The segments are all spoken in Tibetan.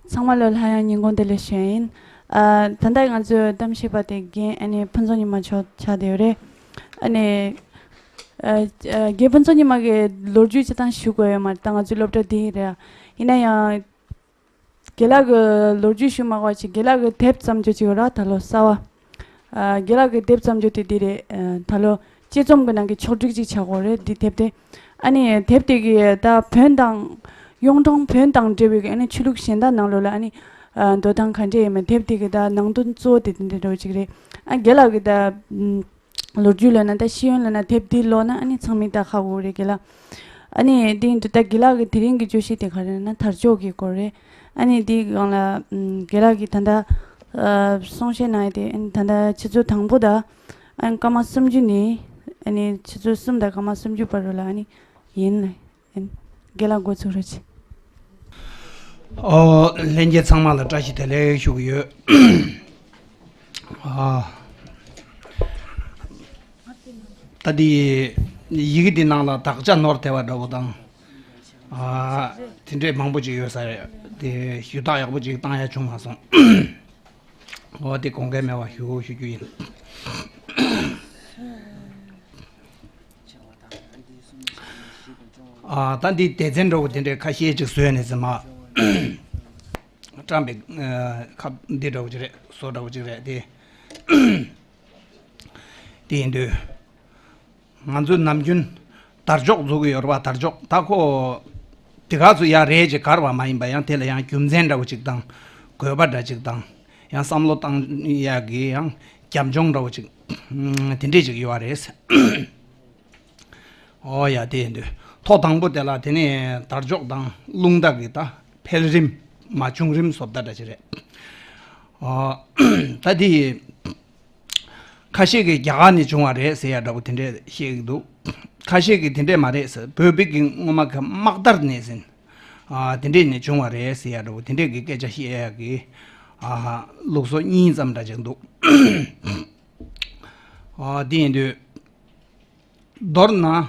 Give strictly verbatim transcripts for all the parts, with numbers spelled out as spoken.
ཚང་མ་ལ་སླར་ཡང་ཉིན་གུང་བདེ་ལེགས་ཞུ་ཡ་ཡིན། ཨ། ད་ལྟ་ང་ཚོའི་གཏམ་བཤད་པ་དེ་རྒན་ཨ་ནི་ཕུན་ཚོགས་ཉི་མ་མཆོག་ཆགས་བསྡད་ཡོད་རེད། ཨ་ནི། ཨ། ཨ། རྒན་ཕུན་ཚོགས་ཉི་མ་གི་ལོ་རྒྱུས་སྤྱིར་བཏང་ཞུ་དགོས་ཡོད་མ་རེད། ད་ང་ཚོའི་སློབ་གྲྭ་འདི་ཡིན་རེད། ཡིན་ན་ཡང་། རྒན་ལགས་ཀྱི་ལོ་རྒྱུས་ཞུ་མ་དགོས་ཅིག་རྒན་ལགས་ཀྱི་དེབ་བརྩམས་རྒྱུ་ཅིག་ཡོད་ར། ད་ལོ་གསར་བ། ཨ། རྒན་ལགས་ཀྱི་དེབ་བརྩམས་རྒྱུ་དེ་འདི་རེད། ཨ། ད་ལོ་དཔྱད་རྩོམ་གྱི་ནང་གི་ཕྱོགས་སྒྲིག་ཅིག་བྱ་དགོས་རེད། འདི་དེབ་དེ། ཨ་ནི་དེབ་དེ་གི་ད་བོན་དང་། གཡུང་དྲུང་བོན་དང་འབྲེལ་བའི་ཨ་ནི་ཆོས་ལུགས་གཞན་དག་ནང་ལོགས་ལ་ཨ་ནི། ཨ། འདོད་སྟངས་ག་འདྲས་ཡིན་མིན་དེབ་དེ་གི་ད་ནང་དོན་གཙོ་བོ་དེ་དེ་འདྲ་འདྲ་བོ་ཅིག་རེད། ཨ། རྒན་ལགས་ཀྱི་ད། ཨམ། ལོ་རྒྱུས་ལབ་ན་ད་ཤེས་ཡོན་ལབ་ན་དེབ་འདི་ཀློག་ན་ཨ་ནི་ཚང་མས་ད་ཧ་གོ་གི་རེད། རྒན་ལགས། ཨ་ནི་འདི་ཡིན་དུས་ད་རྒན་ལགས་ཀྱི་དེ་རིང་གི་བརྗོད་གཞི་དེ་ག་རེ་ལབ་ན་དར་ལྕོག་གི་སྐོར་རེད། ཨ་ནི་འདི་སྒང་ལ། ཨམ། རྒན་ལགས་ཀྱིས་ད་ལྟ། ཨ། གསུང་བཤད་གནང་ཡ་དེ་ཨ་ནི་ད་ལྟ་ཆུ་ཚོད་དང་པོ་དང་། ཨ་ནི་སྐར་མ་སུམ་ཅུ་ནས། ཨ་ནི་ཆུ་ཚོད་གསུམ་དང་སྐར་མ་སུམ་ཅུ་བར་རུ་ལ་ཨ་ནི་ཡིན། ཨ་ནི་རྒན་ལགས་འགོ་ཚུགས་རོགས་གྱིས། ཨོ། ལྷན་རྒྱས་ཚང་མ་ལ་བཀྲ་ཤིས་བདེ་ལེགས་ཞུ་གི་ཡོད། ཨ། ད་འདི་ཡི་གེ་འདི་ནང་ལ་དག་ཆ་ནོར་བསྡད་པ་འདྲ་བོ་དང་། ཨ། དེ་འདྲས་མང་པོ་ཅིག་ཡོད་ས་རེད། དེ་ཞུ་དག་ཡག་པོ་ཅིག་བཏང་ཡ་བྱུང་མ་སོང་། འོ། དེ་དགོངས་འགལ་མེད་པ་ཞུ་ཞུ་རྒྱུ་ཡིན། ཨ། ད་འདི་སྡེ་ཚན་འདྲ་བོ་དེ་འདྲས་ཁ་ཤས་ཅིག་བཟོས་ནས་ཟིན་མ། བཀྲམ་པའི། ཨ། ཁ་འདི་འདྲ་བོ་ཅིག་རེད། བཟོ་འདྲ་བོ་ཅིག་རེད་དེ། དེ་ཡིན་དུས། ང་ཚོས་ནམ་རྒྱུན་དར་ལྕོག་བཟོ་གི་ཡོད་རེད་པ། དར་ལྕོག་ད་ཁོ་དེ་ག་ཚོད་ཡག་རེད་ཅེས་གར་བ་མ་ཡིན་པ། ཡང་དེ་ལ་ཡང་རྒྱུ་མཚན་འདྲ་བོ་ཅིག་དང་། དགོས་པ་འདྲ་ཅིག་དང་། ཡང་བསམ་བློ་བཏང་ཡག་གི་ཡང་རྒྱབ་ལྗོངས་འདྲ་བོ་ཅིག་དེ་འདྲས་ཅིག་ཡོད་རེད། ཨོ་ཡ། དེ་ཡིན་དུས་ཐོག་དང་པོ་དེ་ལ་དེ་ནས་དར་ལྕོག་དང་རླུང་རྟ་གི་ད་འཕེལ་རིམ་མ་བྱུང་རིམ་བཟོ་ལྟ་འདྲ་ཅིག་རེད། ཨོ། ད་དེ་ཁ་ཤས་ཀྱིས་རྒྱ་གར་ནས་བྱུང་བ་རེད་ཟེར་ཡ་འདྲ་བོ་དེ་འདྲས་བཤད་ཀྱི་འདུག་ཁ་ཤས་ཀྱིས་དེ་འདྲས་མ་རེད་ཟེར། བོད་བོད་ཀྱི་སྔོན་མ་གི་དམག་དར་ནས་ཟིན། ཨ། དེ་འདྲས་ནས་བྱུང་བ་རེད་ཟེར་ཡ་འདྲ་བོ་དེ་འདྲས་ཀྱི་སྐད་ཆ་བཤད་ཡ་གི། ཨ། ལུགས་སྲོལ་གཉིས་ཙམ་འདྲ་ཅིག་འདུག་ཨ། དེ་ཡིན་དུས། མདོར་ན། ཨ།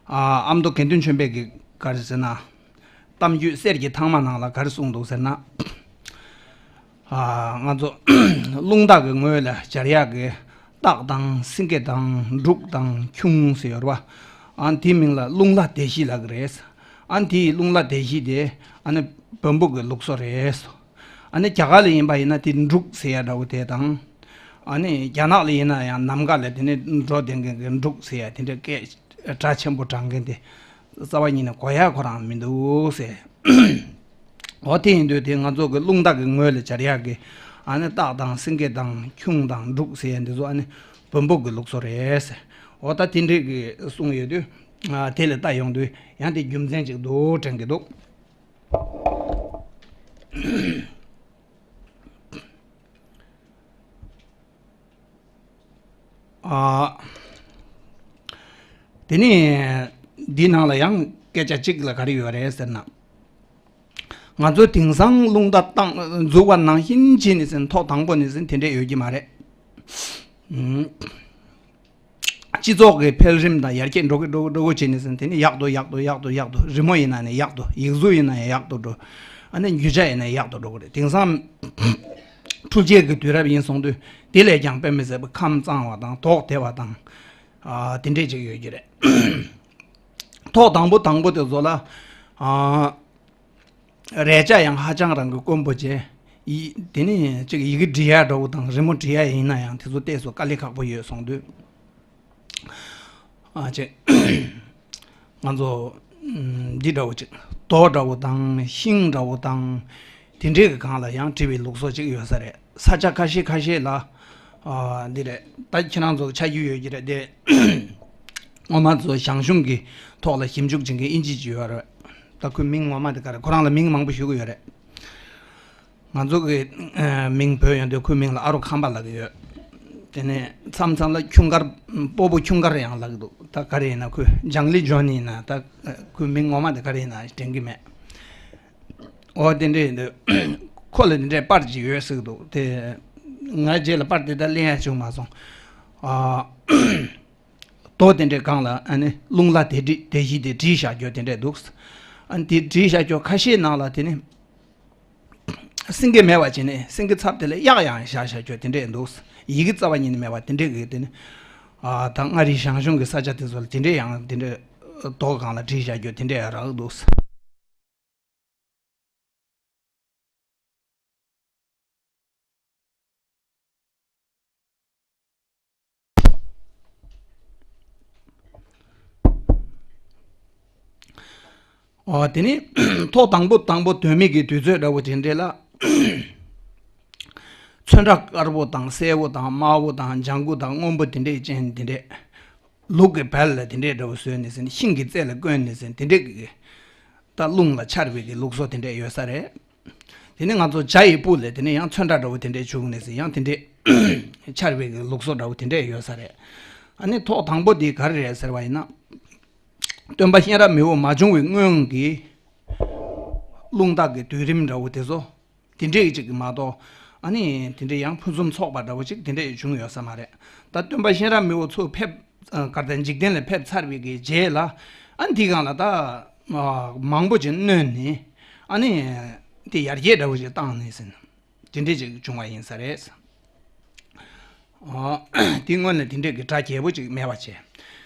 ཨ་མདོ་དགེ་འདུན་ཆོས་འཕེལ་གྱིས་ག་རེ་ཟེར་ན། གཏམ་རྒྱུད་གསེར་གྱི་ཐང་མ་ནང་ལ་ག་རེ་གསུངས་འདུག་ཟེར་ན། ཨ། ང་ཚོ་རླུང་རྟ་གི་ངོས་ལ་སྦྱར་ཡག་གི་སྟག་དང་སེང་གེ་དང་འབྲུག་དང་ཁྱུང་ཟེར་ཡོད་རེད་པ། ཨ། དེའི་མིང་ལ་རླུང་ལྷ་སྡེ་བཞི་ལབ་ཀྱི་རེད། ཨ། དེའི་རླུང་ལྷ་སྡེ་བཞི་དེ་ཨ་ནི་བོན་པོ་གི་ལུགས་སྲོལ་རེད། ཨ་ནི་རྒྱ་གར་ལ་ཡིན་པ་ཡིན་ན་དེ་འབྲུག་ཟེར་ཡ་འདྲ་བོ་དེ་དང་། ཨ་ནི་རྒྱ་ནག་ལ་ཡིན་ན་ཡང་ནམ་མཁའ་ལ་དེ་ནི་འགྲོ་བསྡད་མཁན་གྱི་འབྲུག་ཟེར་ཡ་དེ་འདྲ་སྐད་སྒྲ་ཆེན་པོ་བགྲང་མཁན་དེ་རྩ་བ་ཉིད་ནས་གོ་ཡ་ཁོ་རང་མི་འདུག་ཟེར། འོ། དེ་ཡིན་དུས་དེ་ང་ཚོ་གི་རླུང་རྟ་གི་ངོས་ལ་སྦྱར་ཡག་གི། ཨ་ནི་སྟག་དང་སེང་གེ་དང་ཁྱུང་དང་འབྲུག་ཟེར་ཡ་འདི་ཚོ་ཨ་ནི་བོན་པོ་གི་ལུགས་སྲོལ་རེད་ཟེར། འོ། ད་དེ་འདྲས་ཀྱི་གསུངས་ཡོད་དུས། ཨ། དེ་ལ་ལྟ་ཡོང་དུས་ཡང་དེ་རྒྱུ་མཚན་ཅིག་འདུག་དྲན་གྱི་འདུག་ཨ། དེ་ནས་འདི་ནང་ལ་ཡང་སྐད་ཆ་གཅིག་ལ་ག་རེ་ཡོད་རེད་ཟེར་ན། ང་ཚོ་དེང་སང་རླུང་རྟ་བཏང་འཛུགས་པ་ནང་བཞིན་བྱས་ནས་ཟིན། ཐོག་དང་པོ་ནས་ཟིན་དེ་འདྲས་ཡོད་ཀྱི་མ་རེད། ཨུམ། སྤྱི་ཚོགས་ཀྱི་འཕེལ་རིམ་དང་ཡར་རྒྱས་འགྲོ་གི་འགྲོ་གི་འགྲོ་གི་བྱས་ནས་ཟིན་དེ་ནི་ཡག་ཏུ་ཡག་ཏུ་ཡག་ཏུ་ཡག་ཏུ། རི་མོ་ཡིན་ན་ནི་ཡག་ཏུ། ཡིག་གཟུགས་ཡིན་ན་ཡང་ཡག་ཏུ་འགྲོ། ཨ་ནི་རྒྱུ་ཆ་ཡིན་ན་ཡག་ཏུ་འགྲོ་གི་རེད། དེང་སང་འཕྲུལ་ཆས་ཀྱི་དུས་རབས་ཡིན་སོང་དུས་དེ་ལས་ཀྱང་དཔེ་མི་སྲིད་པ་ཁམས་གཙང་བ་དང་དོག་བདེ་བ་དང་། ཨ། དེ་འདྲས་ཅིག་ཡོད་ཀྱི་རེད། ཐོག་དང་པོ་དང་པོ་དེ་ཚོ་ལ། ཨ། རས་ཆ་ཡང་ཧ་ཅང་རང་གི་དཀོན་པོ་བྱས། ཡི། དེ་ནི་ཅིག་ཡི་གེ་འབྲི་ཡ་འདྲ་བོ་དང་རི་མོ་འབྲི་ཡ་ཡིན་ན་ཡང་དེ་ཚོ་ཏོག་ཙམ་དཀའ་ལས་ཁག་པོ་ཡོད་སོང་དུས། ཨ། ཅིག་ང་ཚོ་འདི་འདྲ་བོ་ཅིག་རྡོ་འདྲ་བོ་དང་ཤིང་འདྲ་བོ་དང་། དེ་འདྲའི་གི་སྒང་ལ་ཡང་བྲིས་པའི་ལུགས་སྲོལ་ཅིག་ཡོད་ས་རེད། ས་ཆ་ཁ་ཤས་ཁ་ཤས་ལ། ཨ། འདི་རེད། ད་ཁྱེད་རང་ཚོ་ཆ་རྒྱུས་ཡོད་ཀྱི་རེད་དེ། ངོ་མ་ཚོ་ཞང་ཞུང་གི་ཐོག་ལ་ཞིབ་འཇུག་བྱེད་མཁན་དབྱིན་ཇི་ཅིག་ཡོད་རེད། ད་ཁོའི་མིང་ངོ་མ་དེ་ག་རེ། ཁོ་རང་ལ་མིང་མང་པོ་ཞུ་གི་ཡོད་རེད། ང་ཚོ་གི། ཨ། མིང་བོས་ཡོང་དུས་ཁོའི་མིང་ལ་ཨ་རོ་ཁམ་པ་ལབ་ཀྱི་ཡོད། དེ་ནས་མཚམས་མཚམས་ལ་ཁྱུང་དཀར། སྤོ་བོ་ཁྱུང་དཀར་ཡང་ལབ་ཀྱི་འདུག་ད་ག་རེ་ཡིན་ན་ཁོས་ལྗང་ལི་ཇོན་ཡིན་ན། ད་ཁོའི་མིང་ངོ་མ་དེ་ག་རེ་ཡིན་ན་དྲན་གྱི་མེད། འོ། དེ་འདྲས་ཡིན་དུས་ཁོ་ལ་དེ་འདྲས་པར་ཅིག་ཡོད་ཟེར་གྱི་འདུག་དེ་ང་རྗེས་ལ་པར་དེ་ད་ལེན་ཡ་བྱུང་མ་སོང་། ཨ། རྡོ་དེ་འདྲའི་སྒང་ལ་ཨ་ནི་རླུང་ལྷ་སྡེ་བཞི། སྡེ་བཞི་དེ་བྲིས་བཞག་རྒྱུ་དེ་འདྲས་འདུག་ཨ་ནི་དེ་བྲིས་བཞག་རྒྱུ་ཁ་ཤས་ནང་ལ་དེ་ནི་ སེང་གེ་མེད་པ་བྱས་ནས་སེང་གེ་ཚབ་དེ་ལ་གཡག་ཡང་བཞག་བཞག་རྒྱུ་དེ་འདྲས་འདུག། ཡི་གེ་རྩ་བ་ཉིད་ནས་མེད་པ་དེ་འདྲས་ཀྱི་དེ་ནི། ཨ་ད་མངའ་རིས་ཞང་ཞུང་གི་ས་ཆ་དེ་ཚོ་ལ་དེ་འདྲས་ཡང་དེ་འདྲས་རྡོ་སྒང་ལ་བྲིས་བཞག་རྒྱུ་དེ་འདྲས་ཡང་རག་འདུག། ཨོ་དེ་ནི་ཐོག་དང་པོ་དང་པོ་དོན་མེད་ཀྱི་དུས་ཚོད་འདྲ་བོ་དེ་འདྲས་ལ། ཚོན་ཁྲ་དཀར་པོ་དང་སེར་པོ་དང་དམར་པོ་དང་ལྗང་གུ་དང་སྔོན་པོ་དེ་འདྲས་ཅན་དེ་འདྲས། ལུག་གི་བལ་ལ་དེ་འདྲས་འདྲ་བོ་བཟོས་ནས་ཟིན་ཤིང་གི་རྩེ་ལ་བསྐོན་ནས་ཟིན་དེ་འདྲས་ཀྱི། ད་རླུང་ལ་འཕྱར་བའི་གི་ལུགས་སྲོལ་དེ་འདྲས་ཡོད་ས་རེད། དེ་ནས་ང་ཚོ་ཇ་ཡི་སྤུ་ལས་དེ་ནས་ཡང་ཚོན་ཁྲ་འདྲ་བོ་དེ་འདྲས་བྱུགས་ནས་ཟིན་ཡང་དེ་འདྲས་འཕྱར་བའི་གི་ལུགས་སྲོལ་འདྲ་བོ་དེ་འདྲས་ཡོད་ས་རེད། ཨ་ནི་ཐོག་དང་པོ་དེ་ག་རེ་རེད་ཟེར་བ་ཡིན་ན། སྟོན་པ་གཤེན་རབ་མི་བོ་མ་བྱུང་བའི་སྔོན་གྱི་རླུང་རྟ་གི་དུས་རིམ་འདྲ་བོ་དེ་ཚོ། དེ་འདྲས་ཅིག་མ་གཏོགས། ཨ་ནི་དེ་འདྲས་ཡང་ཕུན་སུམ་ཚོགས་པ་འདྲ་བོ་ཅིག་དེ་འདྲས་བྱུང་ཡོད་ས་མ་རེད། ད་སྟོན་པ་གཤེན་རབ་མི་བོ་ཚུར་ཕེབས། ཨ་གར་དང་འཇིག་རྟེན་ལ་ཕེབས་ཚར་བའི་གི་རྗེས་ལ། ཨ་ནི་དེའི་སྒང་ལ་ད་ཨ་མང་པོ་ཅིག་བསྣོན་ནས། ཨ་ནི་དེ་ཡར་རྒྱས་འདྲ་བོ་ཅིག་བཏང་ནས་ཟིན། དེ་འདྲས་ཅིག་བྱུང་བ་ཡིན་ས་རེད། ཨོ། དེ་སྔོན་ལ་དེ་འདྲས་ཀྱི་སྒྲ་རྒྱས་པོ་ཅིག་མེད་པ་བྱས།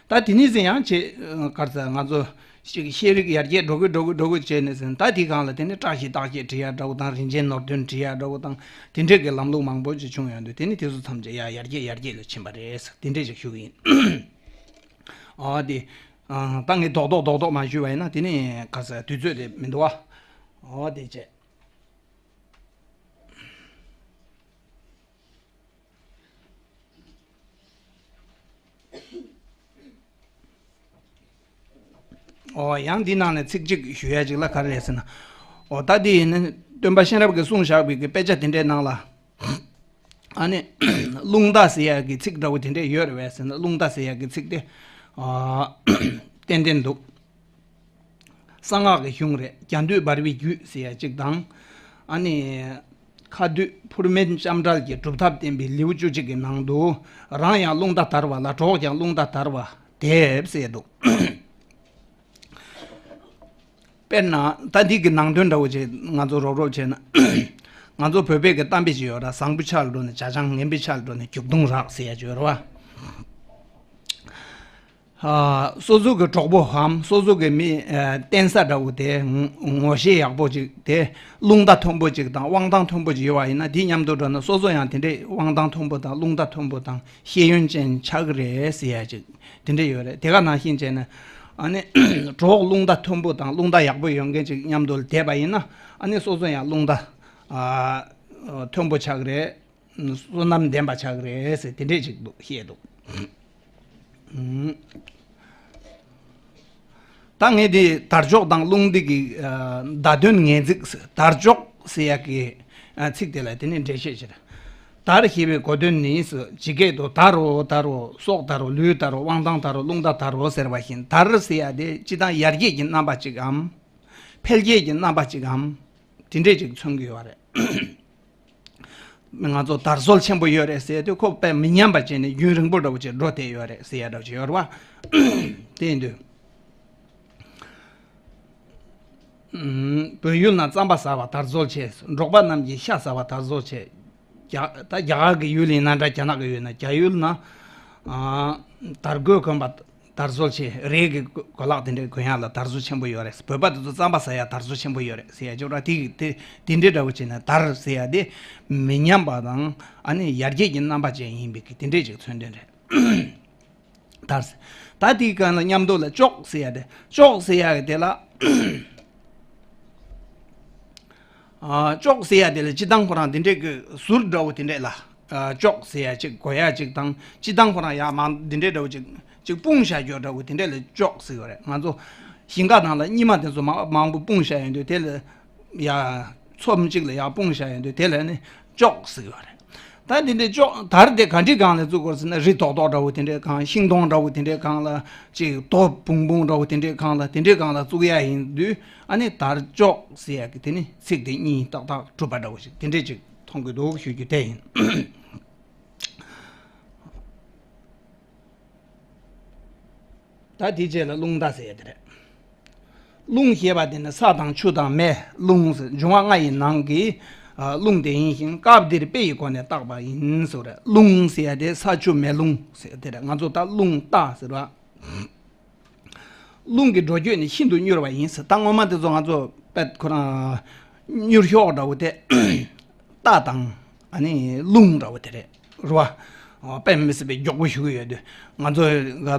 ད་དེ་ནས་ཟིན་ཡང་བྱས། ག་རེ་ཟེར་ང་ཚོ་ཤེས་ཤེས་རིག་ཡར་རྒྱས་འགྲོ་གི་འགྲོ་གི་འགྲོ་གི་བྱས་ནས་ཟིན་ད་དེའི་སྒང་ལ་དེ་ནས་བཀྲ་ཤིས་རྟགས་བརྒྱད་བྲི་ཡ་འདྲ་བོ་དང་རིན་ཆེན་ནོར་བདུན་བྲི་ཡ་འདྲ་བོ་དང་དེ་འདྲས་ཀྱི་ལམ་ལུགས་མང་པོ་ཅིག་བྱུང་ཡོང་དུས་དེ་ནས་དེ་ཚོ་ཐམས་ཅད་ཡ་ཡར་རྒྱས་ཡར་རྒྱས་ལ་ཕྱིན་པ་རེད་ཟེར་དེ་འདྲས་ཅིག་ཞུ་གི་ཡིན། ཨོ་དེ། ད་ངས་རྡོག་རྡོག་རྡོག་རྡོག་མ་ཞུས་པ་ཡིན་ན་དེ་ནས་ག་རེ་ཟེར་དུས་ཚོད་དེ་མི་འདུག་བ། ཨོ་དེ་བྱས། ཨོ་ཡང་འདི་ནང་ནས་ཚིག་གཅིག་ཞུ་ཡ་ཅིག་ལ་ག་རེ་རེད་ཟེར་ན། ཨོ་ད་འདི་ཡིན་ན་སྟོན་པ་གཤེན་རབ་ཀྱིས་གསུངས་བཞག་པའི་གི་དཔེ་ཆ་དེ་འདྲའི་ནང་ལ། ཨ་ནི་རླུང་རྟ་ཟེར་ཡ་གི་ཚིག་འདྲ་བོ་དེ་འདྲས་ཡོད་རེད་བས་ཟེར་ན་རླུང་རྟ་ཟེར་ཡ་གི་ཚིག་དེ། ཨ་ཏན་ཏན་འདུག། གསང་སྔགས་ཀྱི་གཞུང་རེད། རྒྱ་མདུད་འབར་བའི་རྒྱུད་ཟེར་ཡ་གཅིག་དང་། ཨ་ནི། ཁ་བདུད་ཕུར་མེན་ལྕམ་དྲལ་གྱི་སྒྲུབ་ཐབས་བསྟན་པའི་ལེའུ་བཅུ་གཅིག་གི་ནང་དུ། རང་ཡང་རླུང་རྟ་དར་བ་ལ་གྲོགས་ཀྱང་རླུང་རྟ་དར་བ་འདེབས་ཟེར་འདུག། དཔེར་ན་ད་འདི་གི་ནང་དོན་འདྲ་བོ་བྱས་ང་ཚོ་རོབ་རོབ་བྱས་ན། ང་ཚོ་བོད་པའི་གི་གཏམ་དཔེ་ཅིག་ཡོད་ར། བཟང་པོའི་ཆ་ལ་འགྲོ་ནས་ཇ་ཆང་ངན་པའི་ཆ་ལ་འགྲོ་ནས་རྒྱུག་དུང་རག་ཟེར་ཡ་ཅིག་ཡོད་ར་བ། སོ་སོ་གི་གྲོགས་པོའམ་སོ་སོ་གི་མི་བསྟེན་ས་འདྲ་བོ་དེ་ངོ་ངོ་ཤེས་ཡག་པོ་ཅིག་དེ་རླུང་རྟ་མཐོན་པོ་ཅིག་དང་དབང་ཐང་མཐོན་པོ་ཅིག་ཡོད་པ་ཡིན་ན་དེ་མཉམ་དུ་འགྲོ་ན་སོ་སོ་ཡང་དེ་འདྲའི་དབང་ཐང་མཐོན་པོ་དང་རླུང་རྟ་མཐོན་པོ་དང་ཤེས་ཡོན་ཅན་ཆགས་ཀྱི་རེད་ཟེར་ཡ་ཅིག་དེ་འདྲ་ཡོད་རེད། དེ་ག་ནང་བཞིན་བྱས་ན་ཨ་ནི་གྲོགས་རླུང་རྟ་མཐོན་པོ་དང་རླུང་རྟ་ཡག་པོ་ཡོད་མཁན་ཅིག་མཉམ་དུ་བསྡད་པ་ཡིན་ན་ཨ་ནི་སོ་སོ་ཡང་རླུང་རྟ་མཐོན་པོ་ཆགས་ཀྱི་རེད། བསོད་ནམས་ལྡན་པ་ཆགས་ཀྱི་རེད་ཟེར་དེ་འདྲས་ཅིག་འདུག་བཤད་འདུག། ད་ངས་འདི་དར་ལྕོག་དང་རླུང་འདི་གི་བརྡ་དོན་ངེས་འཛིན་དར་ལྕོག་ཟེར་ཡ་གི་ཚིག་དེ་ལ་དེ་ནས་འགྲེལ་བཤད་བྱེད། དར་ཞེས་པའི་གོ་དོན་ནི་ཇི་སྐད་དུ་དར་རོ་དར་རོ་སྲོག་དར་རོ་ལུས་དར་རོ་དབང་ཐང་དར་རོ་རླུང་རྟ་དར་རོ་ཟེར་བ་བཞིན་དར་ཟེར་ཡ་དེ་སྤྱི་བཏང་ཡར་རྒྱས་ཀྱི་རྣམ་པ་ཅིག་གམ། འཕེལ་རྒྱས་ཀྱི་རྣམ་པ་ཅིག་གམ། དེ་འདྲས་ཅིག་མཚོན་གྱི་ཡོད་རེད། ང་ཚོ་དར་སྲོལ་ཆེན་པོ་ཡོད་རེད་ཟེར་དུས་ཁོ་དཔེ་མི་ཉམས་པ་བྱས་ནས་རྒྱུན་རིང་པོ་འདྲ་བོ་ཅིག་འགྲོ་བསྡད་ཡོད་རེད་ཟེར་ཡ་འདྲ་བོ་ཅིག་ཡོད་རེད་བ། དེ་ཡིན་དུས། བོད་ཡུལ་ན་རྩམ་པ་ཟ་བ་དར་སྲོལ་ཆེ། འབྲོག་པ་རྣམས་ཀྱིས་ཤ་ཟ་བ་དར་སྲོལ་ཆེ། རྒྱ་ད་རྒྱ་གར་གྱི་ཡུལ་ཡིན་ན་འདྲ་རྒྱ་ནག་གི་ཡུལ་ན་རྒྱ་ཡུལ་ན། དར་གོས་གོན་པ། དར་སྲོལ་ཆེ། རས་ཀྱི་གོས་ལག་དེ་འདྲའི་གོན་ཡག་ལ་དར་སྲོལ་ཆེན་པོ་ཡོད་རེད། བོད་པ་དེ་ཚོ་རྩམ་པ་ཟ་ཡག་དར་སྲོལ་ཆེན་པོ་ཡོད་རེད་ཟེར་ཡ་ཅོག་ར་དེ་དེ་དེ་འདྲའི་འདྲ་བོ་བྱས་ན་དར་ཟེར་ཡ་དེ་མི་ཉམས་པ་དང་ཨ་ནི་ཡར་རྒྱས་ཀྱི་རྣམ་པ་ཅན་ཡིན་པའི་གི་དེ་འདྲའི་ཅིག་མཚོན་དོན་རེད། དར་ཟེར། ད་དེའི་སྒང་ལ་མཉམ་དུ་ལ་ལྕོག་ཟེར་ཡ་དེ་ལྕོག་ཟེར་ཡ་དེ་ལ། ཨ་ལྕོག་ཟེར་ཡ་དེ་ལ་སྤྱི་བཏང་ཁོ་རང་དེ་འདྲས་ཀྱི་ཟུར་འདྲ་བོ་དེ་འདྲས་ལ། ཨ་ལྕོག་ཟེར་ཡ་ཅིག་གོ་ཡ་ཅིག་དང་སྤྱི་བཏང་ཁོ་རང་ཡ་མང་དེ་འདྲས་འདྲ་བོ་ཅིག་ཅིག་སྤུངས་བཞག་རྒྱུ་འདྲ་བོ་དེ་འདྲས་ལ་ལྕོག་ཟེར་གི་རེད། ང་ཚོ་ཞིང་ཁ་ནང་ལ་སྙིགས་མ་དེ་ཚོ་མང་མང་པོ་སྤུངས་བཞག་ཡོང་དུས་དེ་ལ་ཡ་ཚོམ་གཅིག་ལ་ཡ་སྤུངས་བཞག་ཡོང་དུས་དེ་ལ་ནི་ལྕོག་ཟེར་གི་རེད། ད་དེ་འདྲས་ལྕོག་དར་དེ་ག་འདྲའི་སྒང་ལ་བཙུགས་དགོས་ཟེར་ན་རི་རྡོག་རྡོག་འདྲ་བོ་དེ་འདྲའི་སྒང་ཤིང་སྡོང་འདྲ་བོ་དེ་འདྲའི་སྒང་ལ་ཅིག་རྡོ་བུང་བུང་འདྲ་བོ་དེ་འདྲའི་སྒང་ལ་དེ་འདྲའི་སྒང་ལ་བཙུགས་ཡ་ཡིན་དུས་ཨ་ནི་དར་ལྕོག་ཟེར་ཡ་གི་དེ་ནི་ཚིག་དེ་གཉིས་ཏག་ཏག་གྲུབ་པ་འདྲ་བོ་ཞིག་དེ་འདྲས་ཅིག་མཐོང་གི་འདུག་ཞུ་རྒྱུ་དེ་ཡིན། ད་དེ་རྗེས་ལ་རླུང་རྟ་ཟེར་ཡ་དེ་རེད། རླུང་ཞེས་པ་དེ་ནི་ས་དང་ཆུ་དང་མེ་རླུང་ཟེར་འབྱུང་བ་ལྔ་ཡི་ནང་གི་ རླུང་དེ་ཡིན་ཞིང་སྐབས་འདིར་དཔེ་ཡི་སྒོ་ནས་བཏགས་པ་ཡིན་ཟེར་བ་རེད། རླུང་ཟེར་ཡ་དེ་ས་ཆུ་མེ་རླུང་ཟེར་དེ་རེད། ང་ཚོ་ད་རླུང་རྟ་ཟེར་བ། རླུང་གི་འགྲོ་སྐྱོད་ནི་ཤིན་ཏུ་མྱུར་བ་ཡིན་ཟེར། ད་སྔོན་མ་དེ་ཚོ་ང་ཚོ་དཔེ་ཁོ་རང་མྱུར་ཤོག་འདྲ་བོ་དེ་རྟ་དང་ཨ་ནི་རླུང་འདྲ་བོ་དེ་རེད། རེད་བ། དཔེ་མི་སྲིད་པའི་མགྱོགས་པོ་ཞིག་ཡོད་དུས། ང་ཚོ་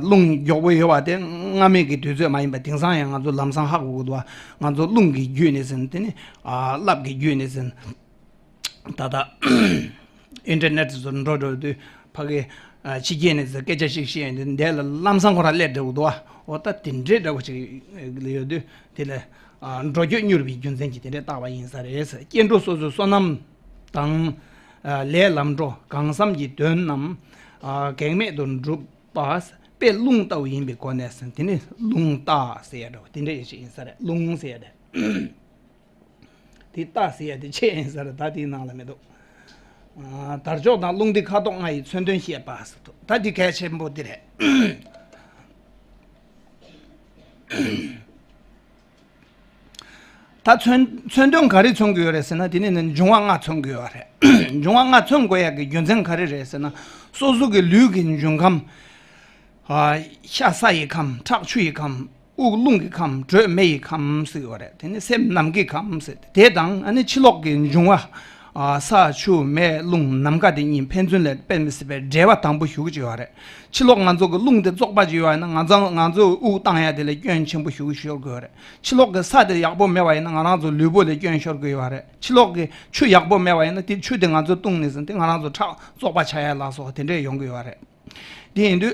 རླུང་མགྱོགས་པོ་ཡོད་པ་དེ་སྔ་མའི་གི་དུས་ཚོད་མ་ཡིན་པ་དེང་སང་ཡང་ང་ཚོ་ལམ་སང་ཧ་གོ་གི་འདུག་བ། ང་ཚོ་རླུང་གི་བརྒྱུད་ནས་ཟིན། དེ་ནི་རླབས་ཀྱི་བརྒྱུད་ནས་ཟིན། ད་ལྟ་ཨིན་ཊར་ནེཊ་ཚོ་འགྲོ་འགྲོ་དུས་ཕ་གི་ཕྱི་རྒྱལ་ནས་སྐད་ཆ་ཞིག་བཤད་ཡོང་དུས་འདས་ལ་ལམ་སང་ཁོ་རང་སླེབས་འགྲོ་གི་འདུག་བ། འོ་ད་དེ་འདྲའི་འདྲ་བོ་ཞིག་ཡོད་དུས་དེ་ལ་འགྲོ་སྐྱོད་མྱུར་བའི་རྒྱུ་མཚན་གྱིས་དེ་འདྲའི་བཏགས་པ་ཡིན་ས་རེད། སྐྱེ་འགྲོ་སོ་སོའི་བསོད་ནམས་དང་ལས་ལམ་འགྲོ་གང་བསམ་གྱི་དོན་རྣམས་གེགས་མེད་དུ་འགྲུབ་པ་དཔེ་རླུང་ལྟ་བུ་ཡིན་པའི་སྒོ་ནས་ཟིན། དེ་ནི་རླུང་རྟ་ཟེར་ཡ་འདྲ་བོ་དེ་འདྲ་ཞིག་ཡིན་ས་རེད། རླུང་ཟེར་ཡ་དེ། དེ་རྟ་ཟེར་ཡ་དེ་ཆེ་ཡིན་ས་རེད། ད་དེའི་ནང་ལ་མི་འདུག་དར་ལྕོག་དང་རླུང་རྟའི་ཁ་དོག་ལྔ་ཡི་མཚོན་དོན་བཤད་པ་ཟེར་འདུག་ད་འདི་གལ་ཆེན་པོ་འདི་རེད། ད་མཚོན་མཚོན་དོན་ག་རེ་མཚོན་གྱི་ཡོད་རེད་ཟེར་ན། དེ་ནི་ནི་འབྱུང་བ་ལྔ་མཚོན་གྱི་ཡོད་རེད། འབྱུང་བ་ལྔ་མཚོན་དགོས་ཡ་གི་རྒྱུ་མཚན་ག་རེ་རེད་ཟེར་ན། སོ་སོ་གི་ལུས་ཀྱི་འབྱུང་ཁམས། ཤ་ས་ཡི་ཁམས། ཁྲག་ཆུ་ཡི་ཁམས། དབུགས་རླུང་གི་ཁམས། དྲོད་མེ་ཡི་ཁམས་ཟེར་གྱི་ཡོད་རེད། དེ་ནི་སེམས་ནམ་མཁའི་ཁམས་ཟེར། དེ་དང་ཨ་ནི་ཕྱི་ལོགས་ཀྱི་འབྱུང་བ། ས་ཆུ་མེ་རླུང་ནམ་མཁའ་དེ་གཉིས་ཕན་ཚུན་ལ་དཔེ་མི་སྲིད་པའི་འབྲེལ་བ་དམ་པོ་ཞེ་པོ་ཅིག་ཡོད་རེད། ཕྱི་ལོགས་ང་ཚོ་གི་རླུང་དེ་བཙོག་པ་ཅིག་ཡོད་ན་ང་ཚོ་ང་ཚོ་དབུགས་བཏང་ཡ་དེ་ལ་སྐྱོན་ཆེན་པོ་ཞེ་པོ་ཤོར་གྱི་ཡོད་རེད། ཕྱི་ལོགས་ཀྱི་ས་དེ་ཡག་པོ་མེད་པ་ཡིན་ན་ང་རང་ཚོ་ལུས་པོ་ལ་སྐྱོན་ཤོར་གྱི་ཡོད་རེད། ཕྱི་ལོགས་ཀྱི་ཆུ་ཡག་པོ་མེད་པ་ཡིན་ན་དེ་ཆུ་དེ་ང་ཚོ་བཏུང་ནས་ཟིན་དེ་ང་རང་ཚོ་ཁྲག་བཙོག་པ་ཆགས་ཡ་ལ་སོགས་དེ་འདྲས་ཡོང་གི་ཡོད་རེད། དེ་ཡིན་དུས་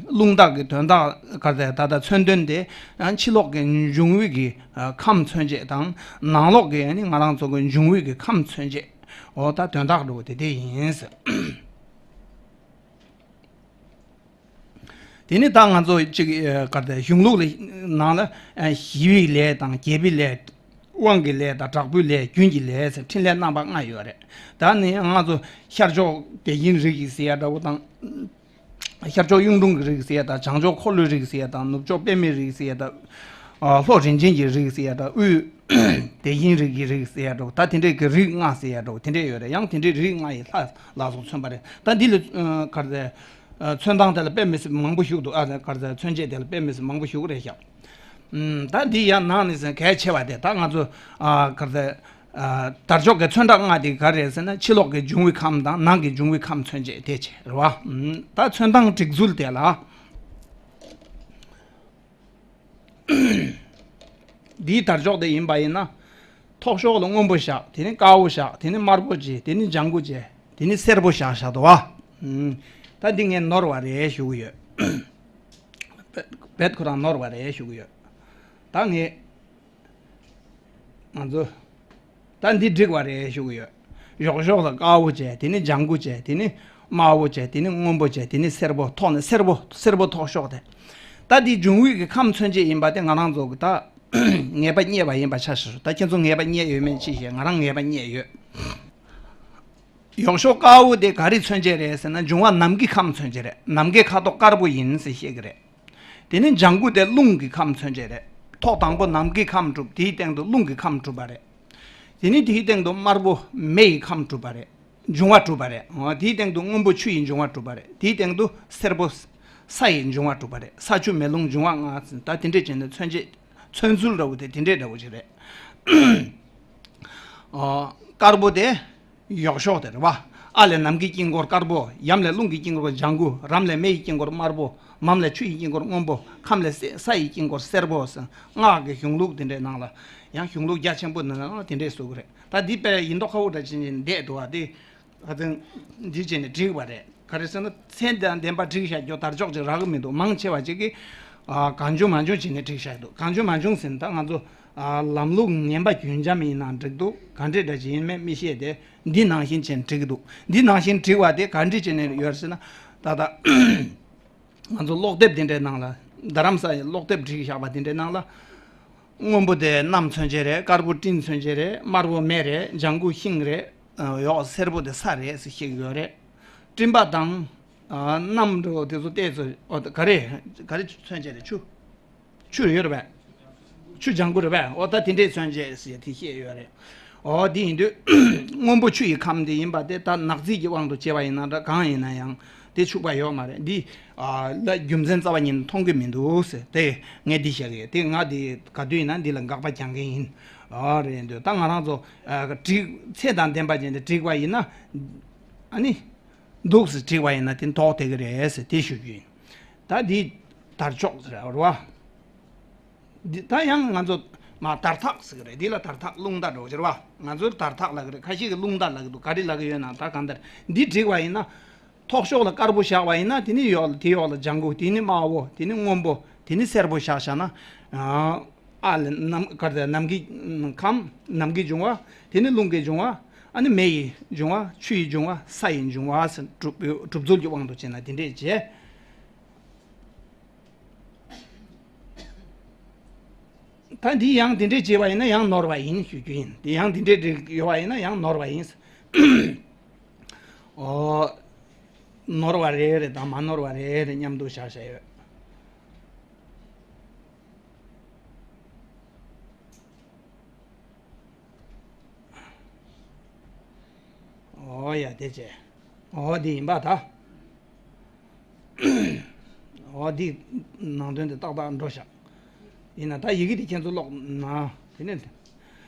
རླུང་རྟ་གི་དོན་དག་ག་རེ་ད་ལྟ་མཚོན་དོན་དེ་ཕྱི་ལོགས་ཀྱི་འབྱུང་བའི་གི་ཁམས་མཚོན་བྱེད་དང་ནང་ལོགས་ཀྱི་ནི་ང་རང་ཚོ་གི་འབྱུང་བའི་གི་ཁམས་མཚོན་བྱེད། འོ་ད་དོན་དག་འགྲོ་དེ་དེ་ཡིན། དེ་ནི་ད་ང་ཚོ་གཅིག་ག་རེ་གཞུང་ལུགས་ལ་ནང་ལ་ཞི་བའི་ལས་དང་རྒྱས་པའི་ལས། དབང་གི་ལས་དང་དྲག་པོའི་ལས་རྒྱུན་གྱི་ལས་ཟེར་འཕྲིན་ལས་རྣམ་པ་ལྔ་ཡོད་རེད། ད་ནི་ང་ཚོ་ཤར་ཕྱོགས་དེ་བཞིན་རིག་གི་ཟེར་ཡ་འདྲ་བོ་དང་། ཤར་ཕྱོགས་གཡུང་དྲུང་གི་རིག་ཟེར་ཡ་དང་། བྱང་ཕྱོགས་འཁོར་ལོའི་རིག་ཟེར་ཡ་དང་། ནུབ་ཕྱོགས་པདྨའི་རིག་ཟེར་ཡ་དང་། ལྷོ་རིན་ཆེན་གྱི་རིག་ཟེར་ཡ་དང་། དབུས་དེ་བཞིན་རིག་གི་རིག་ཟེར་ཡ་འདྲ་བོ། ད་དེ་འདྲས་ཀྱི་རིགས་ལྔ་ཟེར་ཡ་འདྲ་བོ་དེ་འདྲས་ཡོད་རེད། ཡང་དེ་འདྲས་རིགས་ལྔ་ཡི་ལྷ་ལ་སོགས་མཚོན་པ་རེད། ད་འདི་ལ་ག་རེ་ཟེར། མཚོན་སྟངས་དེ་ལ་དཔེ་མི་སྲིད་མང་པོ་ཞིག་འདུག་ཨ་ག་རེ་ཟེར། མཚོན་བྱེད་དེ་ལ་དཔེ་མི་སྲིད་མང་པོ་ཞིག་རེད་ཤག་ད་འདི་ཡང་ནང་ནས་ཟེར་གལ་ཆེ་བ་དེ་ད་ང་ཚོ་ག་རེ་ཟེར། དར་ལྕོག་གི་མཚོན་རྟགས་ལྔ་དེ་ག་རེ་ཟེར་ན། ཕྱི་ལོགས་ཀྱི་འབྱུང་བའི་ཁམས་དང་ནང་གི་འབྱུང་བའི་ཁམས་མཚོན་བྱེད་དེ་བྱེད་རེད་བ། ད་མཚོན་སྟངས་སྒྲིག་ཚུལ་དེ་ལ། འདིའི་དར་ལྕོག་དེ་ཡིན་པ་ཡིན་ན། ཐོག་ཤོག་ལ་སྔོན་པོ་བཞག་དེ་ནི་དཀར་པོ་བཞག་དེ་ནི་དམར་པོ་བྱས་དེ་ནི་ལྗང་གུ་བྱས་དེ་ནི་སེར་པོ་བཞག་བཞག་འདུག་བ། ད་འདི་ངས་ནོར་བ་རེད་ཞུ་གི་ཡོད། བེད་ཁོ་རང་ནོར་བ་རེད་ཞུ་གི་ཡོད། ད་ངས་ང་ཚོ་ད་འདི་འགྲིག་པ་རེད་ཞུ་གི་ཡོད། གཞོགས་གཞོགས་ལ་དཀར་པོ་བྱས་དེ་ནི་ལྗང་གུ་བྱས་དེ་ནི་དམར་པོ་བྱས་དེ་ནི་སྔོན་པོ་བྱས་དེ་ནི་སེར་པོ་ཐོག་ནས་སེར་པོ་སེར་པོ་ཐོག་ཤོག་དེ། ད་འདི་འབྱུང་བའི་གི་ཁམས་མཚོན་བྱེད་ཡིན་པ་དེ་ང་རང་ཚོ་གི་ད་ངེས་པ་རྙེད་པ་ཡིན་པ་ཆ་བཞག་ད་ཁྱེད་ཚོ་ངེས་པ་རྙེད་ཡོད་མེད་ཅི་ཤེས། ང་རང་ངེས་པ་རྙེད་ཡོད། གཞོགས་གཞོགས་དཀར་པོ་དེ་ག་རེ་མཚོན་བྱེད་རེད་ཟེར་ན། འབྱུང་བ་ནམ་མཁའི་ཁམས་མཚོན་བྱེད་རེད། ནམ་མཁའི་ཁ་དོག་དཀར་པོ་ཡིན་ཟེར་བཤད་ཀྱི་རེད། དེ་ནི་ལྗང་གུ་དེ་རླུང་གི་ཁམས་མཚོན་བྱེད་རེད། ཐོག་དང་པོ་ནམ་མཁའི་ཁམས་གྲུབ། དེའི་སྟེང་དུ་རླུང་གི་ཁམས་གྲུབ་པ་རེད། དེ་ནི་དེའི་སྟེང་དུ་དམར་པོ་མེ་ཡི་ཁམས་གྲུབ་པ་རེད། འབྱུང་བ་གྲུབ་པ་རེད། འོ་དེའི་སྟེང་དུ་སྔོན་པོ་ཆུ་ཡི་འབྱུང་བ་གྲུབ་པ་རེད། དེའི་སྟེང་དུ་སེར་པོ་ས་ཡི་འབྱུང་བ་གྲུབ་པ་རེད། ས་ཆུ་མེ་རླུང་འབྱུང་བ་ལྔ་ཟེར། ད་དེ་འདྲས་བྱས་ནས་མཚོན་བྱེད་མཚོན་ཚུལ་འདྲ་བོ་དེ་དེ་འདྲས་འདྲ་བོ་ཞིག་རེད། འོ་དཀར་པོ་དེ། གཞོགས་གཞོགས་དེ་རེད་བ། ཨ་ལས་ནམ་མཁའི་དཀྱིལ་འཁོར་དཀར་པོ། ཡམ་ལས་རླུང་གི་དཀྱིལ་འཁོར་ལྗང་གུ། རམ་ལས་མེ་ཡི་དཀྱིལ་འཁོར་དམར་པོ། མམ་ལས་ཆུ་ཡི་དཀྱིལ་འཁོར་སྔོན་པོ། ཁམ་ལས་ས་ས་ཡི་དཀྱིལ་འཁོར་སེར་པོ་ཟེར། སྔགས་ཀྱི་གཞུང་ལུགས་དེ་འདྲའི་ནང་ལ་ཡང་གཞུང་ལུགས་རྒྱ་ཆེན་པོ་ནང་ལ་དེ་འདྲས་བཟོ་གི་རེད། ད་འདི་དཔེ་ཡིན་མདོག་ཁ་པོ་འདྲ་བྱེད་ནས་བསྡད་འདུག་བ། དེ་ཁ་སང་འདི་བྱས་ནས་འགྲིག་པ་རེད། ག་རེ་ཟེར་ན་མཚན་དང་ལྡན་པ་བསྒྲིགས་བཞག་རྒྱུ་དར་ལྕོག་ཅིག་རག་གི་མི་འདུག་མང་ཆེ་བ་ཅིག་གིས་ཨ་གང་བྱུང་མང་བྱུང་བྱས་ནས་བསྒྲིགས་བཞག་འདུག་གང་བྱུང་མང་བྱུང་ཟེར་ན་ད་ང་ཚོ་ཨ་ལམ་ལུགས་ངན་པ་རྒྱུན་འབྱམས་ཡིན་ན་འགྲིག་འདུག་ག་འདྲས་འདྲ་ཅིག་ཡིན་མེད་མི་ཤེས་ཏེ། འདི་ནང་བཞིན་བྱས་ནས་བསྒྲིགས་འདུག་འདི་ནང་བཞིན་བསྒྲིགས་པ་དེ་ག་འདྲས་བྱས་ནས་ཡོད་ཟེར་ན། ད་ལྟ་ང་ཚོ་ཀློག་དེབ་དེ་འདྲའི་ནང་ལ། རྡ་རམ་ས་ཡི་ཀློག་དེབ་བསྒྲིགས་བཞག་པ་དེ་འདྲའི་ནང་ལ། སྔོན་པོ་དེ་གནམ་མཚོན་བྱེད་རེད། དཀར་པོ་སྤྲིན་མཚོན་བྱེད་རེད། དམར་པོ་མེ་རེད། ལྗང་གུ་ཤིང་རེད། ཨ་ཡོག་སེར་པོ་དེ་ས་རེད་ཟེར་བཤད་ཀྱི་ཡོད་རེད། སྤྲིན་པ་དང་། ཨ་གནམ་འགྲོ་དེ་ཚོ་བལྟས་ཚོ་ཨོ་ག་རེ་ག་རེ་མཚོན་བྱེད་རེད། ཆུ། ཆུ་ཡོད་རེད་པས། ཆུ་ལྗང་གུ་རེད་པས། ཨོ་ད་དེ་འདྲས་མཚོན་བྱེད་ཟེར་དེ་བཤད་ཡོད་རེད། ཨོ་དེ་ཡིན་དུས་སྔོན་པོ་ཆུ་ཡི་ཁམས་དེ་ཡིན་པ་དེ་ད་ནག་རྫས་ཀྱི་དབང་དུ་བྱས་པ་ཡིན་ན་འདྲ་གང་ཡིན་ན་ཡང་དེ་ཕྱུག་པ་ཡོད་མ་རེད། འདི་ལ་རྒྱུ་མཚན་རྩ་བ་ཉིད་ནས་མཐོང་གི་མི་འདུག་ཟེར་དེ་ངས་འདི་བཤད་གི་ཡོད། དེ་ང་དེ་ག་དུས་ཡིན་ན་འདི་ལ་དགག་པ་རྒྱག་མཁན་ཡིན། ཨོ་རེད་འདུག་ད་ང་རང་ཚོ་ཨ་བྲིས་ཚད་དང་ལྡན་པ་ཅན་དེ་བྲིས་པ་ཡིན་ན་ཨ་ནི་འདུག་ཟེར་བྲིས་པ་ཡིན་ན་དེ་དོགས་བསྡད་ཀྱི་རེད་ཟེར་དེ་ཞུ་རྒྱུ་ཡིན། ད་འདི་དར་ལྕོག་ཟེར་བ། འདི་ད་ཡང་ང་ཚོ་མ་དར་ཐག་ཟེར་གི་རེད། འདི་ལ་དར་ཐག་རླུང་རྟ་འགྲོ་གི་རེད་བ། ང་ཚོར་དར་ཐག་ལབ་གི་རེད། ཁ་ཤས་ཀྱིས་རླུང་རྟ་ལབ་གི་འདུག་ག་རེ་ལབ་གི་ཡོད་ན་ད་གང་ལྟར་འདི་བྲིས་པ་ཡིན་ན། ཐོག་ཤོག་ལ་དཀར་པོ་བཞག་པ་ཡིན་ན་དེ་ནི་འོག་ལ་དེའི་འོག་ལ་ལྗང་གུ། དེ་ནི་དམར་པོ། དེ་ནི་སྔོན་པོ། དེ་ནི་སེར་པོ་བཞག་བཞག་ན། ཨ་ལ་ནམ་གར་དེ་ནམ་གྱི་ཁམས་ནམ་གྱི་འབྱུང་བ། དེ་ནི་རླུང་གི་འབྱུང་བ། ཨ་ནི་མེ་ཡི་འབྱུང་བ། ཆུ་ཡི་འབྱུང་བ། ས་ཡི་འབྱུང་བ་ཟེར་གྲུབ་གྲུབ་ཚུལ་གྱི་དབང་དུ་བྱས་ན་དེ་འདྲས་བྱས། ད་འདི་ཡང་འདི་འདྲས་བྱས་པ་ཡིན་ན་ཡང་ནོར་བ་ཡིན་ཞུ་རྒྱུ་ཡིན། འདི་ཡང་འདི་འདྲས་བྲིས་ཡོད་པ་ཡིན་ན་ཡང་ནོར་བ་ཡིན། ཨོ། ནོར་བ་རེ་རེ་དང་མ་ནོར་བ་རེ་རེ་མཉམ་དུ་བཞག་བཞག་ཡོད། ཨོ་ཡ་དེ་བྱས། ཨོ་འདི་ཡིན་པ་ད། ཨོ་འདི་ནང་དོན་དེ་ཏག་ཏག་འགྲོ་ཤག་ཡིན་ན་ད་ཡི་གེ་འདི་ཁྱེད་ཚོ་ཀློག་ན་དེ་ནས་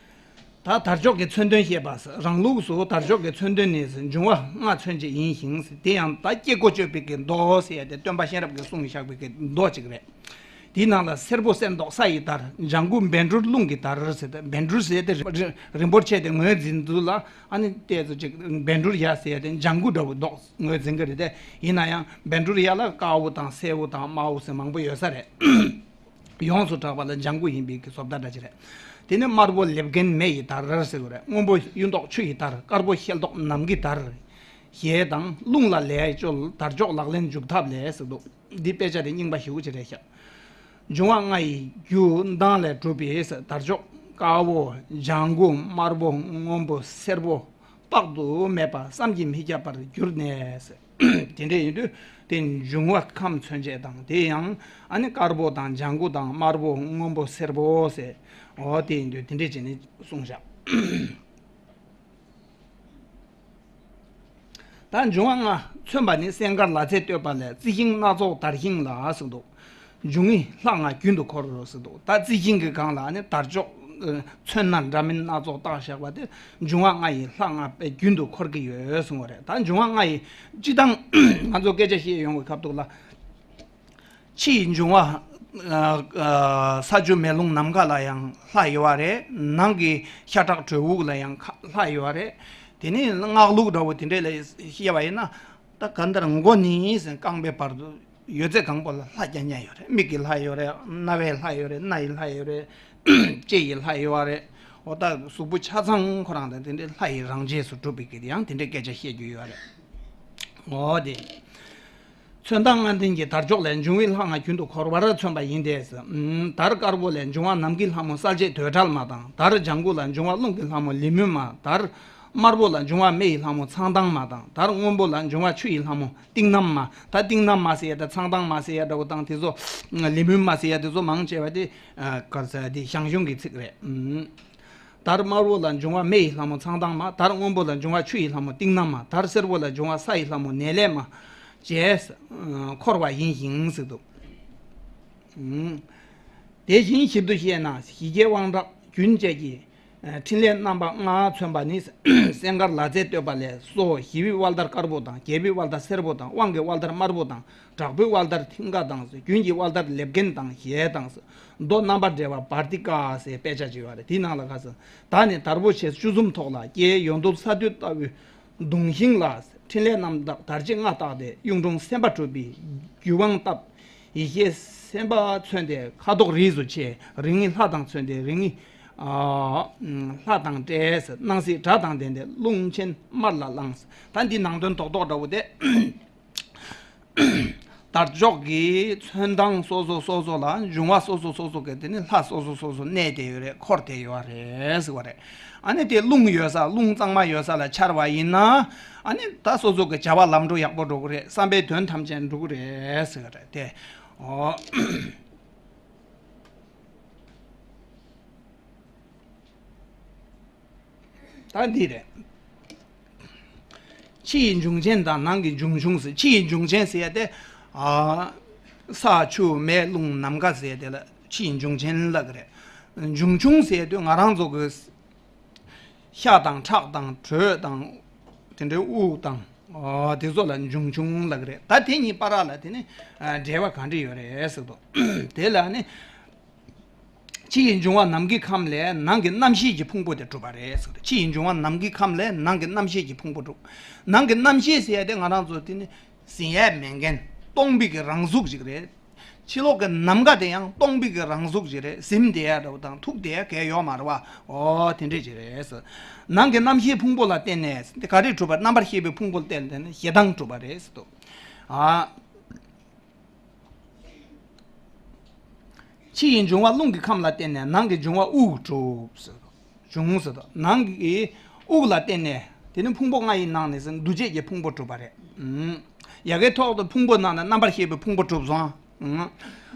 ད་དར་ལྕོག་གི་མཚོན་དོན་བཤད་པ། རང་ལུགས་སུ་དར་ལྕོག་གི་མཚོན་དོན་ནི་འབྱུང་བ་ལྔ་མཚོན་བྱེད་ཡིན་ཞིང་། དེ་ཡང་ད་སྐྱེ་སྒོ་གཅོད་པའི་གི་མདོ་ཟེར་ཡ་དེ་སྟོན་པ་གཤེན་རབ་ཀྱིས་གསུངས་བཞག་པའི་གི་མདོ་གཅིག་རེད། དེའི་ནང་ལ་སེར་པོ་གསེར་མདོག་ས་ཡི་དར། ལྗང་གུ་བཻ་ཌཱུར་རླུང་གི་དར་ཟེར་ཏེ། བཻ་ཌཱུར་ཟེར་ཏེ་རིམ་རིམ་པོར་ཆད་དེ་ངོས་འཛིན་དུས་ལ་ཨ་ནི་ཏོག་ཙམ་ཅིག་བཻ་ཌཱུར་ཡ་ཟེར་ཏེ་ལྗང་གུ་འདྲ་བོ་མདོག་ངོས་འཛིན་གྱི་རེད་དེ། ཡིན་ན་ཡང་བཻ་ཌཱུར་ཡ་ལ་དཀར་པོ་དང་སེར་པོ་དང་དམར་པོ་ཟེར་མང་པོ་ཡོད་ས་རེད། ཡོངས་སུ་གྲགས་པ་ལ་ལྗང་གུ་ཡིན་པའི་གི་བཟོ་ལྟ་འདྲ་ཅིག་རེད། དེ་ནས་དམར་པོ་ལེབ་རྒན་མེ་ཡི་དར་ཟེར་གྱི་རེད། སྔོན་པོ་གཡུ་མདོག་ཆུ་ཡི་དར། དཀར་པོ་ཤེལ་མདོག་ནམ་གྱི་དར། ཞེས་དང་རླུང་ལ་ལས་བཅོལ་དར་ལྕོག་ལག་ལེན་འཇུག་ཐབས་ལས་ཟེར་འདུག་འདི་དཔེ་ཆ་དེ་རྙིང་པ་ཞེ་པོ་ཅིག་རེད་ཤག་འབྱུང་བ་ལྔ་ཡི་རྒྱུ་མདངས་ལས་གྲུབ་པའི་དར་ལྕོག་དཀར་པོ་ལྗང་གུ་དམར་པོ་སྔོན་པོ་སེར་པོ་དཔག་ཏུ་མེད་པ་བསམ་གྱིས་མི་ཁྱབ་པར་གྱུར་ནས། དེ་འདྲ་ཡིན་དུས་དེ་འབྱུང་བ་ཁམས་མཚོན་བྱེད་དང་དེ་ཡང་ཨ་ནི་དཀར་པོ་དང་ལྗང་གུ་དང་དམར་པོ་སྔོན་པོ་སེར་པོ་ཟེར། འོ་དེ་ཡིན་དུས་དེ་འདྲ་བྱས་ནས་གསུངས་བཞག་ད་འབྱུང་བ་ལྔ་མཚོན་པ་ནི་སྲས་མཁར་ལ་ཚེ་བསྟོད་པ་ལས། རྩི་ཤིང་སྣ་ཚོགས་དར་ཞིང་ལ་ཟེར་འདུག་འབྱུང་བའི་ལྷ་ལྔ་རྒྱུན་དུ་འཁོར་རོ་ཟེར་འདུག་ད་རྩི་ཤིང་གི་སྒང་ལ་ནི་དར་ལྕོག་ཨ་ཚོན་སྣ་འདྲ་མིན་སྣ་ཚོགས་བཏགས་བཞག་པ་དེ་འབྱུང་བ་ལྔ་ཡི་ལྷ་ལྔ་དཔེ་རྒྱུན་དུ་འཁོར་གྱི་ཡོད་གསུངས་པ་རེད། ད་འབྱུང་བ་ལྔ་ཡི་སྤྱི་བཏང་ང་ཚོ་སྐད་ཆ་བཤད་ཡོང་བའི་ཁ་ཐུག་ལ། ཕྱི་ཡི་འབྱུང་བ། ཨ་ཨ་ས་ཆུ་མེ་རླུང་ནམ་མཁའ་ལ་ཡང་ལྷ་ཡོད་པ་རེད། ནང་གི་ཤ་ཁྲག་དྲོད་དབུགས་ལ་ཡང་ཁ་ལྷ་ཡོད་པ་རེད། དེ་ནས་སྔགས་ལུགས་འདྲ་བོ་དེ་འདྲས་ལ་བཤད་པ་ཡིན་ན། ད་གང་ལྟར་མགོ་ནས་ཟེར་རྐང་པའི་བར་དུ་ཡོད་ཚད་གང་པོ་ལ་ལྷ་རྐྱང་རྐྱང་ཡོད་རེད། མིག་གི་ལྷ་ཡོད་རེད། རྣ་བའི་ལྷ་ཡོད་རེད། སྣ་ཡི་ལྷ་ཡོད་རེད། ལྕེ་ཡི་ལྷ་ཡོད་པ་རེད། འོ་ད་གཟུགས་པོ་ཆ་ཚང་ཁོ་རང་དང་དེ་འདྲའི་ལྷ་ཡི་རང་རྒྱལ་སུ་གྲུབ་པའི་གི་ཡང་དེ་འདྲའི་སྐད་ཆ་བཤད་རྒྱུ་ཡོད་རེད། འོ་དེ། མཚོན་རྟགས་ལྔ་ལྡན་གྱི་དར་ལྕོག་ལས་འབྱུང་བའི་ལྷ་ལྔ་རྒྱུན་དུ་འཁོར་བར་མཚོན་པ་ཡིན་ཏེ། ཨམ་དར་དཀར་པོ་ལས་འབྱུང་བ་ནམ་མཁའི་ལྷ་མོ་གསལ་བྱེད་དོས་བྲལ་མ་དང་། དར་ལྗང་གུ་ལ་འབྱུང་བ་རླུང་གི་ལྷ་མོ་ལི་མུན་མ། དར་དམར་པོ་ལ་འབྱུང་བ་མེ་ཡི་ལྷ་མོ་ཚངས་དྭངས་མ་དང་། དར་སྔོན་པོ་ལ་འབྱུང་བ་ཆུ་ཡི་ལྷ་མོ་ཏིང་ནམ་མ། ད་ཏིང་ནམ་མ་ཟེར་ཡ་ད་ཚངས་དྭངས་མ་ཟེར་ཡ་འདྲ་བོ་དང་དེ་ཚོ་ལི་མུན་མ་ཟེར་ཡ་དེ་ཚོ་མང་ཆེ་བ་དེ་ག་རེ་ཟེར་དེ་ཞང་ཞུང་གི་ཚིག་རེད། དར་དམར་པོ་ལ་འབྱུང་བ་མེ་ཡི་ལྷ་མོ་ཚངས་དྭངས་མ། དར་སྔོན་པོ་ལ་འབྱུང་བ་ཆུ་ཡི་ལྷ་མོ་ཏིང་ནམ་མ། དར་སེར་པོ་ལ་འབྱུང་བ་ས་ཡི་ལྷ་མོ་ནེ་ལེ་མ་བཅས་འཁོར་བ་ཡིན་ཞིང་ཟེར་འདུག་དེ་བཞིན་ཞིབ་ཏུ་བཤད་ན་ཞི་རྒྱས་དབང་དྲག་རྒྱུན་བཅས་ཀྱི་ཕྲིན་ལས་རྣམ་པ་ལྔ་མཚོན་པ་ནི། སྲས་མཁར་ལ་རྩེས་བསྟོད་པ་ལས་སོ། ཞི་བའི་དབལ་དར་དཀར་པོ་དང་། རྒྱས་པའི་དབལ་དར་སེར་པོ་དང་། དབང་གི་དབལ་དར་དམར་པོ་དང་། དྲག་པོའི་དབལ་དར་མཐིང་ག་དང་། རྒྱུན་གྱི་དབལ་དར་ལེབ་རྒན་དང་ཞེས་དང་། མདོ་རྣམ་པར་འགྲེལ་བ་བར་ཏི་ཀ་ཟེར་དཔེ་ཆ་ཅིག་ཡོད་རེད། དེའི་ནང་ལ་ཁ་སང་ད་ནི་དར་པོ་ཆེ་བཅུ་གསུམ་ཐོག་ལ་སྐྱེས། ཡོངས་འདུལ་ས་བདུད་ལྟ་བུའི་གདུང་ཤིང་ལ། ཕྲིན་ལས་རྣམ་དག་དར་ལྕེ་ལྔ་བཏགས་ཏེ། གཡུང་དྲུང་སེམས་དཔའ་གྲུབ་པའི་རྒྱུད་དབང་བཏབ། ཡེ་ཤེས་སེམས་དཔའ་མཚོན་ཏེ་ཁ་དོག་རིས་སུ་ཕྱེ། རིང་ལྷ་དང་མཚོན་ཏེ་རིང་ལྷ་དང་བྲལ། སྣང་སྲིད་དགྲ་དང་ལྡན་ཏེ་རླུང་ཆེན་དམར་ལ་ལངས། ད་འདི་ནང་དོན་རྡོག་རྡོག་འདྲ་བོ་དེ། དར་ལྕོག་གི་མཚོན་སྟངས་སོ་སོ་སོ་སོ་ལ་འབྱུང་བ་སོ་སོ་སོ་སོ་གི་དེ་ནི་ལྷ་སོ་སོ་སོ་སོ་གནས་དེ་ཡོད་རེད། འཁོར་དེ་ཡོད་རེད་ཟེར་བ་རེད། ཨ་ནི་དེ་རླུང་ཡོད་ས་རླུང་གཙང་མ་ཡོད་ས་ལ་འཆར་བ་ཡིན་ན། ཨ་ནི་ད་སོ་སོ་གི་བྱ་བ་ལམ་འགྲོ་ཡག་པོ་འགྲོ་གི་རེད། བསམ་པའི་དོན་ཐམས་ཅད་འགྲུབ་གི་རེད་ཟེར་བ་རེད་དེ། ཨོ། ད་འདི་རེད། ཕྱི་ཡི་འབྱུང་ཆེན་དང་ནང་གི་འབྱུང་ཆུང་ཟེར། ཕྱི་ཡི་འབྱུང་ཆེན་ཟེར་ཡ་དེ། ཨ། ས་ཆུ་མེ་རླུང་ནམ་མཁའ་ཟེར་ཡ་དེ་ལ་ཕྱི་ཡི་འབྱུང་ཆེན་ལབ་ཀྱི་རེད། འབྱུང་ཆུང་ཟེར་ཡ་དེ་ང་རང་ཚོ་གི་ཤ་དང་ཁྲག་དང་དྲོད་དང་། དེ་འདྲའི་དབུགས་དང་། ཨ། དེ་ཚོ་ལ་འབྱུང་ཆུང་ལབ་ཀྱི་རེད། ད་དེ་གཉིས་བར་ལ་དེ་ནི། ཨ། འབྲེལ་བ་ག་འདྲ་ཡོད་རེད་ཟེར་དུས། དེ་ལ་ནི། ཕྱི་ཡི་འབྱུང་བ་ནམ་མཁའི་ཁམས་ལས་ནང་གི་རྣམ་ཤེས་ཀྱི་ཕུང་པོ་དེ་གྲུབ་པ་རེད་ཟེར། ཕྱི་ཡི་འབྱུང་བ་ནམ་མཁའི་ཁམས་ལས་ནང་གི་རྣམ་ཤེས་ཀྱི་ཕུང་པོ་གྲུབ། ནང་གི་རྣམ་ཤེས་ཟེར་ཡ་དེ་ང་རང་ཚོ་དེ་ནི་ཟིན་ཡས་མེད་མཁན་སྟོང་པའི་གི་རང་གཟུགས་ཅིག་རེད། ཕྱི་ལོགས་ཀྱི་ནམ་མཁའ་དེ་ཡང་སྟོང་པའི་གི་རང་གཟུགས་ཅིག་རེད། ཟིན་བསྡད་ཡ་འདྲ་བོ་དང་ཐུག་བསྡད་ཡ་གང་ཡང་ཡོད་མ་རེད་བ། ཨོ་དེ་འདྲས་ཅིག་རེད་ཟེར། ནང་གི་རྣམ་ཤེས་ཕུང་པོ་ལ་བརྟེན་ནས་དེ་ག་རེ་གྲུབ་པ། རྣམ་པར་ཤེས་པའི་ཕུང་པོ་ལ་བརྟེན་ནས་ཞེ་སྡང་གྲུབ་པ་རེད་ཟེར་འདུག་ཨ། ཕྱི་ཡི་འབྱུང་བ་རླུང་གི་ཁམས་ལ་བརྟེན་ནས་ནང་གི་འབྱུང་བ་དབུགས་གྲུབ་ཟེར། འབྱུང་ཟེར་དང་། ནང་གི་དབུགས་ལ་བརྟེན་ནས་དེ་ནི་ཕུང་པོ་ལྔ་ཡི་ནང་ནས་འདུ་བྱེད་ཀྱི་ཕུང་པོ་གྲུབ་པ་རེད། ཨུམ། ཡ་གིའི་ཐོག་ཏུ་ཕུང་པོ་ནང་ན་རྣམ་པར་ཤེས་པའི་ཕུང་པོ་གྲུབ་སོང་། ཨུམ།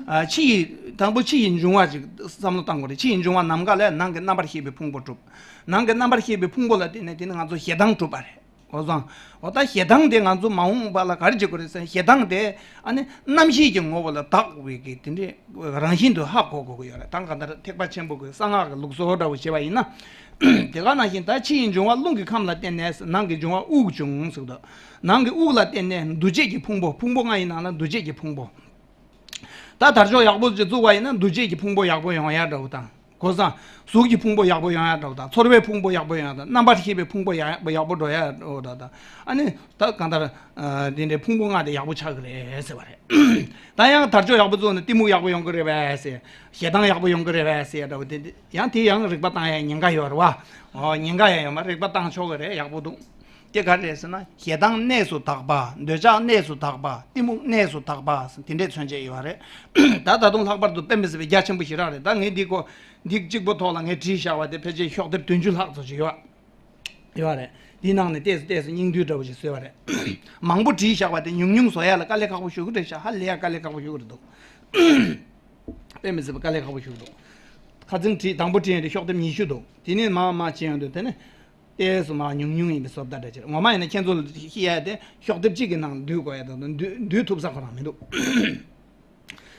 ཨ། ཕྱི་ཡི་དང་པོ་ཕྱི་ཡི་འབྱུང་བ་ཅིག་བསམ་བློ་བཏང་དགོས་རེད། ཕྱི་ཡི་འབྱུང་བ་ནམ་མཁའ་ལས་ནང་གི་རྣམ་པར་ཤེས་པའི་ཕུང་པོ་གྲུབ། ནང་གི་རྣམ་པར་ཤེས་པའི་ཕུང་པོ་ལ་བརྟེན་ནས་དེ་ནི་ང་ཚོ་ཞེ་སྡང་གྲུབ་པ་རེད། གོ་སོང་། འོ་ད་ཞེ་སྡང་དེ་ང་ཚོ་མ་འོངས་པ་ལ་ག་རེ་བྱེད་དགོས་རེད་ཟེར་ན། ཞེ་སྡང་དེ་ཨ་ནི་རྣམ་ཤེས་ཀྱི་ངོ་བོ་ལ་བདག་པའི་གི་དེ་འདྲའི་རང་བཞིན་དུ་ཧ་གོ་དགོས་ཀྱི་ཡོད་རེད། ད་གང་ལྟར་ཐེག་པ་ཆེན་པོ་གི་གསང་སྔགས་ཀྱི་ལུགས་སྲོལ་འདྲ་བོ་བྱས་པ་ཡིན་ན། དེ་ག་ནང་བཞིན་ད་ཕྱི་ཡི་འབྱུང་བ་རླུང་གི་ཁམས་ལ་བརྟེན་ནས་ནང་གི་འབྱུང་བ་དབུགས་བྱུང་ཟེར་གི་འདུག་ནང་གི་དབུགས་ལ་བརྟེན་ནས་འདུ་བྱེད་ཀྱི་ཕུང་པོ། ཕུང་པོ་ལྔ་ཡི་ནང་ལ་འདུ་བྱེད་ཀྱི་ཕུང་པོ། ད་དར་ལྕོག་ཡག་པོ་ཅིག་བཙུགས་པ་ཡིན་ན་འདུ་བྱེད་ཀྱི་ཕུང་པོ་ཡག་པོ་ཡོང་ཡ་འདྲ་བོ་དང་། གོ་སོང་། གཟུགས་ཀྱི་ཕུང་པོ་ཡག་པོ་ཡོང་ཡ་འདྲ་བོ་དང་། ཚོར་བའི་ཕུང་པོ་ཡག་པོ་ཡོང་ཡ་དང་། རྣམ་པར་ཤེས་པའི་ཕུང་པོ་ཡག་པོ་ཡག་པོ་འགྲོ་ཡ་འདྲ་བོ་དང་། ཨ་ནི་ད་གང་ལྟར། ཨ། དེ་འདྲའི་ཕུང་པོ་ལྔ་དེ་ཡག་པོ་ཆགས་ཀྱི་རེད་ཟེར་བ་རེད། ད་ཡང་དར་ལྕོག་ཡག་པོ་བཙུགས་ན་གཏི་མུག་ཡག་པོ་ཡོང་གི་རེད་པས་ཟེར། ཞེ་སྡང་ཡག་པོ་ཡོང་གི་རེད་པས་ཟེར་འདྲ་བོ་དེ། ཡང་དེ་ཡང་རིག་པ་བཏང་ཡ་ཉེན་ཁ་ཡོད་རེད་བ། ཨོ་ཉེན་ཁ་ཡང་ཡོད་མ་རེད། རིག་པ་བཏང་ཆོག་གི་རེད། ཡག་པོ་འདུག་དེ་ག་རེ་རེད་ཟེར་ན། ཞེ་སྡང་གནས་སུ་དག་པ། འདོད་ཆགས་གནས་སུ་དག་པ། གཏི་མུག་གནས་སུ་དག་པ་ཟེར་དེ་འདྲས་མཚོན་བྱེད་ཡོད་རེད། ད་ད་དུང་ལྷག་པར་དུ་དཔེ་མི་སྲིད་པའི་རྒྱ་ཆེན་པོ་ཞེ་དྲག་རེད། ད་ངས་འདི་གོ་འདི་གཅིག་པོ་ཐོག་ལ་ངས་བྲིས་བཞག་པ་དེ་ཕལ་ཆེར་ཤོག་དེབ་བདུན་ཅུ་ལྷག་ཙམ་ཞིག་ཡོད། ཡོད་རེད། འདི་ནང་ནས་ཏོག་ཙམ་ཏོག་ཙམ་སྙིང་བསྡུས་འདྲ་བོ་ཞིག་བཟོས་པ་རེད། མང་པོ་བྲིས་བཞག་པ་དེ་ཉུང་ཉུང་བཟོ་ཡ་ལ་དཀའ་ལས་ཁག་པོ་ཞེ་པོ་རེད་ཤག་ཧ་ལས་ཡ་དཀའ་ལས་ཁག་པོ་ཞེ་པོ་རེད་འདུག་དཔེ་མི་སྲིད་པ་དཀའ་ལས་ཁག་པོ་ཞེ་པོ་འདུག་ཁ་སང་བྲིས། དང་པོ་བྲིས་ཡོང་དུས་ཤོག་དེབ་ཉི་ཤུ་འདུག་དེ་ནས་མར་མར་ཕྱིན་ཡོང་དུས་དེ་ནས་ཏོག་ཙམ་མར་ཉུང་ཉུང་ཡིན་པའི་བཟོ་ལྟ་འདྲ་ཅིག་ངོ་མ་ཡིན་ན་ཁྱེད་ཚོ་ལ་བཤད་ཡ་དེ་ཤོག་དེབ་གཅིག་གི་ནང་བསྡུས་དགོས་ཡ་དང་བསྡུས་བསྡུས་ཐུབ་ས་ཁོ་རང་མི་འདུག་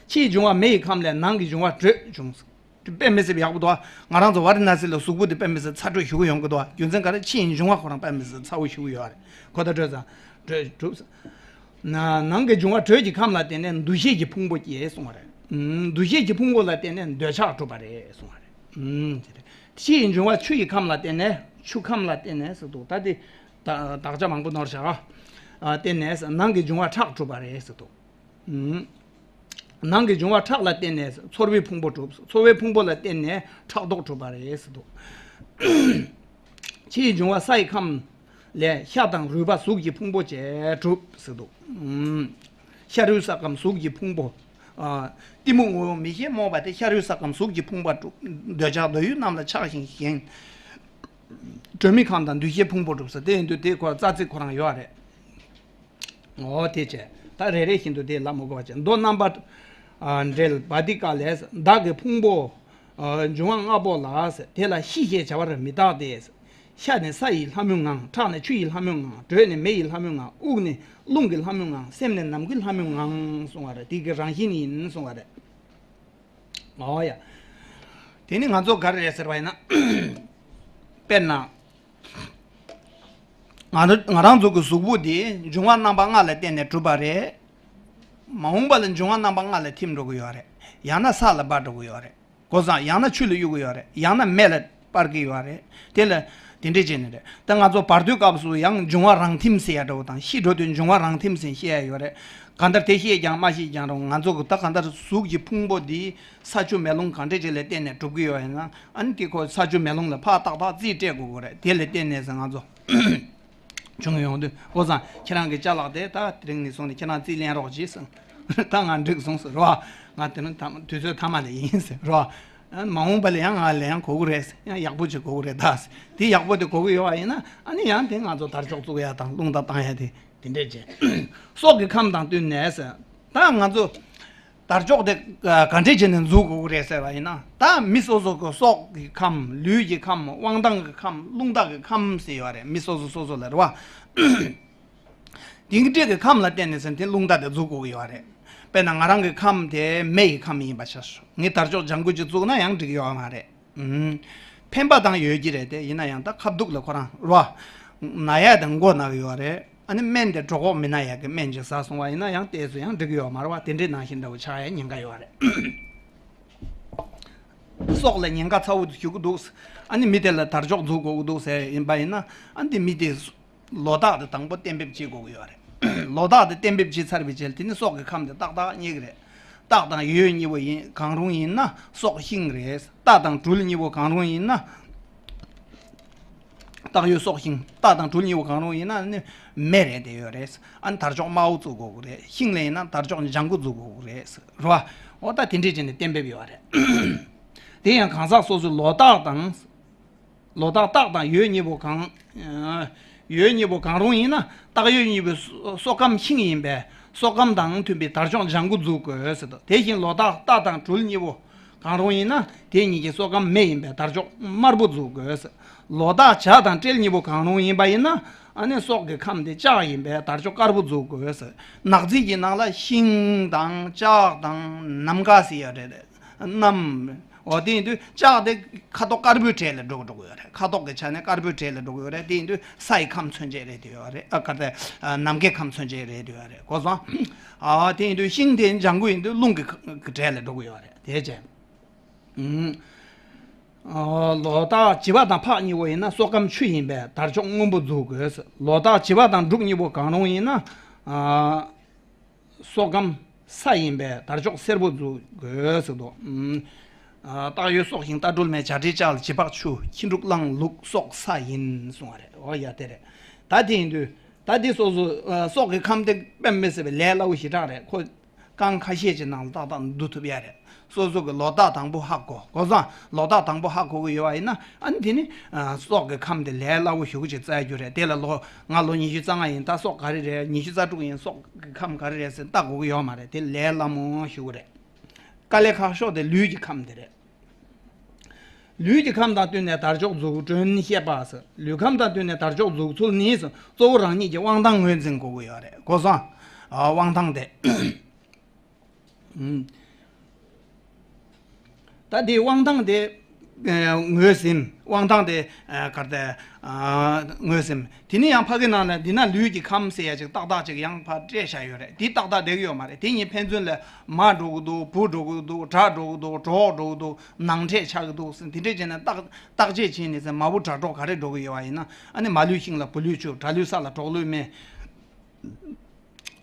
ཕྱིའི་འབྱུང་བ་མེ་ཡི་ཁམས་ལས་ནང་གི་འབྱུང་བ་དྲོད་བྱུང་། དཔེ་མི་སྲིད་པ་ཡག་པོ་འདུག་ང་རང་ཚོ་ཝཱ་ར་ཎ་སི་ལ་གཟུགས་པོ་དེ་དཔེ་མི་སྲིད་ཚ་དྲོད་ཞེ་པོ་ཡོང་གི་འདུག་རྒྱུ་མཚན་ག་རེ། ཕྱིའི་འབྱུང་བ་ཁོ་རང་དཔེ་མི་སྲིད་ཚ་པོ་ཞེ་པོ་ཡོད་རེད། གོ་བརྡ་འཕྲོད་ཙང་དྲོད་གྲུབ། ན་ནང་གི་འབྱུང་བ་དྲོད་ཀྱི་ཁམས་ལ་བརྟེན་ནས་འདུ་ཤེས་ཀྱི་ཕུང་པོ་སྐྱེས་གསུངས་པ་རེད། ཨུམ། འདུ་ཤེས་ཀྱི་ཕུང་པོ་ལ་བརྟེན་ནས་འདོད་ཆགས་གྲུབ་པ་རེད་གསུངས་པ་རེད། ཨུམ། དེ་རེད། ཕྱིའི་འབྱུང་བ་ཆུ་ཡི་ཁམས་ལ་བརྟེན་ནས། ཆུ་ཁམས་ལ་བརྟེན་ནས་ཟེར་འདུག་ད་དེ་དག་དག་ཆ་མང་པོ་ནོར་བཞག་ཨ། བརྟེན་ནས་ནང་གི་འབྱུང་བ་ཁྲག་གྲུབ་པ་རེད་ཟེར་འདུག་ཨུམ། ནང་གི་འབྱུང་བ་ཁྲག་ལ་བརྟེན་ནས་ཚོར་བའི་ཕུང་པོ་གྲུབ། ཚོར་བའི་ཕུང་པོ་ལ་བརྟེན་ནས་ཁྲག་མདོག་གྲུབ་པ་རེད་ཟེར་འདུག་ཕྱིའི་འབྱུང་བ་ས་ཡི་ཁམས་ལས་ཤ་དང་རུས་པ་གཟུགས་ཀྱི་ཕུང་པོ་བཅས་གྲུབ་ཟེར་འདུག་ཨུམ། ཤ་རུས་ས་ཁམས་གཟུགས་ཀྱི་ཕུང་པོ། ཨ། གཏི་མུག་ངོ་བོ་མི་ཤེས་རྨོངས་པ་དེ་ཤ་རུས་ས་ཁམས་གཟུགས་ཀྱི་ཕུང་པོ་གྲུབ། འདོད་ཆགས་འདོད་ཡུལ་རྣམས་ལ་ཆགས་ཤིང་ཞེན། སྒྲོན་མེའི་ཁམས་དང་འདུ་ཤེས་ཕུང་པོ་གྲུབ་ཟེར། དེ་ཡིན་དུས་དེ་ཁོ་རྩ་ཚིག་ཁོ་རང་ཡོད་རེད། འོ་དེ་བྱས། ད་རེ་རེ་བཞིན་དུ་དེ་ལབ་མི་དགོས་པ་བྱས། མདོ་རྣམ་པར། ཨ། འགྲེལ་བ་ཏི་ཀ་ལས། བདག་གི་ཕུང་པོ། ཨ། འབྱུང་བ་ལྔ་པོ་ལ། དེ་ལ་ཤི་ཞེས་བྱ་བར་མི་བཏགས་ཏེ། ཤ་ནི་ས་ཡི་ལྷ་མོའི་ངང་། ཁྲག་ནི་ཆུ་ཡི་ལྷ་མོའི་ངང་། དྲོད་ནི་མེ་ཡི་ལྷ་མོའི་ངང་། དབུགས་ནི་རླུང་གི་ལྷ་མོའི་ངང་། སེམས་ནི་ནམ་མཁའི་ལྷ་མོའི་ངང་གསུངས་པ་རེད། དེ་གི་རང་བཞིན་ཡིན་གསུངས་པ་རེད། འོ་ཡ། དེ་ནི་ང་ཚོ་ག་རེ་རེད་ཟེར་བ་ཡིན་ན། དཔེར་ན། ང་རང་ང་རང་ཚོ་གི་གཟུགས་པོ་འདི་འབྱུང་བ་རྣམ་པ་ལྔ་ལ་བརྟེན་ནས་གྲུབ་པ་རེད། མ་འོངས་པ་ལ་འབྱུང་བ་རྣམ་པ་ལྔ་ལ་ཐིམ་འགྲོ་གི་ཡོད་རེད། ཡང་ན་ས་ལ་འབར་འགྲོ་གི་ཡོད་རེད། གོ་སོང་། ཡང་ན་ཆུ་ལ་གཡུག་གི་ཡོད་རེད། ཡང་ན་མེ་ལ་སྤར་གི་ཡོད་རེད། དེ་ལ་དེ་འདྲས་བྱས་ནས་རེད། ད་ང་ཚོ་བར་དོའི་སྐབས་སུ་ཡང་འབྱུང་བ་རང་ཐིམ་ཟེར་ཡ་འདྲ་བོ་དང་། ཤི་འགྲོ་དུས་འབྱུང་བ་རང་ཐིམ་ཟེར་བཤད་ཡ་ཡོད་རེད། གང་ལྟར་དེ་བཤད་ཀྱང་མ་བཤད་ཀྱང་རུང་། ང་ཚོ་གི་ད་གང་ལྟར་གཟུགས་ཀྱི་ཕུང་པོ་འདི་ས་ཆུ་མེ་རླུང་གང་འདྲས་ཅིག་ལ་བརྟེན་ནས་གྲུབ་ཀྱི་ཡོད་ཡིན་ན། ཨ་ནི་དེ་ཁོ་ས་ཆུ་མེ་རླུང་ལ་ཕར་ཏག་ཏག་རྩིས་སྤྲད་དགོས་ཀྱི་རེད། དེ་ལ་བརྟེན་ནས་ཟེར་ང་ཚོ་བྱུང་ཡོང་དུས། ཨོ་ཙང་ཁྱེད་རང་གི་ཅ་ལག་དེ་ད་དེ་རིང་ནས་བཟུང་ནས་ཁྱེད་རང་རྩིས་ལེན་རོགས་གྱིས་ཟེར། ད་ང་འགྲིག་སོང་ཟེར་རོ། ང་དེ་རིང་ཐ་མ་དུས་ཚོད་ཐ་མ་ལ་ཡིན་ཟེར་རོ། མ་འོངས་པ་ལ་ཡང་ང་ལ་ཡང་གོ་གི་རེད་ཟེར། ཡང་ཡག་པོ་ཅིག་གོ་གི་རེད་ད་ཟེར། དེ་ཡག་པོ་དེ་གོ་གི་ཡོད་པ་ཡིན་ན། ཨ་ནི་ཡང་དེ་ང་ཚོ་དར་ལྕོག་བཙུགས་ཡ་དང་རླུང་རྟ་བཏང་ཡ་དེ་དེ་འདྲས་བྱས། སྲོག་གི་ཁམས་དང་བསྟུན་ནས་ཟེར། ད་ང་ཚོ། དར་ལྕོག་དེ་ག་འདྲས་བྱས་ནས་འཛུགས་དགོས་ཀྱི་རེད་ཟེར་བ་ཡིན་ན། ད་མི་སོ་སོ་གི་སྲོག་གི་ཁམས། ལུས་ཀྱི་ཁམས། དབང་ཐང་གི་ཁམས། རླུང་རྟ་གི་ཁམས་ཟེར་ཡོད་རེད། མི་སོ་སོ་སོ་སོ་ལ་རེད་བ། དེ་འདྲས་ཀྱི་ཁམས་ལ་བརྟེན་ནས་ཟེར་དེ་རླུང་རྟ་དེ་འཛུགས་དགོས་ཀྱི་ཡོད་རེད། དཔེར་ན་ང་རང་གི་ཁམས་དེ་མེ་ཡི་ཁམས་ཡིན་པ་ཆ་བཞག་ངས་དར་ལྕོག་ལྗང་གུ་ཅིག་བཙུགས་ན་ཡང་འགྲིག་ཡོད་མ་རེད། ཨུམ། ཕན་པ་དང་ཡོད་ཀྱི་རེད་དེ། ཡིན་ན་ཡང་ད་ཁ་བདུག་ལ་ཁོ་རང་རོ། ན་ཡ་དང་མགོ་ན་གི་ཡོད་རེད། ཨ་ནི་སྨན་དེ་གྲོད་ཁོག་མི་ན་ཡ་གི་སྨན་ཅིག་ཟ་སོང་བ་ཡིན་ན་ཡང་ཏོག་ཙམ་ཡང་འགྲིག་གི་ཡོད་མ་རེད་བ། དེ་འདྲའི་ནང་བཞིན་འདྲ་བོ་ཆགས་ཡ་ཉེན་ཁ་ཡོད་རེད། སྲོག་ལ་ཉེན་ཁ་ཚ་བོ་ཞུ་གི་འདུག་ཨ་ནི་མི་དེ་ལ་དར་ལྕོག་འཛུགས་དགོས་ཀྱི་འདུག་ཟེར་ཡིན་པ་ཡིན་ན། ཨ་ནི་མི་དེ་ལོ་རྟགས་དེ་དང་པོ་གཏན་འབེབས་བྱེད་དགོས་ཀྱི་ཡོད་རེད། ལོ་རྟགས་དེ་གཏན་འབེབས་བྱས་ཚར་བའི་རྗེས་དེ་ནི་སྲོག་གི་ཁམས་དེ་ཏག་ཏག་རྙེད་ཀྱི་རེད། རྟགས་དང་ཡུལ་གཉིས་པོ་ཡིན་གང་རུང་ཡིན་ན་སྲོག་ཤིང་རེད། རྟགས་དང་སྦྲུལ་གཉིས་པོ་གང་རུང་ཡིན་ན། རྟགས་ཡུལ་སྲོག་ཤིང་། རྟགས་དང་སྦྲུལ་གཉིས་པོ་གང་རུང་ཡིན་ན་ནི་མེ་རེད་དེ་ཡོད་རེད། ཨ་ནི་དར་ལྕོག་དམར་པོ་བཙུགས་དགོས་ཀྱི་རེད། ཤིང་ལ་ཡིན་ན་དར་ལྕོག་ལྗང་གུ་བཙུགས་དགོས་ཀྱི་རེད་རོ། འོ་ད་དེ་འདྲས་བྱས་ནས་གཏན་འབེབས་ཡོད་རེད། དེ་ཡང་གང་ཟག་སོ་སོའི་ལོ་རྟགས་དང་། ལོ་རྟགས་རྟགས་དང་ཡུལ་གཉིས་པོ་གང་། ཡུལ་གཉིས་པོ་གང་རུང་ཡིན་ན། རྟགས་ཡུལ་གཉིས་པོའི་སྲོག་སྲོག་ཁམས་ཤིང་ཡིན་པས་སྲོག་ཁམས་དང་མཐུན་པའི་དར་ལྕོག་ལྗང་གུ་འཛུགས་དགོས་ཟེར་དོ། དེ་བཞིན་ལོ་རྟགས་རྟ་དང་སྦྲུལ་གཉིས་པོ་གང་རུང་ཡིན་ན་དེ་གཉིས་ཀྱི་སྲོག་ཁམས་མེ་ཡིན་པས་དར་ལྕོག་དམར་པོ་འཛུགས་དགོས་ཟེར། ལོ་རྟགས་བྱ་དང་སྤྲེལ་གཉིས་པོ་གང་རུང་ཡིན་པ་ཡིན་ན། ཨ་ནི་སྲོག་གི་ཁམས་དེ་ལྕགས་ཡིན་པས་དར་ལྕོག་དཀར་པོ་འཛུགས་དགོས་ཟེར། ནག་རྫས་ཀྱི་ནང་ལ་ཤིང་དང་ལྕགས་དང་ནམ་མཁའ་ཟེར་ཡ་རེད། གནམ། འོ་དེ་ཡིན་དུས་ལྕགས་དེ་ཁ་དོག་དཀར་པོའི་གྲས་ལ་འགྲོ་གི་འགྲོ་གི་ཡོད་རེད། ཁ་དོག་གི་ཆ་ནས་དཀར་པོའི་གྲས་ལ་འགྲོ་གི་ཡོད་རེད། དེ་ཡིན་དུས་ས་ཡི་ཁམས་མཚོན་བྱེད་རེད་དེ་ཡོད་རེད། ཨ་ག་རེ། ནམ་མཁའི་ཁམས་མཚོན་བྱེད་རེད་དེ་ཡོད་རེད། གོ་སོང་། ཨ་དེ་ཡིན་དུས་ཤིང་དེ་ལྗང་གུ་ཡིན་དུས་རླུང་གི་ཁ་གི་གྲས་ལ་འགྲོ་གི་ཡོད་རེད། དེ་བྱས། ཨུམ། ཨ་ལོ་རྟགས་བྱི་བ་དང་ཕག་གཉིས་པོ་ཡིན་ན་སྲོག་ཁམས་ཆུ་ཡིན་པས་དར་ལྕོག་སྔོན་པོ་འཛུགས་དགོས། ལོ་རྟགས་བྱི་བ་དང་འབྲུག་གཉིས་པོ་གང་རུང་ཡིན་ན། ཨ། སྲོག་ཁམས་ས་ཡིན་པས་དར་ལྕོག་སེར་པོ་འཛུགས་དགོས་ཟེར་དོ། ཨུམ། ཨ་རྟགས་ཡུལ་སྲོག་ཤིང་། རྟ་སྦྲུལ་མེ། བྱ་སྤྲེལ་ལྕགས། བྱི་ཕག་ཆུ། ཁྱི་འབྲུག་གླང་། ལུག་སྲོག་ས་ཡིན་གསུང་བ་རེད། འོ་ཡ་དེ་རེད། ད་དེ་ཡིན་དུས་ད་དེ་སོ་སོ་ཨ་སྲོག་གི་ཁམས་དེ་དཔེ་མི་སྲིད་པའི་ལས་སླ་བོ་ཞེ་དྲག་རེད། ཁོ་རྐང་ཁ་ཤས་ཀྱི་ནང་ལ་ཏག་ཏག་འདུ་ཐུབ་ཡ་རེད། སོ་སོ་གི་ལོ་རྟགས་དང་པོ་ཧ་གོ་གོ་སོང་། ལོ་རྟགས་དང་པོ་ཧ་གོ་གི་ཡོད་པ་ཡིན་ན། ཨ་ནི་དེ་ནི་ཨ་སྲོག་གི་ཁམས་དེ་ལས་སླ་བོ་ཞེ་པོ་ཅིག་བཙལ་རྒྱུ་རེད། དེ་ལ་ལོ་ང་ལོ་ཉི་ཤུ་རྩ་ལྔ་ཡིན། ད་སྲོག་ག་རེ་རེད། ཉི་ཤུ་རྩ་དྲུག་ཡིན། སྲོག་གི་ཁམས་ག་རེ་རེད་ཟེར་ལྟ་དགོས་ཀྱི་ཡོད་མ་རེད། དེ་ལས་སླ་མོ་ཞེ་པོ་རེད། དཀའ་ལས་ཁག་ཤོས་དེ་ལུས་ཀྱི་ཁམས་དེ་རེད། ལུས་ཀྱི་ཁམས་དང་བསྟུན་ནས་དར་ལྕོག་འཛུགས་སྐྲུན་བཤད་པ་ཟེར། ལུས་ཁམས་དང་བསྟུན་ནས་དར་ལྕོག་འཛུགས་ཚུལ་ནི་ཟེར། གཙོ་བོ་རང་ཉིད་ཀྱི་དབང་ཐང་ངོས་འཛིན་དགོས་ཀྱི་ཡོད་རེད། གོ་སོང་། ཨ་དབང་ཐང་དེ། ཨུམ། ད་དེའི་དབང་ཐང་དེ། ཨ་ངོས་ཟིན། དབང་ཐང་དེ་ཨ་གར་དེ་ཨ་ངོས་ཟིན། དེ་ནས་ཡང་ཕ་གི་ནང་ལ་འདི་ན་ལུས་ཀྱི་ཁམས་ཟེར་ཡ་ཅིག་ཏག་ཏག་ཅིག་ཡང་ཕར་སྤྲད་བཞག་ཡོད་རེད། དེ་ཏག་ཏག་བསྡད་ཀྱི་ཡོད་མ་རེད། དེ་གཉིས་ཕན་ཚུན་ལ་མར་འགྲོ་གི་འདུག་བུ་འགྲོ་གི་འདུག་དགྲ་འགྲོ་གི་འདུག་གྲོགས་འགྲོ་གི་འདུག་ནང་འདྲེས་ཆགས་ཀྱི་འདུག་ཟེར། དེ་འདྲས་བྱས་ནས་བརྟག་བརྟག་དཔྱད་བྱས་ནས་ཟེར། མ་བུ་དགྲ་གྲོགས་ག་རེ་འགྲོ་གི་ཡོད་པ་ཡིན་ན། ཨ་ནི་མ་ལུས་ཤིང་ལ་བུ་ལུས་ཆུ། དགྲ་ལུས་ས་ལ་གྲོགས་ལུས་མེ།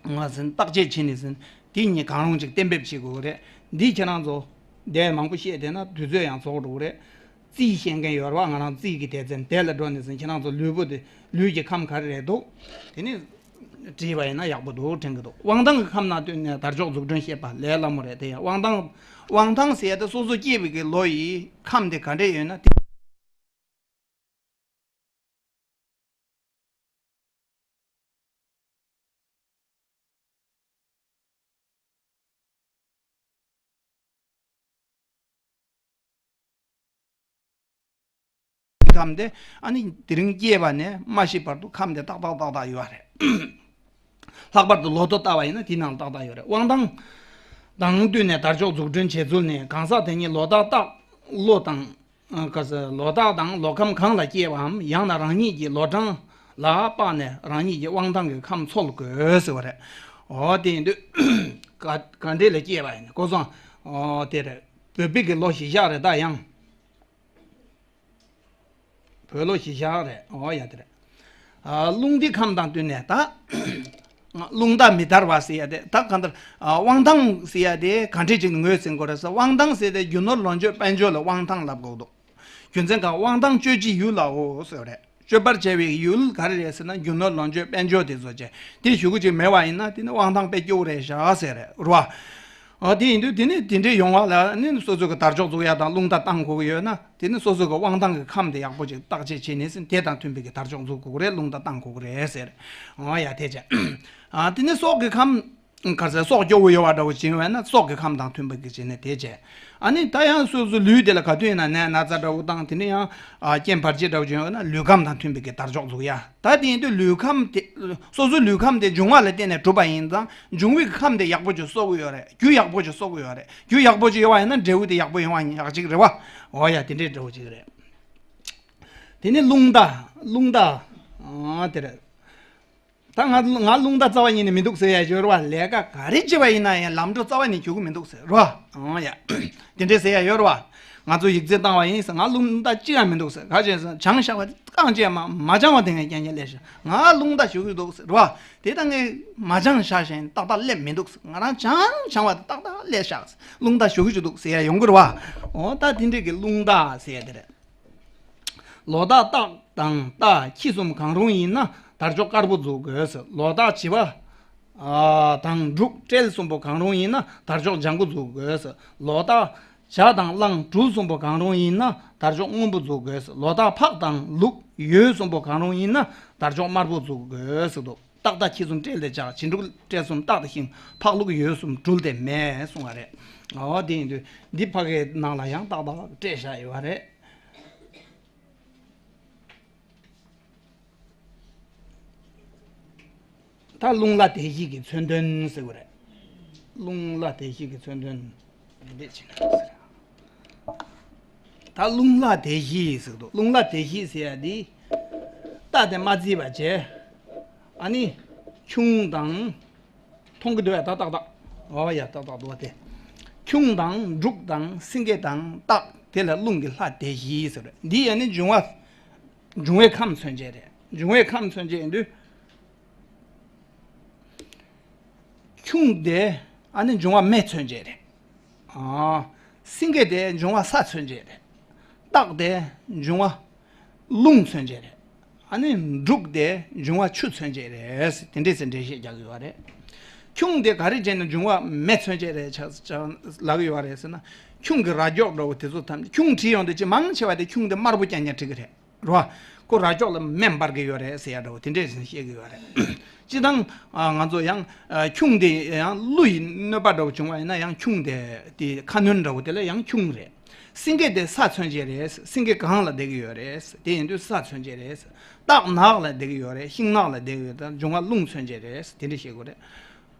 ང་ཟིན་བརྟག་དཔྱད་བྱས་ནས་ཟིན། དེ་གཉིས་གང་རུང་ཅིག་གཏན་འབེབས་བྱེད་དགོས་ཀྱི་རེད། འདི་ཁྱེད་རང་ཚོ་འདས་མང་པོ་བཤད་བསྡད་ན་དུས་ཚོད་ཡང་རྫོགས་འགྲོ་གི་རེད། རྩིས་ཤེས་མཁན་ཡོད་རེད་བ། ང་རང་རྩིས་ཀྱི་སྡེ་ཚན་དེ་ལ་འགྲོ་ནས་ཟིན། ཁྱེད་རང་ཚོ་ལུས་པོ་དེ་ལུས་ཀྱི་ཁམས་ག་རེ་རེད་འདུག་དེ་ནི་བྲིས་པ་ཡིན་ན་ཡག་པོ་འདུག་དྲན་གྱི་འདུག་དབང་ཐང་གི་ཁམས་ནང་བསྟུན་ནས་དར་ལྕོག་འཛུགས་སྐྲུན་བྱེད་པ་ལས་སླ་མོ་རེད། དེ་ཡང་དབང་ཐང་། དབང་ཐང་ཟེར་ཡ་དེ་སོ་སོ་སྐྱེས་པའི་གི་ལོ་ཡི་ཁམས་དེ་ག་འདྲས་ཡོད་ན་དེ། ཁམས་དེ་ཨ་ནི་དེ་རིང་སྐྱེས་པ་ནས་མ་ཤི་བར་དུ་ཁམས་དེ་ཏག་ཏག་ཏག་ཏག་ཡོད་རེད། ལྷག་པར་དུ་ལོ་ཐོ་ལྟ་བ་ཡིན་ན་དེའི་ནང་ཏག་ཏག་ཡོད་རེད། དབང་ཐང་དང་བསྟུན་ནས་དར་ལྕོག་འཛུགས་སྐྲུན་བྱེད་ཚུལ་ནི། གང་ཟག་དེ་ཉིད་ལོ་རྟགས་རྟགས་ལོ་དང་། ཨ་ག་ཟེར། ལོ་རྟགས་དང་ལོ་ཁམས་གང་ལ་སྐྱེས་པའམ། ཡང་ན་རང་ཉིད་ཀྱི་ལོ་གྲངས་ལ་དཔགས་ནས་རང་ཉིད་ཀྱི་དབང་ཐང་གི་ཁམས་འཚོལ་དགོས་ཟེར་བ་རེད། འོ་དེ་ཡིན་དུས་ག་ག་འདྲས་ལ་སྐྱེས་པ་ཡིན་གོ་སོང་། འོ་དེ་རེད། བོད་པའི་གི་ལོ་བཞི་ཞག་རེད། ད་ཡང་བོད་ལོ་བཞི་ཞག་རེད། འོ་ཡ་དེ་རེད། ཨ་རླུང་རྟའི་ཁམས་དང་བསྟུན་ནས་ད། རླུང་རྟ་མི་དར་བ་ཟེར་ཡ་དེ་ད་གང་ལྟར་ཨ་དབང་ཐང་ཟེར་ཡ་དེ་ག་འདྲས་ཅིག་ངོས་ཟིན་དགོས་རེད་ཟེར། དབང་ཐང་ཟེར་དེ་རྒྱུ་ནོར་ལོངས་སྤྱོད་དཔལ་འབྱོར་ལ་དབང་ཐང་ལབ་དགོས་འདུག་རྒྱུ་མཚན་གང་། དབང་ཐང་སྤྱོད་ཀྱི་ཡུལ་ལའོ་ཟེར་བ་རེད། སྤྱོད་པར་བྱ་བའི་ཡུལ་ག་རེ་རེད་ཟེར་ན་རྒྱུ་ནོར་ལོངས་སྤྱོད་དཔལ་འབྱོར་དེ་ཚོ་བྱས། དེ་ཞུ་གི་ཅིག་མེད་པ་ཡིན་ན་དེ་ནི་དབང་ཐང་དཔེ་སྐྱོ་བོ་རེད་ཤག་ཟེར་རེད་རོ། ཨ་དེ་ཡིན་དུས་དེ་ནི་དེ་འདྲས་ཡོང་བ་ལ་ནི་སོ་སོ་གི་དར་ལྕོག་འཛུགས་ཡ་དང་རླུང་རྟ་བཏང་དགོས་ཀྱི་ཡོད་ན། དེ་ནི་སོ་སོ་གི་དབང་ཐང་གི་ཁམས་དེ་ཡག་པོ་ཅིག་བརྟག་དཔྱད་བྱས་ནས་ཟིན། དེ་དང་མཐུན་པའི་གི་དར་ལྕོག་འཛུགས་དགོས་ཀྱི་རེད། རླུང་རྟ་བཏང་དགོས་ཀྱི་རེད་ཟེར། འོ་ཡ་དེ་བྱས། ཨ་དེ་ནི་སྲོག་གི་ཁམས། ག་ཚད་སྲོག་སྐྱོ་བོ་ཡོད་པ་འདྲ་བོ་བྱུང་བས་ན་སྲོག་གི་ཁམས་དང་མཐུན་པ་གི་བྱས་ནས་དེ་བྱས། ཨ་ནི་ད་ཡང་སོ་སོ་ལུས་དེ་ལ་ག་དུས་ཡིན་ན་ནད་ན་ཚ་འདྲ་བོ་དང་དེ་ནས་ཡང་ཨ་རྐྱེན་བར་ཆད་འདྲ་བོ་བྱུང་བས་ན་ལུས་ཁམས་དང་མཐུན་པའི་གི་དར་ལྕོག་འཛུགས་ཡ། ད་དེ་ཡིན་དུས་ལུས་ཁམས་དེ་སོ་སོའི་ལུས་ཁམས་དེ་འབྱུང་བ་ལ་བརྟེན་ནས་གྲུབ་པ་ཡིན་ཙང་འབྱུང་བའི་ཁམས་དེ་ཡག་པོ་ཅིག་གསོ་གི་ཡོད་རེད། རྒྱུ་ཡག་པོ་ཅིག་གསོ་གི་ཡོད་རེད། རྒྱུ་ཡག་པོ་ཅིག་ཡོད་པ་ཡིན་ན་འབྲས་བུ་དེ་ཡག་པོ་ཡོང་བ་ཡག་ཅིག་རེད་བ། འོ་ཡ་དེ་འདྲའི་འདྲ་བོ་ཅིག་རེད། དེ་ནས་རླུང་རྟ། རླུང་རྟ། ཨ་དེ་རེད། ད་ང་ང་རླུང་རྟ་རྩ་བ་ཉིད་ནས་མི་འདུག་ཟེར་ཡ་ཡོད་རེད་བ། ལས་ཀ་ག་རེ་བྱེད་པ་ཡིན་ན་ཡང་ལམ་འགྲོ་རྩ་བ་ནས་རྒྱུག་གི་མི་འདུག་ཟེར་རོ། ཨང་ཡ། དེ་འདྲས་ཟེར་ཡ་ཡོད་རེད་བ། ང་ཚོ་ཡིག་ཚད་བཏང་བ་ཡིན་ཟེར་ང་རླུང་རྟ་གཅིག་ཡང་མི་འདུག་ཟེར། ག་བྱས་ཟེར་ན་བྱང་བཞག་པ་དེ་རྐང་བཅད་མ་མ་བྱང་བ་དེ་ངས་རྐྱང་རྐྱང་སླེབས་ཤག་ང་རླུང་རྟ་ཞུ་གི་འདུག་ཟེར་རོ། དེ་ད་ངས་མ་བྱང་བཞག་བཞིན་ཏག་ཏག་སླེབས་མི་འདུག་ཟེར། ང་རང་བྱང་བྱང་བ་དེ་ཏག་ཏག་སླེབས་ཤག་ཟེར། རླུང་རྟ་ཞུ་གི་ཅིག་འདུག་ཟེར་ཡ་ཡོང་གི་རེད་བ། འོ་ད་དེ་འདྲས་ཀྱི་རླུང་རྟ་ཟེར་ཡ་དེ་རེད། ལོ་རྟགས་སྟག་དང་རྟ་ཁྱི་གསུམ་གང་རུང་ཡིན་ན་དར་ལྕོག་དཀར་པོ་འཛུགས་དགོས། ལོ་རྟགས་བྱི་བ་ཨ་དང་འབྲུག་སྤྲེལ་གསུམ་པོ་གང་རུང་ཡིན་ན་དར་ལྕོག་ལྗང་གུ་འཛུགས་དགོས། ལོ་རྟགས་བྱ་དང་གླང་སྦྲུལ་གསུམ་པོ་གང་རུང་ཡིན་ན་དར་ལྕོག་སྔོན་པོ་འཛུགས་དགོས། ལོ་རྟགས་ཕག་དང་ལུག་ཡོས་གསུམ་པོ་གང་རུང་ཡིན་ན་དར་ལྕོག་དམར་པོ་འཛུགས་དགོས་ཟེར་འདུག་སྟག་རྟ་ཁྱི་གསུམ་སྤྲེལ་ཏེ་བྱ། བྱི་འབྲུག་སྤྲེལ་གསུམ་སྟག་སྟེ་ཤིང་། ཕག་ལུག་ཡོས་གསུམ་སྦྲུལ་ཏེ་མེ་གསུང་བ་རེད། འོ་དེ་ཡིན་དུས་འདི་ཕ་གའི་ནང་ལ་ཡང་ཏག་ཏག་སྤྲད་བཞག་ཡོད་པ་རེད། ད་རླུང་ལྷ་བདེ་གཤེགས་ཀྱི་མཚོན་དོན་ཟེར་བ་རེད། རླུང་ལྷ་བདེ་གཤེགས་ཀྱི་མཚོན་དོན་འདི་འདྲས་བྱས་ན་ཟེར། ད་རླུང་ལྷ་བདེ་གཤེགས་ཟེར་འདུག་རླུང་ལྷ་བདེ་གཤེགས་ཟེར་ཡ་འདི་རྟ་དེ་མ་བརྫིས་པ་བྱས། ཨ་ནི་ཁྱུང་དང་མཐོང་གི་འདུག་ཡ། ད་ཏག་ཏག་འོ་ཡ་ཏག་ཏག་འདུག་བ་དེ། ཁྱུང་དང་འབྲུག་དང་སེང་གེ་དང་སྟག་དེ་ལ་རླུང་གི་ལྷ་བདེ་གཤེགས་ཟེར་རེད། འདི་ཡ་ནི་འབྱུང་བ། འབྱུང་བའི་ཁམས་མཚོན་བྱེད་རེད། འབྱུང་བའི་ཁམས་མཚོན་བྱེད་ཡིན་དུས། ཁྱུང་དེ་ཨ་ནི་འབྱུང་བ་མེ་མཚོན་བྱེད་རེད། ཨ། སེང་གེ་དེ་འབྱུང་བ་ས་མཚོན་བྱེད་རེད། སྟག་དེ་འབྱུང་བ་རླུང་མཚོན་བྱེད་རེད། ཨ་ནི་འབྲུག་དེ་འབྱུང་བ་ཆུ་མཚོན་བྱེད་རེད། དེ་འདྲས་སེ་འགྲེལ་བཤད་རྒྱག་གི་ཡོད་རེད། ཁྱུང་དེ་ག་རེ་བྱས་ནས་འབྱུང་བ་མེ་མཚོན་བྱེད་རེད་ཆགས་ཆགས་ལབ་ཀྱི་ཡོད་རེད་ཟེར་ན། ཁྱུང་གི་རྭ་ཅོ་འདྲ་བོ་དེ་ཚོ་ཐམས་ཅད་ཁྱུང་བྲིས་ཡོང་དུས་ཅི་མང་ཆེ་བ་དེ་ཁྱུང་དེ་དམར་པོ་རྐྱང་རྐྱང་བྲིས་ཀྱི་རེད། རོ། ཁོ་རྭ་ཅོ་ལ་མེ་འབར་གྱི་ཡོད་རེད་ཟེར་ཡ་འདྲ་བོ་དེ་འདྲས་བཤད་ཀྱི་ཡོད་རེད། སྤྱིར་བཏང་ང་ཚོ་ཡང་ཁྱུང་དེ་ཡང་ཀླུ་ཡི་གནོད་པ་འདྲ་བོ་བྱུང་བ་ཡིན་ན་ཡང་ཁྱུང་དེ་དེ་ཁ་གནོན་འདྲ་བོ་དེ་ལ་ཡང་ཁྱུང་རེད། སེང་གེ་དེ་ས་མཚོན་བྱེད་རེད། སེང་གེ་གངས་ལ་བསྡད་ཀྱི་ཡོད་རེད། དེ་ཡིན་དུས་ས་མཚོན་བྱེད་རེད། སྟག་ནགས་ལ་བསྡད་ཀྱི་ཡོད་རེད། ཤིང་ནགས་ལ་བསྡད་ཀྱི་ཡོད། ད་འབྱུང་བ་རླུང་མཚོན་བྱེད་རེད། དེ་འདྲས་བཤད་དགོས་རེད།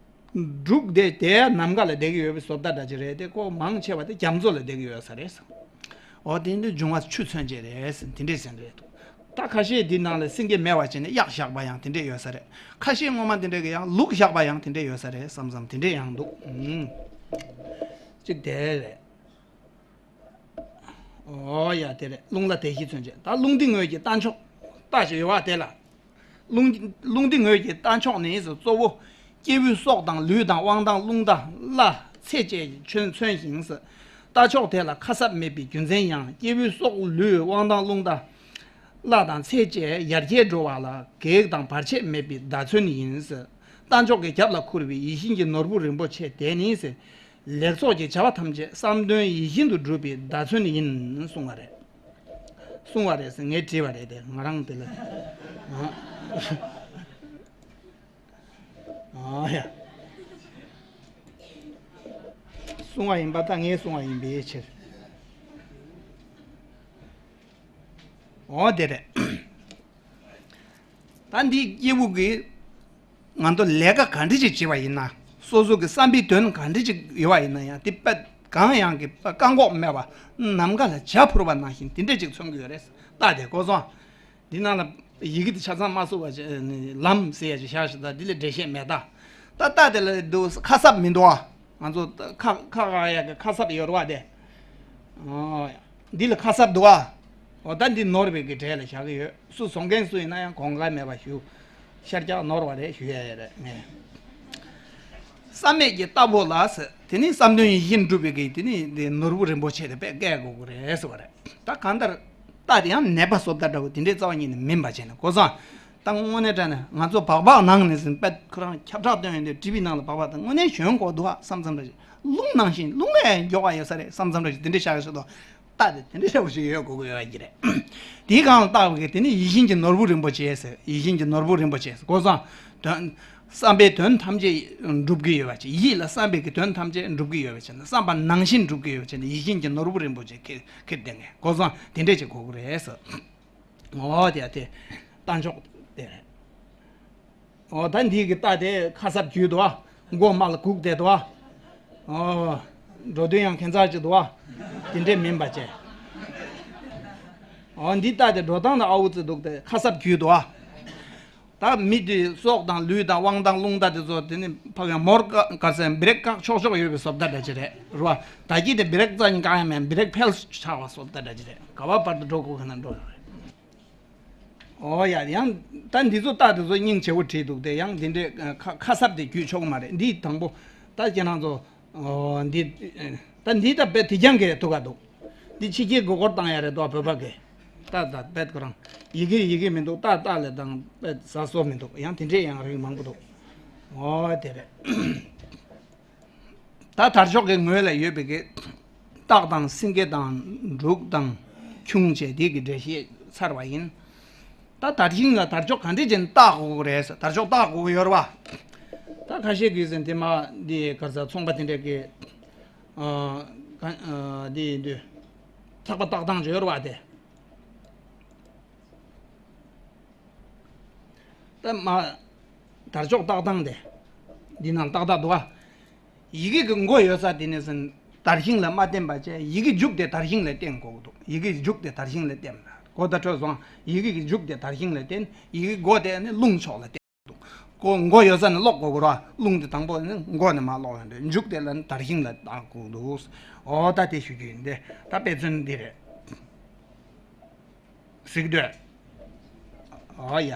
འབྲུག་དེ་དེའི་ནམ་མཁའ་ལ་བསྡད་ཀྱི་ཡོད་པའི་བཟོ་ལྟ་འདྲ་ཅིག་རེད་དེ། ཁོ་མང་ཆེ་བ་དེ་རྒྱ་མཚོ་ལ་བསྡད་ཀྱི་ཡོད་ས་རེད། འོ་དེ་འདི་འབྱུང་བ་ཆུ་མཚོན་བྱེད་རེད་དེ་འདྲས་ཟེར་རེད་འདུག་ད་ཁ་ཤས་འདི་ནང་ལ་སེང་གེ་མེ་བ་བྱས་ནས་གཡག་བཞག་པ་ཡང་དེ་འདྲས་ཡོད་ས་རེད། ཁ་ཤས་སྔོན་མ་དེ་འདྲས་ཀྱི་ཡང་ལུག་བཞག་པ་ཡང་དེ་འདྲས་ཡོད་ས་རེད་བསམ་བསམ་དེ་འདྲས་ཡང་འདུག་ཨུམ། གཅིག་དེ་རེད། ཨོ་ཡ་དེ་རེད། རླུང་ལྷ་བདེ་གཤེགས་མཚོན་བྱེད། ད་རླུང་རྟའི་ངོས་ཀྱི་རྟ་མཆོག་རྟ་ཞིག་ཡོད་པ་དེ་ལ། རླུང་རླུང་རྟའི་ངོས་ཀྱི་རྟ་མཆོག་ནི་གཙོ་བོ་སྐྱེ་བོའི་སྲོག་དང་ལུས་དང་དབང་ཐང་རླུང་རྟ་ལ་ཚེ་བཅད་ཀྱི་མཚོན་མཚོན་ཞིང་། རྟ་མཆོག་དེ་ལ་ཁ་གསབ་མེད་པའི་རྒྱུ་མཚན་ཡང་སྐྱེ་བོའི་སྲོག་ལུས་དབང་ཐང་རླུང་རྟ་ལ་དང་ཚེ་བཅད་ཡར་རྒྱས་འགྲོ་བ་ལ་གེགས་དང་བར་ཆད་མེད་པའི་བརྡ་མཚོན་ཡིན། རྟ་མཆོག་གི་རྒྱབ་ལ་ཁུར་བའི་ཡིད་བཞིན་གྱི་ནོར་བུ་རིན་པོ་ཆེ་དེ་ནི། ལེགས་ཚོགས་ཀྱི་བྱ་བ་ཐམས་ཅད་བསམ་དོན་ཡིད་བཞིན་དུ་འགྲུབ་པའི་བརྡ་མཚོན་ཡིན་གསུང་བ་རེད། གསུང་བ་རེད་ཟེར་ངས་བྲིས་པ་རེད་དེ་ང་རང་དེ་ལ། ཨ་ཡ། གསུང་བ་ཡིན་པ་ད་ངས་གསུང་བ་ཡིན་པའི་ཕྱིར། འོ་དེ་རེད། ད་འདི་སྐྱེས་བུ་གི་ང་ཚོ་ལས་ཀ་ག་འདྲ་ཅིག་བྱེད་པ་ཡིན་ན། སོ་སོ་གི་བསམ་པའི་དོན་ག་འདྲ་ཅིག་ཡོད་པ་ཡིན་ན་ཡང་དེ་དཔེ་གང་ཡང་གི་དཔེ་བཀག་འགོག་མེད་པ་ནམ་མཁའ་ལ་བྱ་འཕུར་བ་ནང་བཞིན་དེ་འདྲ་ཅིག་མཚོན་གྱི་ཡོད་རེད། ད་དེ་གོ་སོང་། འདི་ནང་ལ་ཡི་གེ་དེ་ཆ་ཚང་མ་བསུབས་པ་ལམ་ཟེར་ཡ་ཅིག་བཞག་ཞིག་ད་འདི་ལ་འགྲེལ་བཤད་མེད་ད། ད་ལྟ་དེ་ལ་འདུག་ཁ་གསབ་མི་འདུག་ཨ། ང་ཚོ་ཁ་ཁ་ག་ཡ་གི་ཁ་གསབ་ཡོད་རེད་བ་དེ། ཨོ། འདི་ལ་ཁ་གསབ་འདུག་ཨ། འོ་ད་འདི་ནོར་བའི་གི་གྲས་ལ་བཞག་གི་ཡོད། སུ་བཟོ་མཁན་སུ་ཡིན་ན་ཡང་དགོངས་འགལ་མེད་པ་ཞུ། ཤར་རྒྱག་ནོར་བ་རེད་ཞུ་ཡ་ཡ་རེད་ངས། བསམ་མེད་ཀྱི་རྟ་ཕོ་ལ་ཟེར། དེ་ནི་བསམ་དོན་ཡིད་བཞིན་འགྲུབ་པའི་གི་དེ་ནི་དེ་ནོར་བུ་རིན་པོ་ཆེ་དེ་དཔེ་བཀལ་དགོས་ཀྱི་རེད་ཟེར་བ་རེད། ད་གང་ལྟར་རྟ་དེ་ཡང་ནད་པ་བཟོ་ལྟ་འདྲ་བོ་དེ་འདྲའི་རྩ་བ་ཉིད་ནས་མིན་པ་བྱས་ནས་གོ་སོང་། ད་དངོས་གནས་དྲང་གནས་ང་ཚོ་སྦག་སྦག་ནང་ནས་ཟིན་པད་ཁོ་རང་ཁྱབ་བསྒྲགས་སྟོན་ཡོང་དུས་ཊི་ཝི་ནང་ལ་སྦག་སྦག་དང་དངོས་གནས་གཞོན་གོ་འདུག་ཨ་བསམ་བསམ་འདྲ་ཞིག་རླུང་ནང་བཞིན་རླུང་ལས་མགྱོགས་པ་ཡོད་ས་རེད་བསམ་བསམ་འདྲ་ཞིག་དེ་འདྲའི་ཤག་ཤག་ཏོ། རྟ་དེ་དེ་འདྲའི་ཤག་ཞིག་ཡོད་དགོས་ཀྱི་ཡོད་ཀྱི་རེད། དེའི་སྒང་ལ་བཏགས་པའི་དེ་ནི་ཡིད་བཞིན་གྱི་ནོར་བུ་རིན་པོ་ཆེ་ཟེར། ཡིད་བཞིན་གྱི་ནོར་བུ་རིན་པོ་ཆེ་ཟེར་གོ་སོང་། དོན་ བསམ་པའི་དོན་ཐམས་ཅད་འགྲུབ་ཀྱི་ཡོད་པ་ཅིག་ཡིད་ལ་བསམ་པའི་གི་དོན་ཐམས་ཅད་འགྲུབ་ཀྱི་ཡོད་པ་ཅིག་ན། བསམ་པ་ནང་བཞིན་འགྲུབ་ཀྱི་ཡོད་པ་ཅིག་ན། ཡིད་བཞིན་གྱི་ནོར་བུ་རིན་པོ་ཆེ་ཁྱེར་ཁྱེར་བསྡད་མཁན་གོ་སོང་། དེ་འདྲས་ཅིག་དགོས་ཀྱི་རེད་ཟེར། འོ་དེ་དེ་རྟ་མཆོག་དེ་རེད། འོ་ད་འདི་གི་རྟ་དེ་ཁ་གསབ་རྒྱུས་འདུག་ཨ། མགོ་དམའ་ལ་སྒུག་བསྡད་འདུག་ཨ། འོ། འགྲོ་དུས་ཡང་ཁྱད་མཚར་ཅིག་འདུག་ཨ། དེ་འདྲས་མིན་པ་བྱས། འོ་འདི་རྟ་དེ་འགྲོ་སྟངས་དང་ཨ་འུ་ཙི་འདུག་སྟེ་ཁ་གསབ་རྒྱུས་འདུག་ཨ། ད་མི་དེ་སྲོག་དང་ལུས་དང་དབང་ཐང་རླུང་རྟ་དེ་ཚོ་དེ་ནི་ཕ་གིའང་མོར་ཀ་ག་ཟེར་བི་རེག་བཀག་ཆོག་ཆོག་ཡོད་པའི་བཟོ་ལྟ་འདྲ་ཅིག་རེད་རེད་བ། ད་གི་དེ་བི་རེག་རྩ་ནི་བཀག་ཡ་མེད། བི་རེག་ཕེལ་ཆགས་པ་བཟོ་ལྟ་འདྲ་ཅིག་རེད། ག་བ་བར་དུ་འགྲོ་དགོས་ཁ་ན་འགྲོ་ཡོང་རེད། ཨོ་ཡ་ཡང་ད་འདི་ཚོ་རྟ་དེ་ཚོ་སྙིང་རྗེ་བོ་བྲིས་འདུག་སྟེ། ཡང་འདི་འདྲའི་ཁ་ཁ་གསབ་དེ་རྒྱུས་ཆོག་གི་མ་རེད། འདི་དང་པོ་ད་ཁྱེད་རང་ཚོ། ཨོ་འདི། ད་འདི་ད་དཔེ་དེ་རྐྱང་གི་ཐུག་ག་འདུག་འདི་ཕྱི་རྒྱལ་གྱི་སྐོར་བཏང་ཡ་རེད་དོ། བོད་པ་གི་རྟ་ད་དཔེ་ཁོ་རང་ཡི་གེ་ཡི་གེ་མི་འདུག་རྟ་རྟ་ལས་དང་དཔེ་ཟ་སོ་མི་འདུག་ཡང་དེ་འདྲས་ཡང་རིགས་མང་པོ་འདུག་ཨོ་དེ་རེད། ད་དར་ལྕོག་གི་ངོས་ལ་ཡོད་པའི་གི་སྟག་དང་སེང་གེ་དང་འབྲུག་དང་ཁྱུང་བཅས་དེ་གི་འགྲེལ་བཤད་ཚར་བ་ཡིན། ད་དར་ཤིང་ལ་དར་ལྕོག་ག་འདྲས་ཅན་བཏགས་དགོས་ཀྱི་རེད་ཟེར། དར་ལྕོག་བཏགས་དགོས་ཀྱི་ཡོད་རེད་བ། ད་ཁ་ཤས་ཀྱིས་ཟེར་དེ་མ་འདི་ག་ས་ཚོང་པ་དེ་འདྲས་ཀྱི་ཨ་ག་ཨ་འདི་འདི་ཚགས་པར་བཏགས་སྟངས་ཅིག་ཡོད་རེད་བ་དེ། ད་མ་དར་ལྕོག་བཏགས་སྟངས་དེ་འདི་ནང་ཏག་ཏག་འདུག་ཨ། ཡི་གེ་གི་མགོ་ཡོད་ས་དེ་ནས་ཟིན་དར་ཤིང་ལ་མ་བརྟེན་པ་བྱས། ཡི་གེ་མཇུག་དེ་དར་ཤིང་ལ་བརྟེན་དགོས་ཀྱི་འདུག་ཡི་གེ་མཇུག་དེ་དར་ཤིང་ལ་བརྟེན། གོ་བརྡ་འཕྲོད་སོང་། ཡི་གེ་གི་མཇུག་དེ་དར་ཤིང་ལ་བརྟེན། ཡི་གེ་མགོ་དེ་ནི་རླུང་ཕྱོགས་ལ་བརྟེན་འདུག་མགོ་མགོ་ཡོད་ས་ནས་ཀློག་དགོས་ཀྱི་རེད། རླུང་དེ་དང་པོ་ནི་མགོ་ནས་མར་ཀློག་ཡོང་དུས་མཇུག་དེ་ལ་ནི་དར་ཤིང་ལ་བཏགས་དགོས་འདུག་འོ་ད་དེ་ཞུ་རྒྱུ་ཡིན་ཏེ། ད་དཔེ་མཚོན་འདི་རེད། གཟིགས་འདོད། ཨ་ཡ།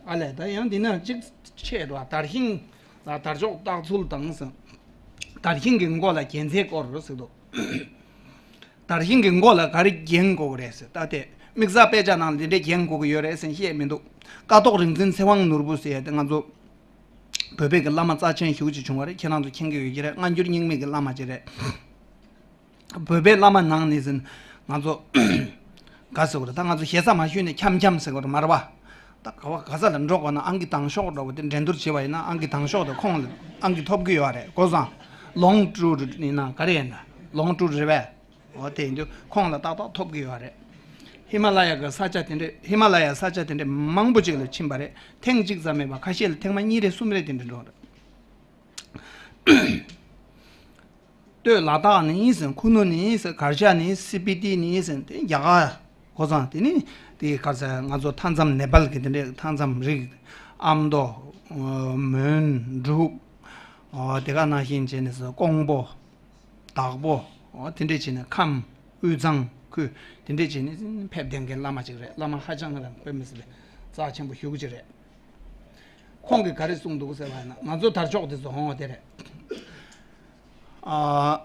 ཨ་ལས། ད་ཡང་འདི་ན་གཅིག་ཆད་འགྲོ། དར་ཤིང་ལ་དར་ལྕོག་བཏགས་ཚུལ་དང་ཟེར། དར་ཤིང་གི་མགོ་ལ་རྒྱན་ཆའི་སྐོར་ཟེར་འདུག་དར་ཤིང་གི་མགོ་ལ་ག་རེ་རྒྱན་དགོས་རེད་ཟེར། ད་དེ་དམིགས་བསལ་དཔེ་ཆ་ནང་ལ་འདི་འདྲའི་རྒྱན་དགོས་ཀྱི་ཡོད་རེད་ཟེར་བཤད་མི་འདུག་ཀཿཐོག་རིག་འཛིན་ཚེ་དབང་ནོར་བུ་ཟེར་ཡ་དེ་ང་ཚོ་བོད་པའི་གི་བླ་མ་རྩ་ཆེན་ཞེ་པོ་ཅིག་བྱུང་བ་རེད། ཁྱེད་རང་ཚོ་མཁྱེན་གྱི་ཡོད་ཀྱི་རེད། སྔ་འགྱུར་རྙིང་མའི་གི་བླ་མ་ཅིག་རེད། བོད་པའི་བླ་མ་ནང་ནས་ཟིན། ང་ཚོ་ག་ཟེར་དགོས་རེད། ད་ང་ཚོ་ཞེ་ས་མ་ཞུས་ནས་འཁྱམ་འཁྱམ་ཟེར་དགོས་རེད་མ་རེད་བ། ད་ག་བ་ག་ས་ལ་འགྲོ་དགོས་ན་ཨང་ཀི་དང་ཤོག་འདྲ་བོ་དེ་འགྲན་བསྡུར་བྱས་པ་ཡིན་ན་ཨང་ཀི་དང་ཤོག་དེ་ཁོང་ལ་ཨང་ཀི་ཐོབ་ཀྱི་ཡོད་རེད། གོ་སོང་། ལོང་ཀྲུའུ་ཡིན་ན་ག་རེ་ཡིན་ན་ལོང་ཀྲུའུ་རེད་པས། འོ་དེ་ཡིན་དུས་ཁོང་ལ་ཏག་ཏག་ཐོབ་ཀྱི་ཡོད་རེད། ཧི་མ་ལ་ཡ་གི་ས་ཆ་དེ་འདྲས་ཧི་མ་ལ་ཡ་ས་ཆ་དེ་འདྲས་མང་པོ་ཅིག་ལ་ཕྱིན་པ་རེད། ཐེངས་གཅིག་ཙམ་མེད་པ་ཁ་ཤས་ལ་ཐེངས་མ་གཉིས་རེ་གསུམ་རེ་དེ་འདྲས་འགྲོ་རེད། སྟོད་ལ་དྭགས་ནས་ཟིན། ཁུ་ནུ་ནས་ཟིན། གར་ཞ་ནས། སི་པི་ཏི་ནས་ཟིན། དེ་རྒྱ་གར་གོ་སོང་། དེ་ནི་དེ་ག་ས་ང་ཚོ་མཐའ་མཚམས་ནེ་པཱལ་གི་དེ་འདྲའི་མཐའ་མཚམས་རིགས། ཨ་མདོ། མོན། འབྲུག་འོ་དེ་ག་ནང་བཞིན་བྱས་ནས་ཀོང་པོ། དྭགས་པོ། འོ་དེ་འདྲས་བྱས་ནས་ཁམས། དབུས་གཙང་ཁུལ་དེ་འདྲས་བྱས་ནས་ཕེབས་བསྡད་མཁན་བླ་མ་ཅིག་རེད། བླ་མ་ཧ་ཅང་རང་དཔེ་མི་སྲིད་པའི་རྩ་ཆེན་པོ་ཞེ་པོ་ཅིག་རེད། ཁོང་གིས་ག་རེ་གསུངས་འདུག་ཟེར་བ་ཡིན་ན། ང་ཚོ་དར་ལྕོག་དེ་ཚོ་འོང་བ་དེ་རེད། ཨ།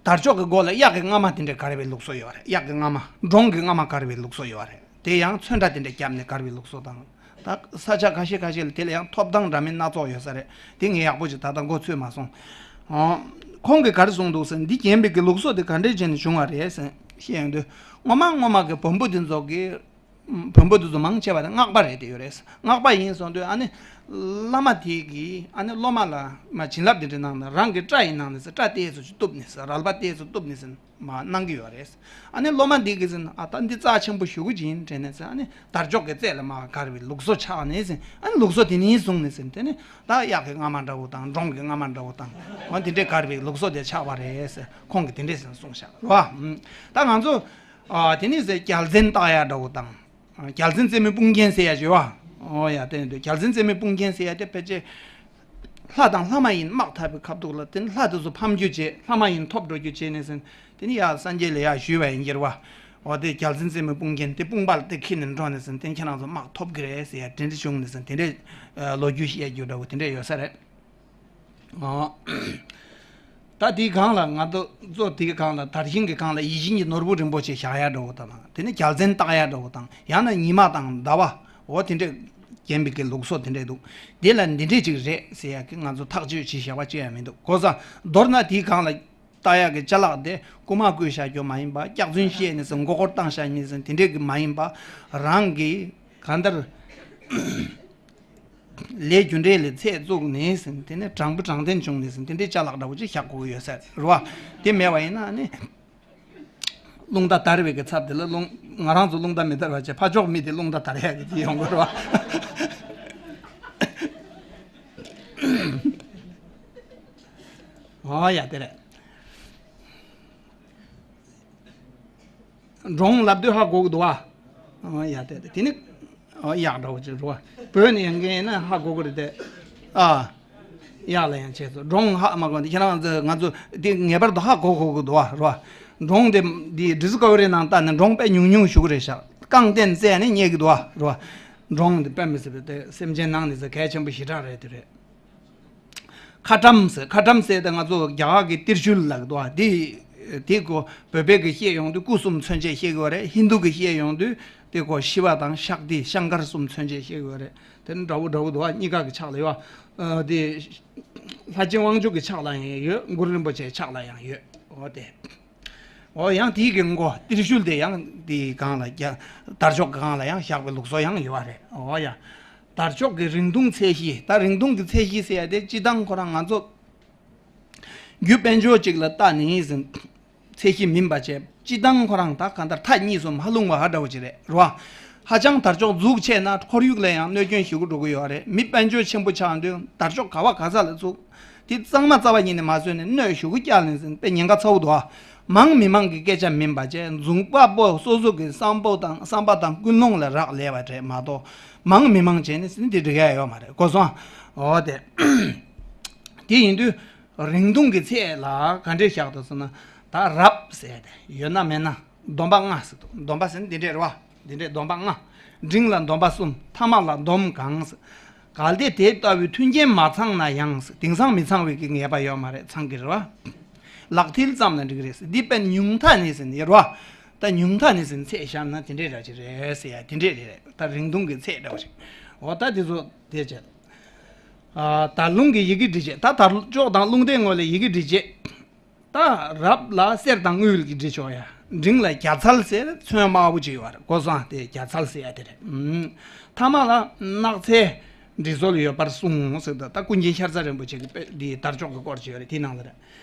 དར་ལྕོག་གི་མགོ་ལ་གཡག་གི་རྔ་མ་དེ་འདྲ་གར་བའི་ལུགས་སྲོལ་ཡོད་རེད། གཡག་གི་རྔ་མ། འབྲོང་གི་རྔ་མ་གར་བའི་ལུགས་སྲོལ་ཡོད་རེད། དེ་ཡང་ཚོན་ཁྲ་དེ་འདྲ་བརྒྱབ་ནས་གར་བའི་ལུགས་སྲོལ་དང་། ད་ས་ཆ་ཁ་ཤས་ཁ་ཤས་ལ་དེ་ལ་ཡང་ཐོབ་ཐང་འདྲ་མིན་སྣ་ཚོགས་ཡོད་ས་རེད། དེ་ངས་ཡག་པོ་ཅིག་ད་ལྟ་མགོ་ཚོས་མ་སོང་། ཨོ། ཁོང་གིས་ག་རེ་གསུངས་འདུག་ཟེར་ན། འདི་བརྒྱན་པའི་གི་ལུགས་སྲོལ་དེ་ག་འདྲས་བྱས་ནས་བྱུང་བ་རེད་ཟེར་བཤད་ཡོང་དུས། སྔོན་མ་སྔོན་མ་གི་བོན་པོ་དེ་ཚོ་གི་བོན་པོ་དེ་ཚོ་མང་ཆེ་བ་དེ་སྔགས་པ་རེད་དེ་ཡོད་རེད། སྔགས་པ་ཡིན་སོང་དུས་ཨ་ནི། བླ་མ་དེ་གིས་ཨ་ནི་སློབ་མ་ལ་མ་བྱིན་རླབས་དེ་འདྲ་གནང་ནས་རང་གི་སྐྲ་ཡི་ནང་ནས་སྐྲ་ཏོག་ཙམ་ཅིག་གཏུབ་ནས་རལ་པ་ཏོག་ཙམ་གཏུབ་ནས་མ་གནང་གི་ཡོད་རེད། ཨ་ནི་སློབ་མ་འདི་གིས་ཨ་ད་འདི་རྩ་ཆེན་པོ་ཞེ་པོ་ཅིག་ཡིན་དྲན་ནས་ཨ་ནི་དར་ལྕོག་གི་རྩེ་ལ་མར་གར་བའི་ལུགས་སྲོལ་ཆགས་ནས་ཨ་ནི་ལུགས་སྲོལ་དེ་ནས་བཟུང་ནས་དེ་ནི་ད་གཡག་གི་རྔ་མ་འདྲ་བོ་དང་འབྲོང་གི་རྔ་མ་འདྲ་བོ་དང་འོ་དེ་འདྲས་གར་བའི་ལུགས་སྲོལ་དེ་ཆགས་པ་རེད། ཁོང་གིས་དེ་འདྲས་གསུངས་ཤག་རེད་བ། ད་ང་ཚོ། ཨ། དེ་ནས་ཟེར་རྒྱལ་མཚན་བཏགས་ཡ་འདྲ་བོ་དང་། རྒྱལ་མཚན་རྩེ་མོའི་དཔུང་རྒྱན་ཟེར་ཡ་ཅིག་ཡོད་པ། ཨོ་ཡ་དེ་ནས་རྒྱལ་མཚན་རྩེ་མོའི་དཔུང་རྒྱན་ཟེར་ཡ་དེ་ཕལ་ཆེར་ལྷ་དང་ལྷ་མ་ཡིན་དམག་འཐབ་པའི་ཁ་ཐུག་ལ་དེ་ནི་ལྷ་དེ་ཚོ་ཕམ་རྒྱུ་བྱས། ལྷ་མ་ཡིན་ཐོབ་འགྲོ་རྒྱུ་བྱས་ནས་ཟིན། དེ་ནི་ཡ་སངས་རྒྱས་ལ་ཡ་ཞུས་པ་ཡིན་གྱི་རེད་བ། འོ་དེ་རྒྱལ་མཚན་རྩེ་མོའི་དཔུང་རྒྱན་དེ་དཔུང་པ་ལ་དེ་འཁྱེར་ནས་འགྲོ་ནས་ཟིན། དེ་ཁྱེད་རང་ཚོ་དམག་ཐོབ་ཀྱི་རེད་ཟེར་ཡ་དེ་འདྲ་བྱུང་ནས་ཟིན། དེ་འདྲའི་ལོ་རྒྱུས་བཤད་རྒྱུ་འདྲ་བོ་དེ་འདྲ་ཡོད་ས་རེད། ཨོ། ད་དེའི་སྒང་ལ་ང་ཚོ་གཙོ་དེའི་སྒང་ལ་དར་ཤིང་གི་སྒང་ལ་ཡིད་བཞིན་གྱི་ནོར་བུ་རིན་པོ་ཆེ་བཞག་ཡ་འདྲ་བོ་དང་། དེ་ནས་རྒྱལ་མཚན་བཏགས་ཡ་འདྲ་བོ་དང་། ཡང་ན་ཉི་མ་དང་ཟླ་བ། འོ་དེ་འདྲས་བརྒྱན་པའི་གི་ལུགས་སྲོལ་དེ་འདྲས་འདུག་དེ་ལ་འདི་འདྲས་ཅིག་རེད་ཟེར་ཡ་གི་ང་ཚོ་ཐག་གཅོད་བྱེད་བཞག་པ་ཅི་ཡང་མི་འདུག་གོ་ས། མདོར་ན་དེའི་སྒང་ལ་བཏགས་ཡ་གི་ཅ་ལག་དེ་རྐུ་མ་བརྐུས་བཞག་རྒྱུ་མ་ཡིན་པ། སྐྱག་རྫུན་བཤད་ནས་ཟིན། མགོ་སྐོར་བཏང་བཞག་ནས་ཟིན། དེ་འདྲས་གི་མ་ཡིན་པ། རང་གི་གང་ལྟར། ལས་རྒྱུ་འབྲས་ལས་ཚད་བཙུགས་ནས་ཟིན། དེ་ནས་དྲང་པོ་དྲང་བདེན་བྱུང་ནས་ཟིན། དེ་འདྲའི་ཅ་ལག་འདྲ་བོ་ཅིག་བཞག་དགོས་ཀྱི་ཡོད་ས་རེད་བ། དེ་མེད་པ་ཡིན་ན་ནི། རླུང་རྟ་དར་བའི་གི་ཚབ་དེ་ལ་རླུང་ང་རང་ཚོ་རླུང་རྟ་མི་དར་བ་བྱས། ཕ་ཕྱོགས་མི་དེ་རླུང་རྟ་དར་ཡག་གི་དེ་ཡོང་གི་རེད་བ། ཨོ་ཡ་དེ་རེད། འབྲོང་ལབ་དུས་ཧ་གོ་གི་འདུག་བ། ཨོ་ཡ་དེ་རེད། དེ་ནི། ཨོ་གཡག་འདྲ་བོ་ཅིག་རེད་བ། བོད་ནས་ཡོང་མཁན་ཡིན་ན་ཧ་གོ་གི་རེད་དེ། ཨ། གཡག་ལ་ཡང་བྱས་སོ། འབྲོང་ཧ་མ་གོ་འདི་ཁྱེད་རང་ཚོ་ང་ཚོ་འདི་ངེས་པར་དུ་ཧ་གོ་གོ་གི་འདུག་བ་རེད་བ། འབྲོང་དེ་འདི་ཌི་སི་ཁ་བ་རི་ནང་ལྟ་ནས་འབྲོང་དཔེ་ཉུང་ཉུང་ཞུ་གི་རེད་ཤག་རྐང་སྟེང་བཙལ་ནས་རྙེད་ཀྱི་འདུག་བ་རེད་བ། འབྲོང་དེ་དཔེ་མི་སྲིད་པའི་དེ་སེམས་ཅན་ནང་ནས་ཚོ་གལ་ཆེན་པོ་ཞེ་དྲག་རེད་དེ་རེད། ཁ་ཊམ་ཟེར། ཁ་ཊམ་ཟེར་དེ་ང་ཚོ་རྒྱ་གར་གྱི་ཏིར་ཤུལ་ལབ་འདུག་བ། དེ་དེ་ཀོ་བོད་པའི་གི་བཤད་ཡོང་དུས་སྐུ་གསུམ་མཚོན་བྱེད་བཤད་ཀྱི་ཡོད་རེད། ཧིན་རྡུ་གི་བཤད་ཡོང་དུས་དེ་ཀོ་ཤི་བ་དང་ཤཀ་ཏི་ཤང་ཀར་གསུམ་མཚོན་བྱེད་བཤད་ཀྱི་ཡོད་རེད། དེ་ནི་འདྲ་བོ་འདྲ་བོ་འདུག་བ། གཉིས་ཀ་གི་ཕྱག་ལ་ཡོད་བ། དེ་ལྷ་ཆེན་དབང་ཕྱུག་གི་ཕྱག་ལ་ཡང་ཡོད། གུ་རུ་རིན་པོ་ཆེའི་ཕྱག་ལ་ཡང་ཡོད། འོ་དེ། འོ་ཡང་དེའི་གི་མགོ་ཏིར་ཤུལ་དེ་ཡང་དེའི་སྒང་ལ་རྒྱ་དར་ལྕོག་གི་སྒང་ལ་ཡང་བཞག་པའི་ལུགས་སྲོལ་ཡང་ཡོད་བ་རེད། འོ་ཡ། དར་ལྕོག་གི་རིང་ཐུང་ཚད་གཞི། ད་རིང་ཐུང་གི་ཚད་གཞི་ཟེར་ཡ་དེ་སྤྱི་བཏང་ཁོ་རང་ང་ཚོ་རྒྱུ་དཔལ་འབྱོར་གཅིག་ལ་བལྟས་ནས་ཟིན། ཚད་གཞི་མིན་པ་བྱས། སྤྱི་བཏང་ཁོ་རང་ད་གང་ལྟར་མཐའ་གཉིས་སུ་མ་ལྷུང་བ་ཧ་འདྲ་བོ་ཅིག་རེད་རོ། ཧ་ཅང་དར་ལྕོག་འཛུགས་ཆེ་ན་ཁོར་ཡུག་ལ་ཡང་གནོད་སྐྱོན་ཞེ་པོ་འགྲོ་གི་ཡོད་རེད། མི་དཔལ་འབྱོར་ཆེན་པོ་ཆགས་དུས་དར་ལྕོག་ག་བ་ག་ས་ལ་བཙུགས། དེ་གཙང་མ་རྩ་བ་ཉིད་ནས་མ་བཟོས་ནས་གནོད་ཞེ་པོ་བསྐྱལ་ནས་ཟིན་པའི་ཉེན་ཁ་ཚ་པོ་འདུག་ཨ། མང་མི་མང་གི་སྐད་ཆ་མིན་པ་བྱས། འཛུགས་པ་པོ་སོ་སོ་གི་བསམ་པ་དང་བསམ་པ་དང་ཀུན་སློང་ལ་རག་ལས་པ་རེད་མ་གཏོགས། མང་མི་མང་བྱས་ནས་ཟིན་དེ་འགྲིག་ཡ་ཡོད་མ་རེད། གོ་སོང་། འོ་དེ། དེ་ཡིན་དུས། རིང་ཐུང་གི་ཚད་ལ་ག་འདྲས་བཞག་འདུག་ཟེར་ན། ད་རབ་ཟེར་ཏེ་ཡོད་ན་མེད་ན་སྡོམ་པ་ལྔ་ཟེར་འདུག་སྡོམ་པ་ཟེར་ན་འདི་འདྲས་རེད་བ། འདི་འདྲས་སྡོམ་པ་ལྔ། འབྲིང་ལ་སྡོམ་པ་གསུམ། ཐ་མ་ལ་སྡོམ་གང་ཟེར། གལ་ཏེ་དེ་ལྟ་བུའི་མཐུན་རྐྱེན་མ་ཚང་ན་ཡང་ཟེར། དེང་སང་མི་ཚང་བའི་གི་ངེས་པ་ཡོད་མ་རེད། ཚང་གི་རེད་བ། ལག་མཐིལ་ཙམ་ལ་འགྲིག་རེད་ཟེར། འདི་དཔེ་ཉུང་མཐའ་ནས་ཟེར་ནས་རེད་བ། ད་ཉུང་མཐའ་ནས་ཟེར་ནས་ཚད་བཞག་ན་དེ་འདྲས་འདྲ་ཅིག་རེད་ཟེར་ཡ་དེ་འདྲས་རེད། ད་རིང་ཐུང་གི་ཚད་འདྲ་བ་ཞིག་འོ་ད་དེ་ཚོ་དེ་བྱས། ཨ། དར་ལུང་གི་ཡི་གེ་འབྲི་བྱེད། ད་དར་ལྕོག་དང་རླུང་རྟའི་ངོ་ལ་ཡི་གེ་འབྲི་བྱེད། ད་རབ་ལ་གསེར་དང་དངུལ་གྱིས་འབྲི་ཆོག་ཡ། འབྲིང་ལ་རྒྱ་ཚལ་ཟེར་ཚོན་དམར་པོ་ཅིག་ཡོད་རེད། གོ་སོང་། དེ་རྒྱ་ཚལ་ཟེར་ཡ་དེ་རེད། ཨུམ། ཐ་མ་ལ་སྣག་ཚའི་འབྲི་སྲོལ་ཡོད་པར་གསུངས་ཟེར། ད་ད་ཀུན་མཁྱེན་ཤར་རྩ་རིན་པོ་ཆེ་གི་དཔེ་འདི་དར་ལྕོག་གི་སྐོར་ཅིག་ཡོད་རེད། དེའི་ནང་ལ་རེད།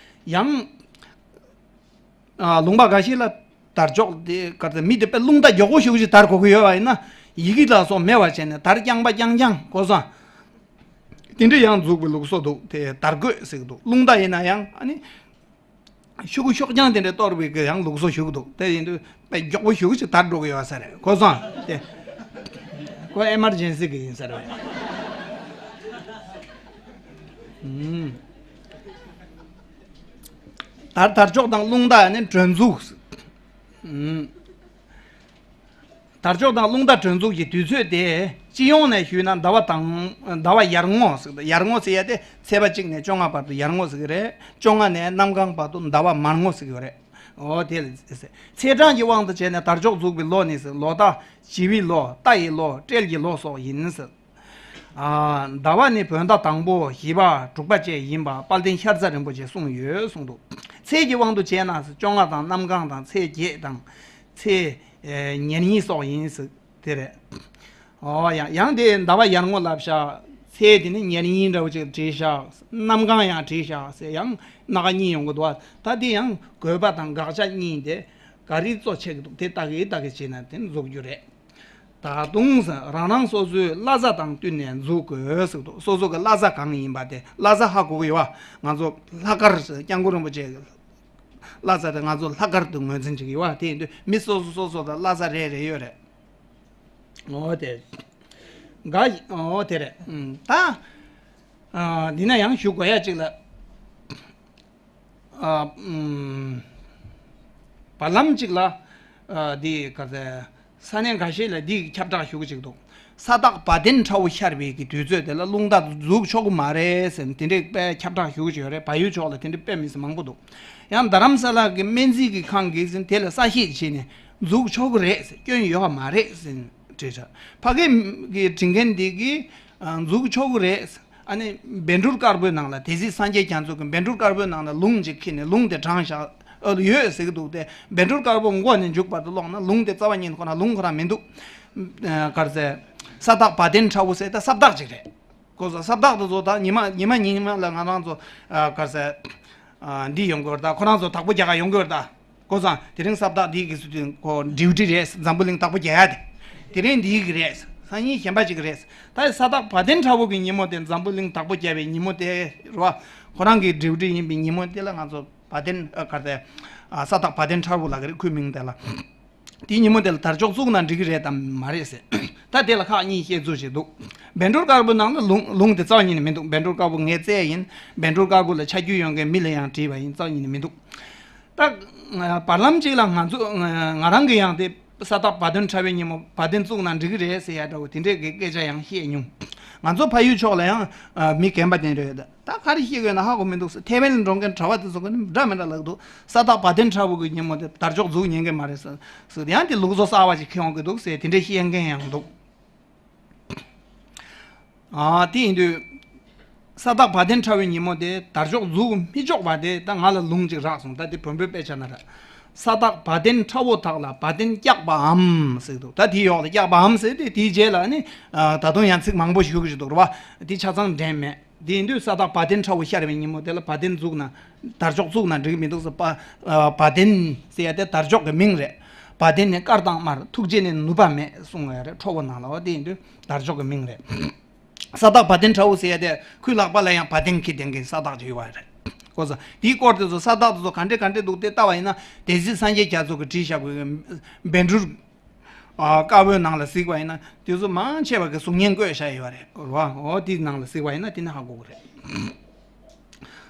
ཡང་། ཨ། ལུང་པ་འགའ་ཞིག་ལ་དར་ལྕོག་དེ་ག་ཚོད་མི་དེ་དཔེ་རླུང་རྟ་མགྱོགས་པོ་ཞེ་པོ་ཅིག་དར་གོ་གི་ཡོད་པ་ཡིན་ན། ཡི་གེ་ལ་སོགས་མེད་པ་བྱས་ནས་དར་རྐྱང་པ་རྐྱང་རྐྱང་། གོ་སོང་། དེ་འདྲ་ཡང་འཛུགས་པའི་ལུགས་སྲོལ་འདུག་དེ་དར་གོས་ཟེར་གི་འདུག་རླུང་རྟ་ཡིན་ན་ཡང་ཨ་ནི། ཤུགས་ཤུགས་རྐྱང་དེ་འདྲ་གཏོར་བའི་གི་ཡང་ལུགས་སྲོལ་ཞིག་འདུག་དེ་ཡིན་དུས་དཔེ་མགྱོགས་པོ་ཞེ་པོ་ཅིག་དར་འགྲོ་གི་ཡོད་ས་རེད། གོ་སོང་། དེ་ཁོ་ཨེ་མར་ཇེན་སི་གི་ཡིན་ས་རེད། ཨུམ། དར་དར་ལྕོག་དང་རླུང་རྟ་ནི་སྒྲོན་འཛུགས། ཨུམ། དར་ལྕོག་དང་རླུང་རྟ་སྒྲོན་འཛུགས་ཀྱི་དུས་ཚོད་དེ་སྤྱི་ཡོངས་ནས་ཞུས་ན་ཟླ་བ་དང་ཟླ་བ་ཡར་ངོ་ཟེར། ཡར་ངོ་ཟེར་ཡ་དེ་ཚེས་པ་གཅིག་ནས་བཅོ་ལྔ་བར་དུ་ཡར་ངོ་ཟེར་གི་རེད། བཅོ་ལྔ་ནས་གནམ་གང་བར་དུ་ཟླ་བ་མར་ངོ་ཟེར་གི་ཡོད་རེད། འོ་དེ་ལ་ཟེར། ཚེས་གྲངས་ཀྱི་དབང་དུ་བྱས་ནས་དར་ལྕོག་འཛུགས་པའི་ལོ་ནི་ཟེར། ལོ་རྟ། བྱི་བའི་ལོ། རྟ་ཡི་ལོ། སྤྲེལ་གྱི་ལོ་སོགས་ཡིན་ཟེར། ཨ། ཟླ་བ་ནི་བོད་ཟླ་དང་པོ། བཞི་པ། དྲུག་པ་བཅས་ཡིན་པ་དཔལ་ལྡན་ཤར་རྩ་རིན་པོ་ཆེས་གསུངས་ཡོད་གསུངས་འདུག་ཚེས་ཀྱི་དབང་དུ་བྱས་ན་བཅོ་ལྔ་དང་གནམ་གང་དང་ཚེས་བརྒྱད་དང་ཚེས་ཉེར་གཉིས་སོགས་ཡིན་ཟེར་དེ་རེད། ཨོ་ཡང་ཡང་དེ་ཟླ་བ་ཡར་ངོ་ལབ་ཤག་ཚེས་དེ་ནི་ཉེར་གཉིས་འདྲ་བོ་ཅིག་བྲིས་ཤག་གནམ་གང་ཡང་བྲིས་ཤག་ཟེར་ཡང་སྣ་ཁ་གཉིས་ཡོང་གི་འདུག་བ། ད་དེ་ཡང་དགོས་པ་དང་དགག་བྱ་གཉིས་དེ་ག་རེ་གཙོ་ཆེ་གི་འདུག་དེ་ལྟ་གི་ལྟ་གི་བྱས་ན་དེ་འཛུགས་རྒྱུ་རེད། ད་དུང་རང་རང་སོ་སོའི་བླ་གཟའ་དང་བསྟུན་ནས་འཛུགས་དགོས་ཟེར་འདུག་སོ་སོ་གི་བླ་གཟའ་གང་ཡིན་པ་དེ། བླ་གཟའ་ཧ་གོ་གི་ཡོད་བ། ང་ཚོ་ལྷག་དཀར་ཟེར། སྐྱབས་མགོན་རིན་པོ་ཆེ་གི་བླ་གཟའ་དེ་ང་ཚོ་ལྷག་དཀར་དུ་ངོས་འཛིན་བྱེད་ཀྱི་ཡོད་བ། དེ་ཡིན་དུས་མི་སོ་སོ་སོ་སོ་དང་བླ་གཟའ་རེ་རེ་ཡོད་རེད། འོ་དེ། འགའ་ཡི་འོ་དེ་རེད། ཨུམ། ད། ཨ། འདི་ན་ཡང་ཞུ་དགོས་ཡ་གཅིག་ལ། ཨ། ཨུམ། བར་ལམ་གཅིག་ལ། ཨ། འདི་ག་ཚད། ས་གནས་འགའ་ཤས་ལ་འདི་ཁྱབ་བསྒྲགས་ཞུ་གི་ཅིག་འདུག་ས་བདག་བ་དན་ཁྲ་བོ་ཤར་བའི་གི་དུས་ཚོད་དེ་ལ་རླུང་རྟ་འཛུགས་ཆོག་གི་མ་རེད་ཟེར་ནས་དེ་འདྲའི་དཔེ་ཁྱབ་བསྒྲགས་ཞུ་གི་ཅིག་ཡོད་རེད། བལ་ཡུལ་ཕྱོགས་ལ་དེ་འདྲའི་དཔེ་མི་སྲིད་མང་པོ་འདུག་ཡང་རྡ་རམ་ས་ལ་གི་སྨན་རྩིས་ཀྱི་ཁང་གིས་ཟེར་དེ་ལ་གསལ་བཤད་བྱས་ནས་འཛུགས་ཆོག་གི་རེད་ཟེར། སྐྱོན་ཡོད་པ་མ་རེད་ཟེར་ནས་བྲིས་ཤག་ཕ་གི་གི་བྲིས་མཁན་འདི་གིས་འཛུགས་ཆོག་གི་རེད། ཨ་ནི་བཻ་ཌཱུར་དཀར་པོའི་ནང་ལ། དེ་སྲིད་སངས་རྒྱས་རྒྱ་མཚོ་གི་བཻ་ཌཱུར་དཀར་པོའི་ནང་ལ་ལུང་ཅིག་ཁྱེར་ནས་ལུང་དེ་དྲངས་བཞག་ཨ། ཡོད་ཟེར་གི་འདུག་སྟེ། བཻ་ཌཱུར་དཀར་པོ་མགོ་ནས་མཇུག་བར་དུ་ཀློག་ན་ལུང་དེ་རྩ་བ་ཉིད་ཁོ་ན་ལུང་ཁོ་རང་མི་འདུག་ཨ། ག་རེ་ཟེར། ས་བདག་བ་དན་ཁྲ་བོ་ཟེར་ད་ས་བདག་ཅིག་རེད། གོ་སོང་། ས་བདག་དེ་ཚོ་ད་ཉི་མ་ཉི་མ་ཉི་མ་ལ་ང་རང་ཚོ་ཨ་ག་རེ་ཟེར། ཨ་འདི་ཡོང་གི་ཡོད་རེད། ད་ཁོ་རང་ཚོ་བདག་པོ་རྒྱག་ག་ཡོང་གི་ཡོད་རེད། ད་གོ་སོང་། དེ་རིང་ས་བདག་འདི་གི་སུ་དེ་ཁོ་ཌིའུ་ཊི་རེད། འཛམ་བུ་གླིང་བདག་པོ་རྒྱག་ཡ་དེ། དེ་རིང་འདི་གི་རེད། སང་ཉིན་གཞན་པ་ཅིག་གི་རེད། ད་ས་བདག་བ་དན་ཁྲ་བོ་གི་ཉིན་མོ་དེ། འཛམ་བུ་གླིང་བདག་པོ་རྒྱག་པའི་ཉིན་མོ་དེ་རེད་བ། ཁོ་རང་གི་ཌིའུ་ཊི་ཡིན་པའི་ཉིན་མོ་དེ་ལ་ང་ཚོ་བ་དན་ཨ་ག་རེ་ཟེར། ཨ་ས་བདག་བ་དན་ཁྲ་བོ་ལབ་ཀྱི་རེད། ཁོའི་མིང་དེ་ལ། དེའི་ཉིན་མོ་དེ་ལ་དར་ལྕོག་བཙུགས་ན་འགྲིག་གི་རེད་དམ་མ་རེད་ཟེར། ད་དེ་ལ་ཁག་གཉིས་བཤད་ཚུལ་ཞིག་འདུག་བཻ་ཌཱུརྱ་དཀར་པོའི་ནང་ལ་ལུང་ལུང་དེ་རྩ་བ་ཉིད་ནས་མི་འདུག་བཻ་ཌཱུརྱ་དཀར་པོ་ངའི་བཙལ་ཡིན། བཻ་ཌཱུརྱ་དཀར་པོ་ལ་ཆ་རྒྱུས་ཡོད་མཁན་མི་ལ་ཡང་དྲིས་པ་ཡིན། རྩ་བ་ཉིད་ནས་མི་འདུག་ད་བར་ལམ་གཅིག་ལ་ང་ཚོ་ང་རང་གི་ཡང་དེ་ས་བདག་བ་དན་ཁྲ་བོའི་ཉིན་མོ་བ་དན་བཙུགས་ན་འགྲིག་གི་རེད་ཟེར་ཡ་འདྲ་བོ་དེ་འདྲའི་གི་སྐད་ཆ་ཡང་བཤད་མྱོང་། ང་ཚོ་ཕ་ཡུལ་ཕྱོགས་ལ་ཡང་མི་རྒན་པ་དེ་འདྲ་ཡོད། ད་ག་རེ་བཤད་དགོས་ན་ཧ་གོ་མི་འདུག་ཟེར། ཐའེ་ཝན་ལ་འགྲོ་མཁན་གྲྭ་པ་དེ་ཚོ་གི་ནི་འདྲ་མི་འདྲ་ལབ་འདུག་ས་བདག་བ་དན་ཁྲ་བོ་གི་ཉིན་མོ་དེ་དར་ལྕོག་འཛུགས་ཉན་གི་མ་རེད་ཟེར། ཟེར་ཡང་དེ་ལུགས་སྲོལ་གསར་བ་ཞིག་ཁྱེར་ཡོང་གི་འདུག་ཟེར་དེ་འདྲ་བཤད་མཁན་ཡང་འདུག་ཨ་དེ་ཡིན་དུས་ས་བདག་བ་དན་ཁྲ་བོའི་ཉིན་མོ་དེ་དར་ལྕོག་འཛུགས་མི་ཆོག་པ་དེ་ད་ང་ལ་ལུང་ཅིག་རག་སོང་། ད་དེ་བོན་པོའི་དཔེ་ཆ་ན་རེད། ས་བདག་བ་དན་ཁྲ་བོ་དག་ལ་བ་དན་བཀྱག་པའམ་ཟེར་འདུག་ད་དེའི་འོག་ལ་བཀྱག་པའམ་ཟེར་ཏེ་དེའི་རྗེས་ལ་ནི་ཨ་ད་དུང་ཡང་ཚིག་མང་པོ་ཞིག་ཞུ་གི་འདུག་རེད་བ། དེ་ཆ་ཚང་འདྲེན་མེད། དེ་ཡིན་དུས་ས་བདག་བ་དན་ཁྲ་བོ་ཤར་བའི་ཉིན་མོ་དེ་ལ་བ་དན་བཙུགས་ན། དར་ལྕོག་བཙུགས་ན་འགྲིག་མི་འདུག་ཟེར། བ་ཨ་བ་དན་ཟེར་ཡ་དེ་དར་ལྕོག་གི་མིང་རེད། བ་དན་ནི་དཀར་དང་དམར། ཐུགས་རྗེ་ནི་ནུས་པ་མེད་གསུངས་ཡོད་རེད། ཁྲོ་བོ་ནང་ལ་བ་དེ་ཡིན་དུས་དར་ལྕོག་གི་མིང་རེད། ས་བདག་བ་དན་ཁྲ་བོ་ཟེར་ཡ་དེ་ཁོའི་ལག་པ་ལ་ཡང་བ་དན་འཁྱེར་བསྡད་མཁན་ས་བདག་ཅིག་ཡོད་པ་རེད། གོ་སོང་། དེའི་སྐོར་དེ་ཚོ་ས་བདག་དེ་ཚོ་ག་འདྲས་ག་འདྲས་འདུག་དེ་ལྟ་བ་ཡིན་ན། སྡེ་སྲིད་སངས་རྒྱས་རྒྱ་མཚོ་གིས་བྲིས་བཞག་པའི་བཻ་ཌཱུརྱ། ཨ་དཀར་པོའི་ནང་ལ་གཟིགས་པ་ཡིན་ན་དེ་ཚོ་མང་ཆེ་བ་གི་གཟུགས་བརྙན་བཀོད་བཞག་ཡོད་རེད། རེད་བ། འོ་དེའི་ནང་ལ་གཟིགས་པ་ཡིན་ན་དེ་ནི་ཧ་གོ་གི་རེད།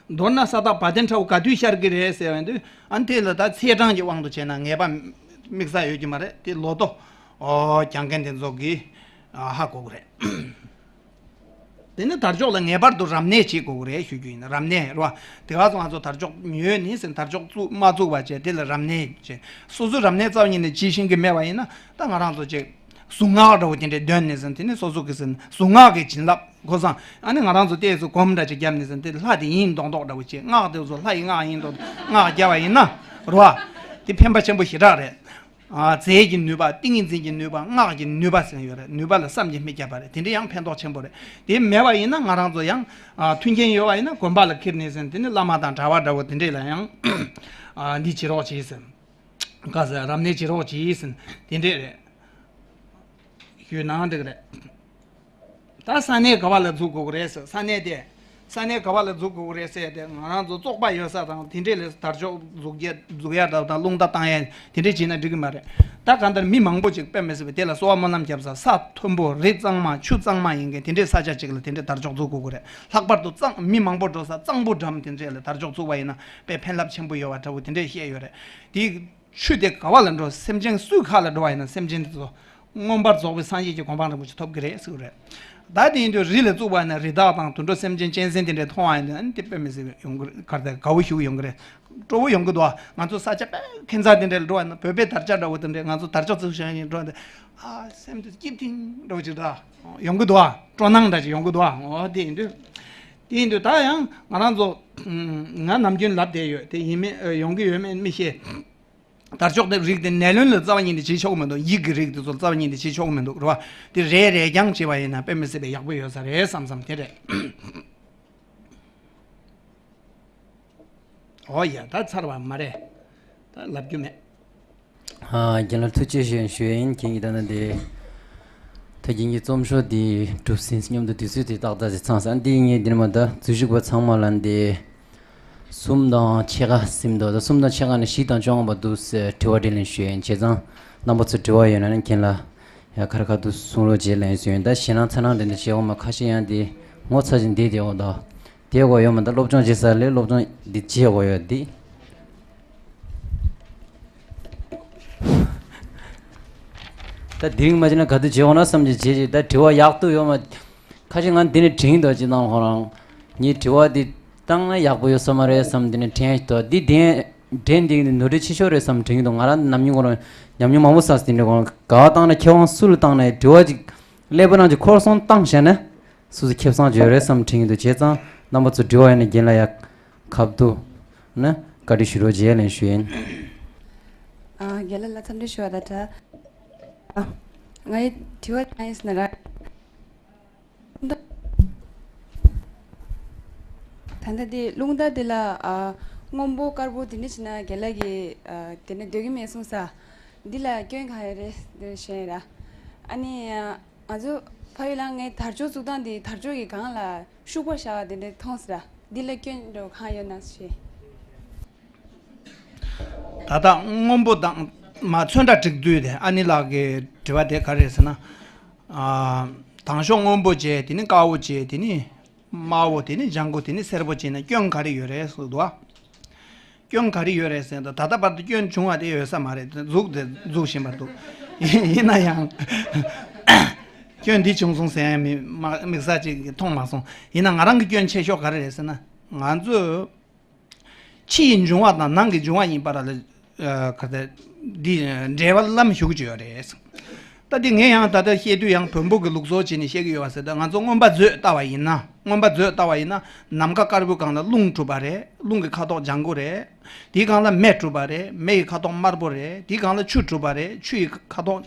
མདོར་ན་ས་བདག་བ་དན་ཁྲ་བོ་ག་དུས་ཤར་གི་རེད་ཟེར་བ་ཡིན་དུས། ཨ་ནི་དེ་ལ་ད་ཚེས་གྲངས་ཀྱི་དབང་དུ་བྱས་ན་ངེས་པ་དམིགས་བསལ་ཡོད་ཀྱི་མ་རེད། དེ་ལོ་ཐོ་ཨོ་རྒྱག་མཁན་དེ་ཚོ་གིས་ཨ་ཧ་གོ་གི་རེད། དེ་ནི་དར་ལྕོག་ལ་ངེས་པར་དུ་རབ་གནས་བྱེད་དགོས་ཀྱི་རེད་ཞུ་རྒྱུ་ཡིན། རབ་གནས་རེད་བ། དེ་ག་ཚོད་ང་ཚོ་དར་ལྕོག་ཉོས་ནས་ཟིན། དར་ལྕོག་བཙུགས་མ་བཙུགས་པ་བྱས། དེ་ལ་རབ་གནས་བྱས། སོ་སོའི་རབ་གནས་རྩ་བ་ཉིད་ནས་བྱེད་ཤེས་ཀྱི་མེད་པ་ཡིན་ན། ད་ང་རང་ཚོ་ཅིག་གཟུངས་སྔགས་འདྲ་བོ་དེ་འདྲས་འདོན་ནས་ཟིན། དེ་ནི་སོ་སོ་གི་ཟིན་གཟུངས་སྔགས་ཀྱི་བྱིན་རླབས། གོ་སོང་། ཨ་ནི་ང་རང་ཚོ་ལྟས་སུ་སྒོམ་འདྲ་ཅིག་བརྒྱབ་ནས་ཟིན། དེ་ལྷ་དེ་ཡིན་མདོག་མདོག་འདྲ་བོ་བྱེད། སྔགས་དེ་ཚོ་ལྷ་ཡི་སྔགས་ཡིན་མདོག་སྔགས་བརྒྱབ་པ་ཡིན་ན་རེད་བ། དེ་ཕན་པ་ཆེན་པོ་ཞེ་དྲག་རེད། ཨ་རྫས་ཀྱི་ནུས་པ། ཏིང་ངེ་འཛིན་གྱི་ནུས་པ། སྔགས་ཀྱི་ནུས་པ་ཟེར་ཡོད་རེད། ནུས་པ་ལ་བསམ་གྱིས་མི་ཁྱབ་པ་རེད། དེ་འདྲ་ཡང་ཕན་ཐོགས་ཆེན་པོ་རེད། དེ་མེད་པ་ཡིན་ན་ང་རང་ཚོ་ཡང་ཨ་མཐུན་རྐྱེན་ཡོད་པ་ཡིན་ན་དགོན་པ་ལ་ཁྱེར་ནས་ཟིན། དེ་ནི་བླ་མ་དང་གྲྭ་པ་འདྲ་བོ་དེ་འདྲས་ལ་ཡང་ཨ་འདི་བྱེད་རོགས་བྱེད་ཟིན། ག་ཟེར། རབ་གནས་བྱེད་རོགས་བྱེད་ཟིན། དེ་འདྲས་རེད། ཞུས་ན་འགྲིག་རེད། ད་ས་གནས་ག་བ་ལ་འཛུགས་དགོས་ཀྱི་རེད་ཟེར། ས་གནས་དེ་ས་གནས་ག་བ་ལ་འཛུགས་དགོས་ཀྱི་རེད་ཟེར་ཏེ། ང་རང་ཚོ་བཙོག་པ་ཡོད་ས་དང་དེ་འདྲས་ལ་དར་ལྕོག་འཛུགས་ཡ་འཛུགས་ཡ་འདྲ་དང་རླུང་རྟ་བཏང་ཡ་དེ་འདྲས་བྱས་ན་འགྲིག་གི་མ་རེད། ད་གང་ལྟར་མི་མང་པོ་ཅིག་དཔེ་མི་སྲིད་པའི་དེ་ལ་གསོལ་བ་སྨོན་ལམ་བརྒྱབ་ས། ས་མཐོན་པོ་རི་གཙང་མ་ཆུ་གཙང་མ་ཡིན་མཁན་དེ་འདྲས་ས་ཆ་ཅིག་ལ་དེ་འདྲས་དར་ལྕོག་འཛུགས་དགོས་ཀྱི་རེད། ལྷག་པར་དུ་གཙང་མི་མང་པོ་འགྲོ་ས་གཙང་པོ་འགྲམ་དེ་འདྲས་ལ་དར་ལྕོག་བཙུགས་པ་ཡིན་ན་དཔེ་ཕན་རླབས་ཆེན་པོ་ཡོད་པ་འདྲ་བོ་དེ་འདྲས་བཤད་ཡོད་རེད། དེ་ཆུ་དེ་ག་བ་ལ་འགྲོ། སེམས་ཅན་སུའི་ཁ་ལ་འགྲོ་བ་ཡིན་ན་སེམས་ཅན་དེ་ཚོ་མངོན་པར་རྫོགས་པའི་སངས་རྒྱས་ཀྱི་གོ་འཕང་རིན་པོ་ཆེ་ཐོབ་ཀྱི་རེད་ཟེར་གྱི་རེད། ད་དེ་ཡིན་དུས་རི་ལ་བཙུགས་པ་ཡིན་ན་རི་དྭགས་དང་དུད་འགྲོ་སེམས་ཅན་གཅན་གཟན་དེ་འདྲས་མཐོང་བ་ཡིན་ན་ཨ་ནི་དེ་དཔེ་མི་སྲིད་པའི་ཡོང་གི་རེད། ག་རེ་དགའ་བོ་ཞེ་པོ་ཡོང་གི་རེད། སྤྲོ་བོ་ཡོང་གི་འདུག་ང་ཚོ་ས་ཆ་དཔེ་ཁྱད་མཚར་དེ་འདྲས་ལ་འགྲོ་བ་ཡིན་ན། བོད་པའི་དར་ཆ་འདྲ་བོ་དེ་འདྲས། ང་ཚོ་དར་ལྕོག་བཙུགས་བཞག་ཡིན་འགྲོ་བ་དེ། ཨ་སེམས་དེ་སྐྱིད་ཐིང་འདྲ་བོ་ཅིག་འདྲ་ཡོང་གི་འདུག་སྤྲོ་སྣང་འདྲ་ཅིག་ཡོང་གི་འདུག་འོ་དེ་ཡིན་དུས། དེ་ཡིན་དུས་ད་ཡང་ང་རང་ཚོ་ང་ནམ་རྒྱུན་ལབ་བསྡད་ཡོད། དེ་ཡིན་མིན་ཡོང་གི་ཡོད་མེད་མི་ཤེས། དར་ལྕོག་དེ་རིགས་དེ་ནད་གློན་ལ་རྩ་བ་ཉིད་ནས་བྱེད་ཆོག་གི་མི་འདུག་ཡིག་གི་རིགས་དེ་ཚོ་རྩ་བ་ཉིད་ནས་བྱེད་ཆོག་གི་མི་འདུག་རེད་བ། དེ་རེ་རེ་རྐྱང་བྱེད་པ་ཡིན་ན་དཔེ་མི་སྲིད་པའི་ཡག་པོ་ཡོད་ས་རེད་བསམ་བསམ་དེ་རེད། འོ་ཡ། ད་ཚར་བ་མ་རེད། ད་ལབ་རྒྱུ་མེད། ཨ་རྒན་ལགས་ཐུགས་རྗེ་ཆེ་ཞུ་ཡ་ཡིན། ཁྱེད་ཀྱིས་ད་ནི་དེ་ད་རྒན་གྱི་རྩོམ་ཤོག་འདི་གྲུབ་ཟིན་སྙམ་དུ་དུས་ཚོད་དེ་ཏག་ཏག་ཅིག་ཚང་སོང་། འདི་ངས་འདིར་མ་ད་འཛུལ་ཞུགས་པ་ཚང་མ་ལ་འདི་གསུམ་དང་ཕྱེད་ཀ་ཟིན་འདུག་ད་གསུམ་དང་ཕྱེད་ཀ་ནས་བཞི་དང་བཅོ་ལྔ་བར་དུ་དྲི་བ་དྲིས་ལན་ཞུ་ཡ་ཡིན། བྱས་ཙང་རྣམ་པ་ཚོ་དྲི་བ་ཡོད་ན་ནི་རྒན་ལགས་ཡ་ཁ་ར་ཁ་ཐུག་གསུང་རོགས་བྱེད་ལན་ཞུ་ཡ་ཡིན། ད་ཞེད་སྣང་ཚ་སྣང་དེ་འདྲ་བྱེད་འོ་མ། ཁ་ཤས་ཡང་འདི་ངོ་ཚ་ཞིང་འདི་དེ་འོ་ད། དེ་གོ་ཡོད་མ། ད་སློབ་སྦྱོང་བྱེད་ས་ལས་སློབ་སྦྱོང་འདི་བྱེད་དགོས་ཡོད་འདི། ད་དེ་རིང་མ་བྱས་ན་ག་དུས་བྱེད་འོང་ན་བསམ་གྱི་བྱེད་ཅིག་ད་དྲི་བ་ཡག་ཏུ་ཡོད་མ། ཁ་ཤས་ང་འདི་ནས་དྲན་འདུག་ཅི་ནང་ཁོ་རང་ངས་དྲི་བ་འདི་བཏང་ན་ཡག་པོ་ཡོད་ས་མ་རེད་བསམ་འདི་ནས་དྲན་ཞིག་འདུག་འདི་དྲན་དྲན་འདི་ནི་ནོར་འཁྲུལ་ཆེ་ཤོས་རེད་བསམ་དྲན་གྱི་འདུག་ང་རང་ནམ་རྒྱུན་ཁོ་རང་ཉམས་མྱོང་མང་པོ་བསགས་ཟིན་རེད། ཁོ་རང་ག་བ་བཏང་ན་མཁས་དབང་སུ་ལ་བཏང་ན་དྲི་བ་ཅིག་ཀླད་པ་ནང་ཅིག་འཁོར་སོང་བཏང་བྱས་ན། སོ་སོ་ཁེ་བཟང་བརྗོད་རེད་བསམ་དྲན་གྱི་འདུག་བྱས་ཙང་རྣམ་པ་ཚོ་དྲི་བ་ཡོད་ན་རྒན་ལགས་ཡ་ཁ་ཐུག་ན་བཀའ་འདྲི་ཞུ་རོགས་བྱེད་ལན་ཞུ་ཡིན། ཨ་རྒན་ལགས་ལ་འཚམས་འདྲི་ཞུ་བ་དང་སྦྲགས། ཨ་ངའི་དྲི་བ་ཅིག་ཡིན་ཟེར་ན་ར། ད་ལྟ་དེ་རླུང་རྟ་དེ་ལ་ཨ། སྔོན་པོ་དཀར་པོ་དེ་འདྲ་བྱས་ན་རྒན་ལགས་ཀྱིས་ཨ། དེ་འདྲ་འདོད་ཀྱི་མེད་གསུངས་ས། འདི་ལ་སྐྱོན་ག་རེ་རེད་དེ་ཤེས་ར། ཨ་ནི་ཨ། ང་ཚོ་ཕ་ཡུལ་ལ་ངའི་དར་ལྕོག་བཙུགས་སྟངས་དེ་དར་ལྕོག་གི་སྒང་ལ་ཤུག་པ་བཞག་པ་དེ་འདྲ་མཐོང་སོང་ར། འདི་ལ་སྐྱོན་འདྲ་གང་ཡོད་ན་ཞེས། ད་ལྟ་སྔོན་པོ་དང་མ་ཚོན་ཁྲ་བསྒྲིགས་དུས་དེ་ཨ་ནི་ལགས་ཀྱི་དྲི་བ་དེ་ག་རེ་རེད་ཟེར་ན། ཨ། དང་ཤོག་སྔོན་པོ་བྱས། དེ་ནི་དཀར་པོ་བྱས། དེ་ནི་དམར་པོ། དེ་ནི་ལྗང་གུ། དེ་ནི་སེར་པོ་བྱས་ན་སྐྱོན་ག་རེ་ཡོད་རེད་ཟེར་འདུག་ཨ། སྐྱོན་ག་རེ་ཡོད་རེད་ཟེར་ན། ད་ལྟ་བར་དུ་སྐྱོན་བྱུང་བ་དེ་ཡོད་ས་མ་རེད། འཛུགས་དེ་འཛུགས་བཞིན་པ་འདུག་ཡིན་ན་ཡང་སྐྱོན་འདི་བྱུང་སོང་ཟེར་ཡང་མི་མ་དམིགས་བསལ་ཅིག་མཐོང་མ་སོང་། ཡིན་ན་ང་རང་གི་སྐྱོན་ཆེ་ཤོས་ག་རེ་རེད་ཟེར་ན། ང་ཚོས་ཕྱི་ཡི་འབྱུང་བ་དང་ནང་གི་འབྱུང་བ་གཉིས་བར་ལ་ཨ། ག་ཚད་འདི་འབྲེལ་བ་ལམ་ཞུགས་ཀྱི་ཡོད་རེད། ད་འདི་ངས་ཡང་ད་ལྟ་བཤད་དུས་ཡང་བོན་པོ་གི་ལུགས་སྲོལ་བྱས་ནས་བཤད་ཀྱི་ཡོད་པ་ཟེར། ད་ང་ཚོ་རྔོན་པ་མཛོད་ལྟ་བ་ཡིན་ན། རྔོན་པ་མཛོད་ལྟ་བ་ཡིན་ན། ནམ་མཁའ་དཀར་པོའི་སྒང་ལ་རླུང་གྲུབ་པ་རེད། རླུང་གི་ཁ་དོག་ལྗང་གུ་རེད། དེའི་སྒང་ལ་མེ་གྲུབ་པ་རེད། མེ་ཡི་ཁ་དོག་དམར་པོ་རེད། དེའི་སྒང་ལ་ཆུ་གྲུབ་པ་རེད། ཆུ་ཡི་ཁ་དོག་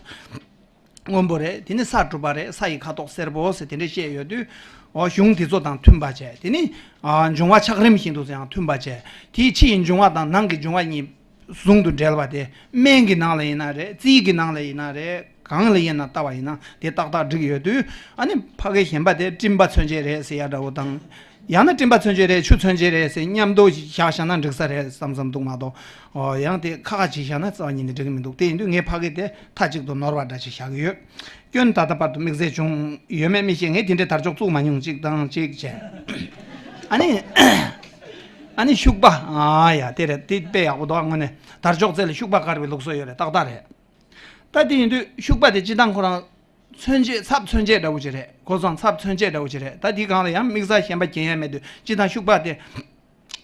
སྔོན་པོ་རེད། དེ་ནས་ས་གྲུབ་པ་རེད། ས་ཡི་ཁ་དོག་སེར་པོ་ཟེར་དེ་འདྲས་བཤད་ཡོད་དུས། འོ། གཞུང་དེ་ཚོ་དང་མཐུན་པ་བྱས། དེ་ནི་ཨ། འབྱུང་བ་ཆགས་རིམ་བཞིན་དུ་ཡང་མཐུན་པ་བྱས། དེའི་ཕྱི་ཡི་འབྱུང་བ་དང་ནང་གི་འབྱུང་བ་གཉིས་ཟུང་དུ་འབྲེལ་བ་དེ་སྨན་གྱི་ནང་ལ་ཡིན་ན་རེད། རྩིས་ཀྱི་ནང་ལ་ཡིན་ན་རེད། གང་ལ་ཡིན་ན་ལྟ་བ་ཡིན་ན་དེ་ཏག་ཏག་འགྲིག་ཡོད་དུས། ཨ་ནི་ཕ་གི་གཞན་པ་དེ་སྤྲིན་པ་མཚོན་བྱེད་རེད་ཟེར་ཡ་འདྲ་བོ་དང་། ཡང་ན་སྤྲིན་པ་མཚོན་བྱེད་རེད། ཆུ་མཚོན་བྱེད་རེད་ཟེར་མཉམ་དུ་བཞག་བཞག་ན་འགྲིག་ས་རེད་བསམ་བསམ་འདུག་མ་གཏོགས། ཨོ། ཡང་དེ་ཁ་ཁ་བྱས་བཞག་ན་རྩ་བ་ཉིད་ནས་འགྲིག་གི་མི་འདུག་དེ་ཡིན་དུས་ངས་ཕ་གི་དེ་མཐའ་གཅིག་ཏུ་ནོར་བ་འདྲ་ཞིག་བཞག་གི་ཡོད། སྐྱོན་ད་ལྟ་བར་དུ་དམིགས་བསལ་བྱུང་ཡོད་མེད་མི་ཤེས། ངས་དེ་འདྲའི་དར་ལྕོག་བཙུགས་མ་མྱོང་། གཅིག་དང་གཅིག་བྱས། ཨ་ནི། ཨ་ནི་ཤུག་པ། ཨ་ཡ། དེ་རེད། དེ་དཔེ་ཡག་པོ་འདུག་དངོས་གནས་དར་ལྕོག་རྩེ་ལ་ཤུག་པ་བཀར་བའི་ལུགས་སྲོལ་ཡོད་རེད། ཏག་ཏག་རེད། ད་དེ་ཡིན་དུས་ཤུག་པ་དེ་སྤྱིར་བཏང་ཁོ་རང་མཚོན་བྱེད། ཚབ་མཚོན་བྱེད་འདྲ་བོ་ཅིག་རེད། གོ་སོང་། ཚབ་མཚོན་བྱེད་འདྲ་བོ་ཅིག་རེད། ད་དེའི་སྒང་ལ་ཡང་དམིགས་བསལ་གཞན་པ་རྒྱན་ཡ་མེད་དུས། སྤྱིར་བཏང་ཤུག་པ་དེ་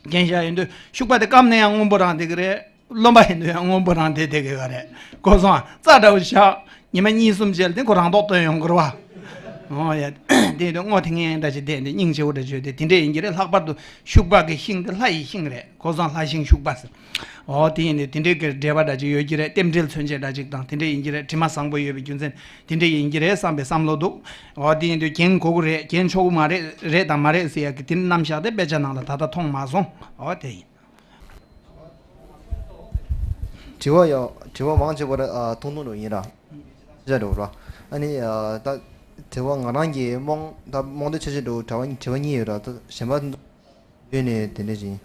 རྒྱན་བཞག་ཡིན་དུས། ཤུག་པ་དེ་སྐམ་ནས་ཡང་སྔོན་པོ་རང་བསྡད་ཀྱི་རེད། རློན་པ་ཡིན་དུས་ཡང་སྔོན་པོ་རང་བསྡད་བསྡད་ཀྱི་ཡོད་རེད། གོ་སོང་། རྩྭ་འདྲ་བོ་བཞག་ཉི་མ་གཉིས་གསུམ་རྗེས་ལ་དེ་ཁོ་རང་མདོག་སྟོན་ཡོང་གི་རེད་བ། འོ་ཡ། དེ་ཡིན་དུས་སྔོ་ཐིང་ངེ་འདྲ་ཅིག་བསྡད་ནས་སྙིང་རྗེ་བོ་འདྲ་ཅིག་ཡོད་དེ། དེ་འདྲས་ཡིན་གྱི་རེད། ལྷག་པར་དུ་ཤུག་པ་གི་ཤིང་དེ་ལྷ་ཡི་ཤིང་རེད། གོ་སོང་། ལྷ་ཤིང་ཤུག་པ་ཟེར། འོ། དེ་ཡིན་དུས་དེ་འདྲའི་གི་འབྲེལ་བ་འདྲ་ཅིག་ཡོད་ཀྱི་རེད། རྟེན་འབྲེལ་མཚོན་བྱེད་འདྲ་ཅིག་དང་དེ་འདྲས་ཡིན་གྱི་རེད། དྲི་མ་བཟང་པོ་ཡོད་པའི་རྒྱུ་མཚན་དེ་འདྲས་ཡིན་གྱི་རེད་བསམ་པའི་བསམ་བློ་འདུག་འོ། དེ་ཡིན་དུས་རྒྱན་གོ་གི་རེད། རྒྱན་ཆོག་གི་མ་རེད། རེད་དང་མ་རེད་ཟེར་ཡ་གི་དེ་རྣམ་གཞག་དེ་དཔེ་ཆ་ནང་ལ་ད་ལྟ་མཐོང་མ་སོང་། འོ། དེ་ཡིན། དྲི་བ་ཡང་དྲི་བ་མང་ཆེ་བ་ར། ཨ། ཐུང་ཐུང་འགྲོ་ཡིན་ར། ཆ་འགྲོ་ར། ཨ་ནི། ཨ། ད་དྲི་བ་ང་རང་གི་རྨོངས་ད་རྨོངས་དད་ཆེ་ཆེ་འགྲོ། དྲི་བ་དྲི་བ་གཉིས་ཡོད་ར། ད་གཞན་པ་ཡོད་ནས་དེ་འདྲ་ཞིག་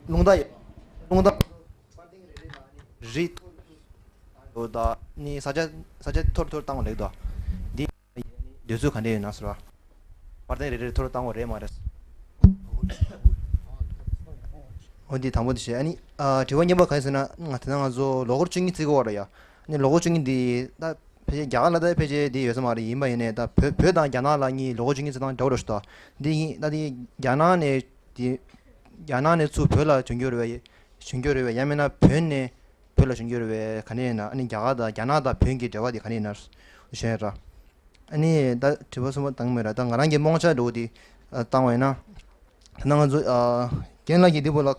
རླུང་རྟ་ཡོད། རླུང་རྟ་རི་ཡོད། ད་ནི་ས་ཆ་ས་ཆ་ཐོར་ཐོར་བཏང་བ་ལེགས་དོ། འདི་འདོད་ཚུལ་ག་འདྲ་ཡོད་ན་ཟེར་བ། པར་ཐེངས་རེ་རེ་ཐོར་བཏང་བ་རེད་མ་རེད། འོ། འདི་དང་པོ་དེ་བྱས། ཨ་ནི། ཨ། དྲི་བ་གཉིས་པ་ག་རེ་ཟེར་ན། ང་དེ་ན་ང་ཚོ་ལོ་འཁོར་བཅུ་གཉིས་བརྩི་གི་ཡོད་རེད་ཡ། ཨ་ནི་ལོ་འཁོར་བཅུ་གཉིས་འདི་ད་ཕལ་ཆེར་རྒྱ་གར་ལ་ད་ཕལ་ཆེར་འདི་ཡོད་ས་མ་རེད། ཡིན་པ་ཡིན་ནའི་ད་བོད་བོད་དང་རྒྱ་ནག་ལ་གཉིས་ལོ་འཁོར་བཅུ་གཉིས་བརྩི་སྟངས་འདྲ་བོ་འདྲ་ཞིག་འདུག་འདི་ཡིན་ད་འདི་རྒྱ་ནག་ནས་འདི་རྒྱ་ནག་ནས་ཚུར་བོད་ལ་བྱོན་རྒྱུ་རེད་པས། བྱོན་རྒྱུ་རེད་པས། ཡང་མིན་ན་བོད་ནས་བོད་ལ་བྱོན་རྒྱུ་རེད་པས། ག་ནས་ཡིན་ན། ཨ་ནི་རྒྱ་གར་དང་རྒྱ་ནག་དང་བོད་ཀྱི་འབྲེལ་བ་དེ་ག་ནས་ཡིན་ན་ཞུ་ཡ་ར། ཨ་ནི་ད་དྲི་བ་གསུམ་པ་བཏང་མེད་ར། ད་ང་རང་གི་རྨོངས་ཆ་འདྲ་བོ་དེ་བཏང་བ་ཡིན་ན། ད་ང་ཚོ་རྒན་ལགས་ཀྱིས་འདི་པོ་ལ་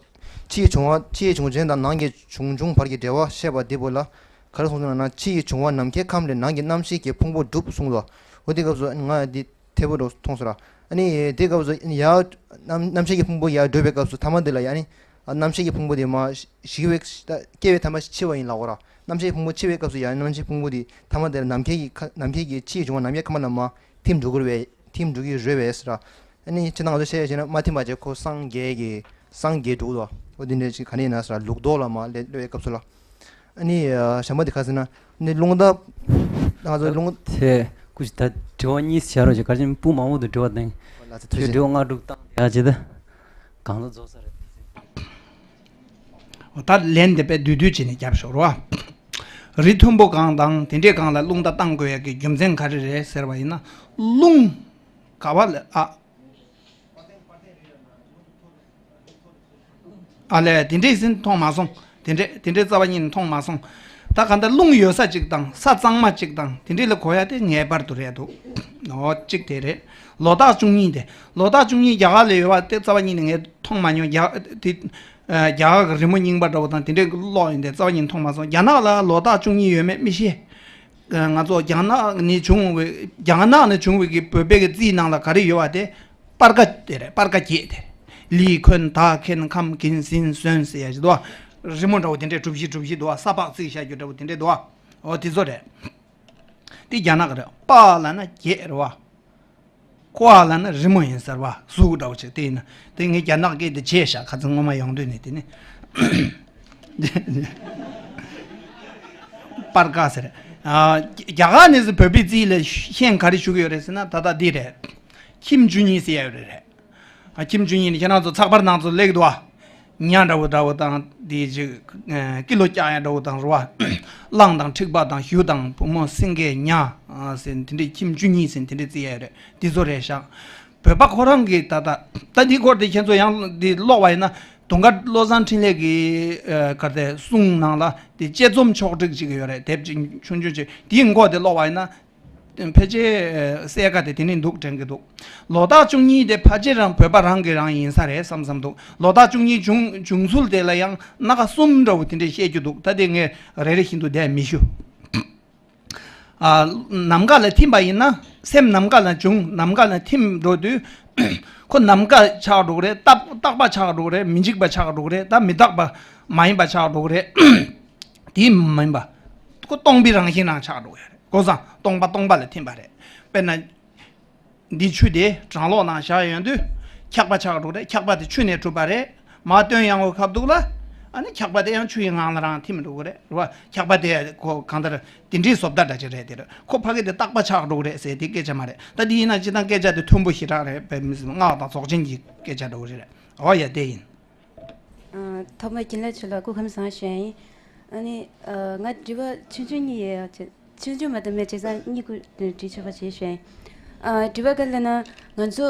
ཕྱིའི་བྱུང་བ། ཕྱིའི་བྱུང་རྐྱེན་དང་ནང་གི་བྱུང་བྱུང་བར་གྱི་འབྲེལ་བ་བཤད་པ་འདི་པོ་ལ་ག་རེ་གསུངས་འདུག་ལབ་ན། ཕྱིའི་བྱུང་བ་ནམ་མཁའི་ཁམས་ལས་ནང་གི་རྣམ་ཤེས་ཀྱི་ཕུང་པོ་གྲུབ་གསུངས་འདུག་འོ་དེ་སྐབས་སུ་ང་འདི་ཐེ་བོ་འདྲ་མཐོང་སོང་ར། ཨ་ནི་དེ་སྐབས་སུ་ཡར་རྣམ་རྣམ་ཤེས་ཀྱི་ཕུང་པོ་ཡར་གྲུབ་པའི་སྐབས་སུ་ཐ་མ་འདི་ལ་ཡ་ནི། ཨ། རྣམ་ཤེས་ཀྱི་ཕུང་པོ་དེ་མར་ཞིག་པའི་སྐྱེ་བའི་ཐ་མ་འཆི་བ་ཡིན་ལབ་དགོས་ར། རྣམ་ཤེས་ཀྱི་ཕུང་པོ་འཆི་བའི་སྐབས་སུ་ཡང་རྣམ་ཤེས་ཕུང་པོ་དེ་ཐ་མ་དེར་ནམ་མཁའི་གི་ཁ་ནམ་མཁའི་གི་ཕྱིའི་འབྱུང་བ་ནམ་མཁའི་ཁམས་ལ་མར་ཐིམ་འགྲོ་གི་རེད་པས། ཐིམ་འགྲོ་གི་རེད་པས་ཟེར་ར། ཨ་ནི་ཕྱི་ནང་ང་ཚོ་བཤད་ཡ་བྱས་ན་མ་ཐིམ་པ་བྱས་ཁོ་སངས་རྒྱས་ཀྱི་སངས་རྒྱས་འགྲོ་གི་འདུག་འོ་དེ་འདྲ་ཅིག་ག་ནས་ཡིན་ན་ཟེར་ར། ལུགས་ལྡོག་ལ་མར་སླེབས་པའི་སྐབས་སུ་ལ། ཨ་ནི་གཞན་པ་དེ་ག་ཟེར་ན། ནི་རླུང་རྟ། ང་ཚོ་རླུང་། དེ་སྐུ་མཁྱེན། ད་དྲི་བ་གཉིས་བྱ་རོགས་བྱེད། ག་ཅིན་སྤུ་མང་པོ་འདུག་དྲི་བ་དང་། ལགས་སོ། ཐུགས་རྗེ་ཆེ། དྲི་བ་ལྔ་དྲུག་བཏང་ཡག་བྱེད་ད། གང་ལ་རྫོགས་ས་རེད། ད་ལན་དེ་དཔེ་བསྡུས་བསྡུས་བྱས་ནས་རྒྱབ་ཤོག་རོགས། རི་མཐོན་པོ་སྒང་དང་དེ་འདྲའི་སྒང་ལ་རླུང་རྟ་བཏང་དགོས་ཡག་གི་རྒྱུ་མཚན་ག་རེ་རེད་ཟེར་བ་ཡིན་ན། རླུང་ག་བ་ལ་ཨ། ཨ་ལས། དེ་འདྲས་ཟིན་མཐོང་མ་སོང་། དེ་འདྲས་དེ་འདྲས་རྩ་བ་ཉིད་ནས་མཐོང་མ་སོང་། ད་ག་འདྲ་རླུང་ཡོད་ས་གཅིག་དང་ས་གཙང་མ་གཅིག་དང་དེ་འདྲས་ལ་གོ་ཡ་དེ་ངེས་པར་དུ་རེད་འདུག་འོ་གཅིག་དེ་རེད། ལོ་རྟགས་བཅུ་གཉིས་དེ། ལོ་རྟགས་བཅུ་གཉིས་རྒྱ་གར་ལ་ཡོད་པ་དེ་རྩ་བ་ཉིད་ནས་ངས་མཐོང་མ་མྱོང་། རྒྱ་དེ་རྒྱ་གར་གྱི་རི་མོ་རྙིང་པ་འདྲ་བོ་དང་དེ་འདྲས་ཀློག་ཡིན་དེ་རྩ་བ་ཉིད་ནས་མཐོང་མ་སོང་། རྒྱ་ནག་ལ་ལོ་རྟགས་བཅུ་གཉིས་ཡོད་མེད་མི་ཤེས། ང་ཚོ་རྒྱ་ནག་ནས་བྱུང་བའི་རྒྱ་ནག་ནས་བྱུང་བའི་གི་བོད་པའི་གི་རྩིས་ནང་ལ་ག་རེ་ཡོད་པ་དེ་སྤར་ཁ་དེ་རེད། སྤར་ཁ་བརྒྱད་དེ་རེད། ལི་ཁོན་ད་ཁེན་ཁམ་གིན་སིན་སོན་ཟེར་ཡ་ཞིག་འདུག་བ། རི་མོ་འདྲ་བོ་དེ་འདྲས་གྲུ་བཞི་གྲུ་བཞི་འདུག་བ། ས་ཕག་རྩིས་བྱ་རྒྱུ་འདྲ་བོ་དེ་འདྲས་འདུག་བ། འོ་དེ་ཚོ་རེད། དེ་རྒྱ་ནག་གི་རེད། པ་ལབ་ན་བརྒྱད་རེད་བ། ཀོ་ཨ་ལ་ནི་རི་མོ་ཡིན་ཟེར་བ། གཟུགས་འདྲ་བོ་ཅིག་དེ་ཡིན་ན་དེ་ངས་རྒྱ་ནག་སྐད་དུ་བརྗེད་བཞག་ཁ་སང་སྔོན་མ་ཡོང་དུས་ནས་དེ་ནི་པར་ཀ་ཟེར། ཨ། རྒྱ་གར་ནས་བོད་པའི་རྩིས་ལ་ཤན་ག་རེ་ཞུ་གི་ཡོད་རེད་ཟེར་ན། ད་ལྟ་འདི་རེད། ཁྱིམ་བཅུ་གཉིས་ཟེར་ཡ་ཡོད་རེད། ཨ། ཁྱིམ་བཅུ་གཉིས་ནི་ཁྱེད་རང་ཚོ་ཚགས་པར་ནང་ཚོ་སླེབས་འདུག་ཨ། ཉ་འདྲ་བོ་འདྲ་བོ་དང་དེ་ཅིག་ཀི་ལོ་བཀྱག་ཡ་འདྲ་བོ་དང་རེད་བ། གླང་དང་འཁྲིག་པ་དང་གཞུ་དང་བུ་མོ་སེང་གེ་ཉ་ཟེར་དེ་འདྲའི་ཁྱིམ་བཅུ་གཉིས་ཟེར་དེ་འདྲའི་རྩིས་ཡ་རེད། དེ་ཚོ་རེད་ཤག་བོད་པ་ཁོ་རང་གིས་ད་ལྟ་ད་འདི་སྐོར་དེ་ཁྱེད་ཚོ་ཡང་འདི་ཀློག་པ་ཡིན་ན། དུང་དཀར་བློ་བཟང་འཕྲིན་ལས་ཀྱི་ག་རེ་གསུང་ནང་ལ་དེ་དཔྱད་རྩོམ་ཕྱོགས་སྒྲིག་ཅིག་ཡོད་རེད། དེབ་ཅིག་ཆུང་ཆུང་ཅིག་དེའི་མགོ་དེ་ཀློག་པ་ཡིན་ན། ཕལ་ཆེར་གསལ་ཁ་དེ་དེ་ནས་འདུག་དྲན་གྱི་འདུག་ལོ་རྟགས་བཅུ་གཉིས་དེ་ཕལ་ཆེར་རང་བོད་པ་རང་གི་རང་ཡིན་ས་རེད་བསམ་བསམ་འདུག་ལོ་རྟགས་བཅུ་གཉིས་བྱུང་བྱུང་ཚུལ་དེ་ལ་ཡང་སྣ་ཁ་གསུམ་འདྲ་བོ་དེ་འདྲས་བཤད་རྒྱུ་འདུག་ད་དེ་ངས་རེ་རེ་བཞིན་དུ་བསྡད་མི་ཞུ། ཨ། ནམ་མཁའ་ལ་ཐིམ་པ་ཡིན་ན། སེམས་ནམ་མཁའ་ལ་བྱུང་། ནམ་མཁའ་ལ་ཐིམ་འགྲོ་དུས། ཁོ་ནམ་མཁའ་ཆགས་འགྲོ་གི་རེད། རྟག་རྟག་པ་ཆགས་འགྲོ་གི་རེད། མི་འཇིག་པ་ཆགས་འགྲོ་གི་རེད། ད་མི་རྟག་པ་མ་ཡིན་པ་ཆགས་འགྲོ་གི་རེད། དེ་མ་ཡིན་པ། ཁོ་སྟོང་པའི་རང་བཞིན་རང་ཆགས་འགྲོ་གི་རེད། གོ་སོང་། སྟོང་པ་སྟོང་པ་ལ་ཐིམ་པ་རེད། དཔེར་ན། འདི་ཆུ་དེ་གྲང་གློག་ནང་བཞག་ཡོང་དུས་འཁྱག་པ་ཆགས་འགྲོ་གི་རེད། འཁྱག་པ་དེ་ཆུ་ནས་གྲུབ་པ་རེད། མར་བཏོན་ཡོང་བའི་ཁ་ཐུག་ལ། ཨ་ནི་འཁྱག་པ་དེ་ཡང་ཆུ་ཡི་ངང་ལ་རང་ཐིམ་འགྲོ་གི་རེད། རེད་བ། འཁྱག་པ་དེ་ཁོ་གང་ལྟར་དེ་འདྲའི་བཟོ་ལྟ་འདྲ་ཅིག་རེད། དེ་རེད། ཁོ་ཕ་གི་དེ་རྟག་པ་ཆགས་འགྲོ་གི་རེད་ཟེར་དེ་སྐད་ཆ་མ་རེད། ད་དེ་ཡིན་ན་སྤྱིར་བཏང་སྐད་ཆ་དེ་མཐུན་པོ་ཞེ་དྲག་རེད། བོད་མི་སེམས་སྔགས་དང་རྫོགས་ཆེན་གྱི་སྐད་ཆ་འགྲོ་གི་རེད། འོ་ཡ་དེ་ཡིན། ཨ། ཐོག་མར་རྒན་ལགས་མཆོག་ལ་སྐུ་ཁམས་བཟང་ཞུ་ཡ་ཡིན། ཨ་ནི། ཨ། ང་དྲི་བ་ཆུང་ཆུང་གཉིས་ཡོད། ཆུང་ཆུང་མ་གཏོགས་མེད། བྱས་ཙང་གཉིས་ཀ་དྲི་ཆོག་པ་བྱེད་ཞུ་ཡ་ཡིན། ཨ། དྲི་བ་ག་རེ་ལབ་ན། ང་ཚོ་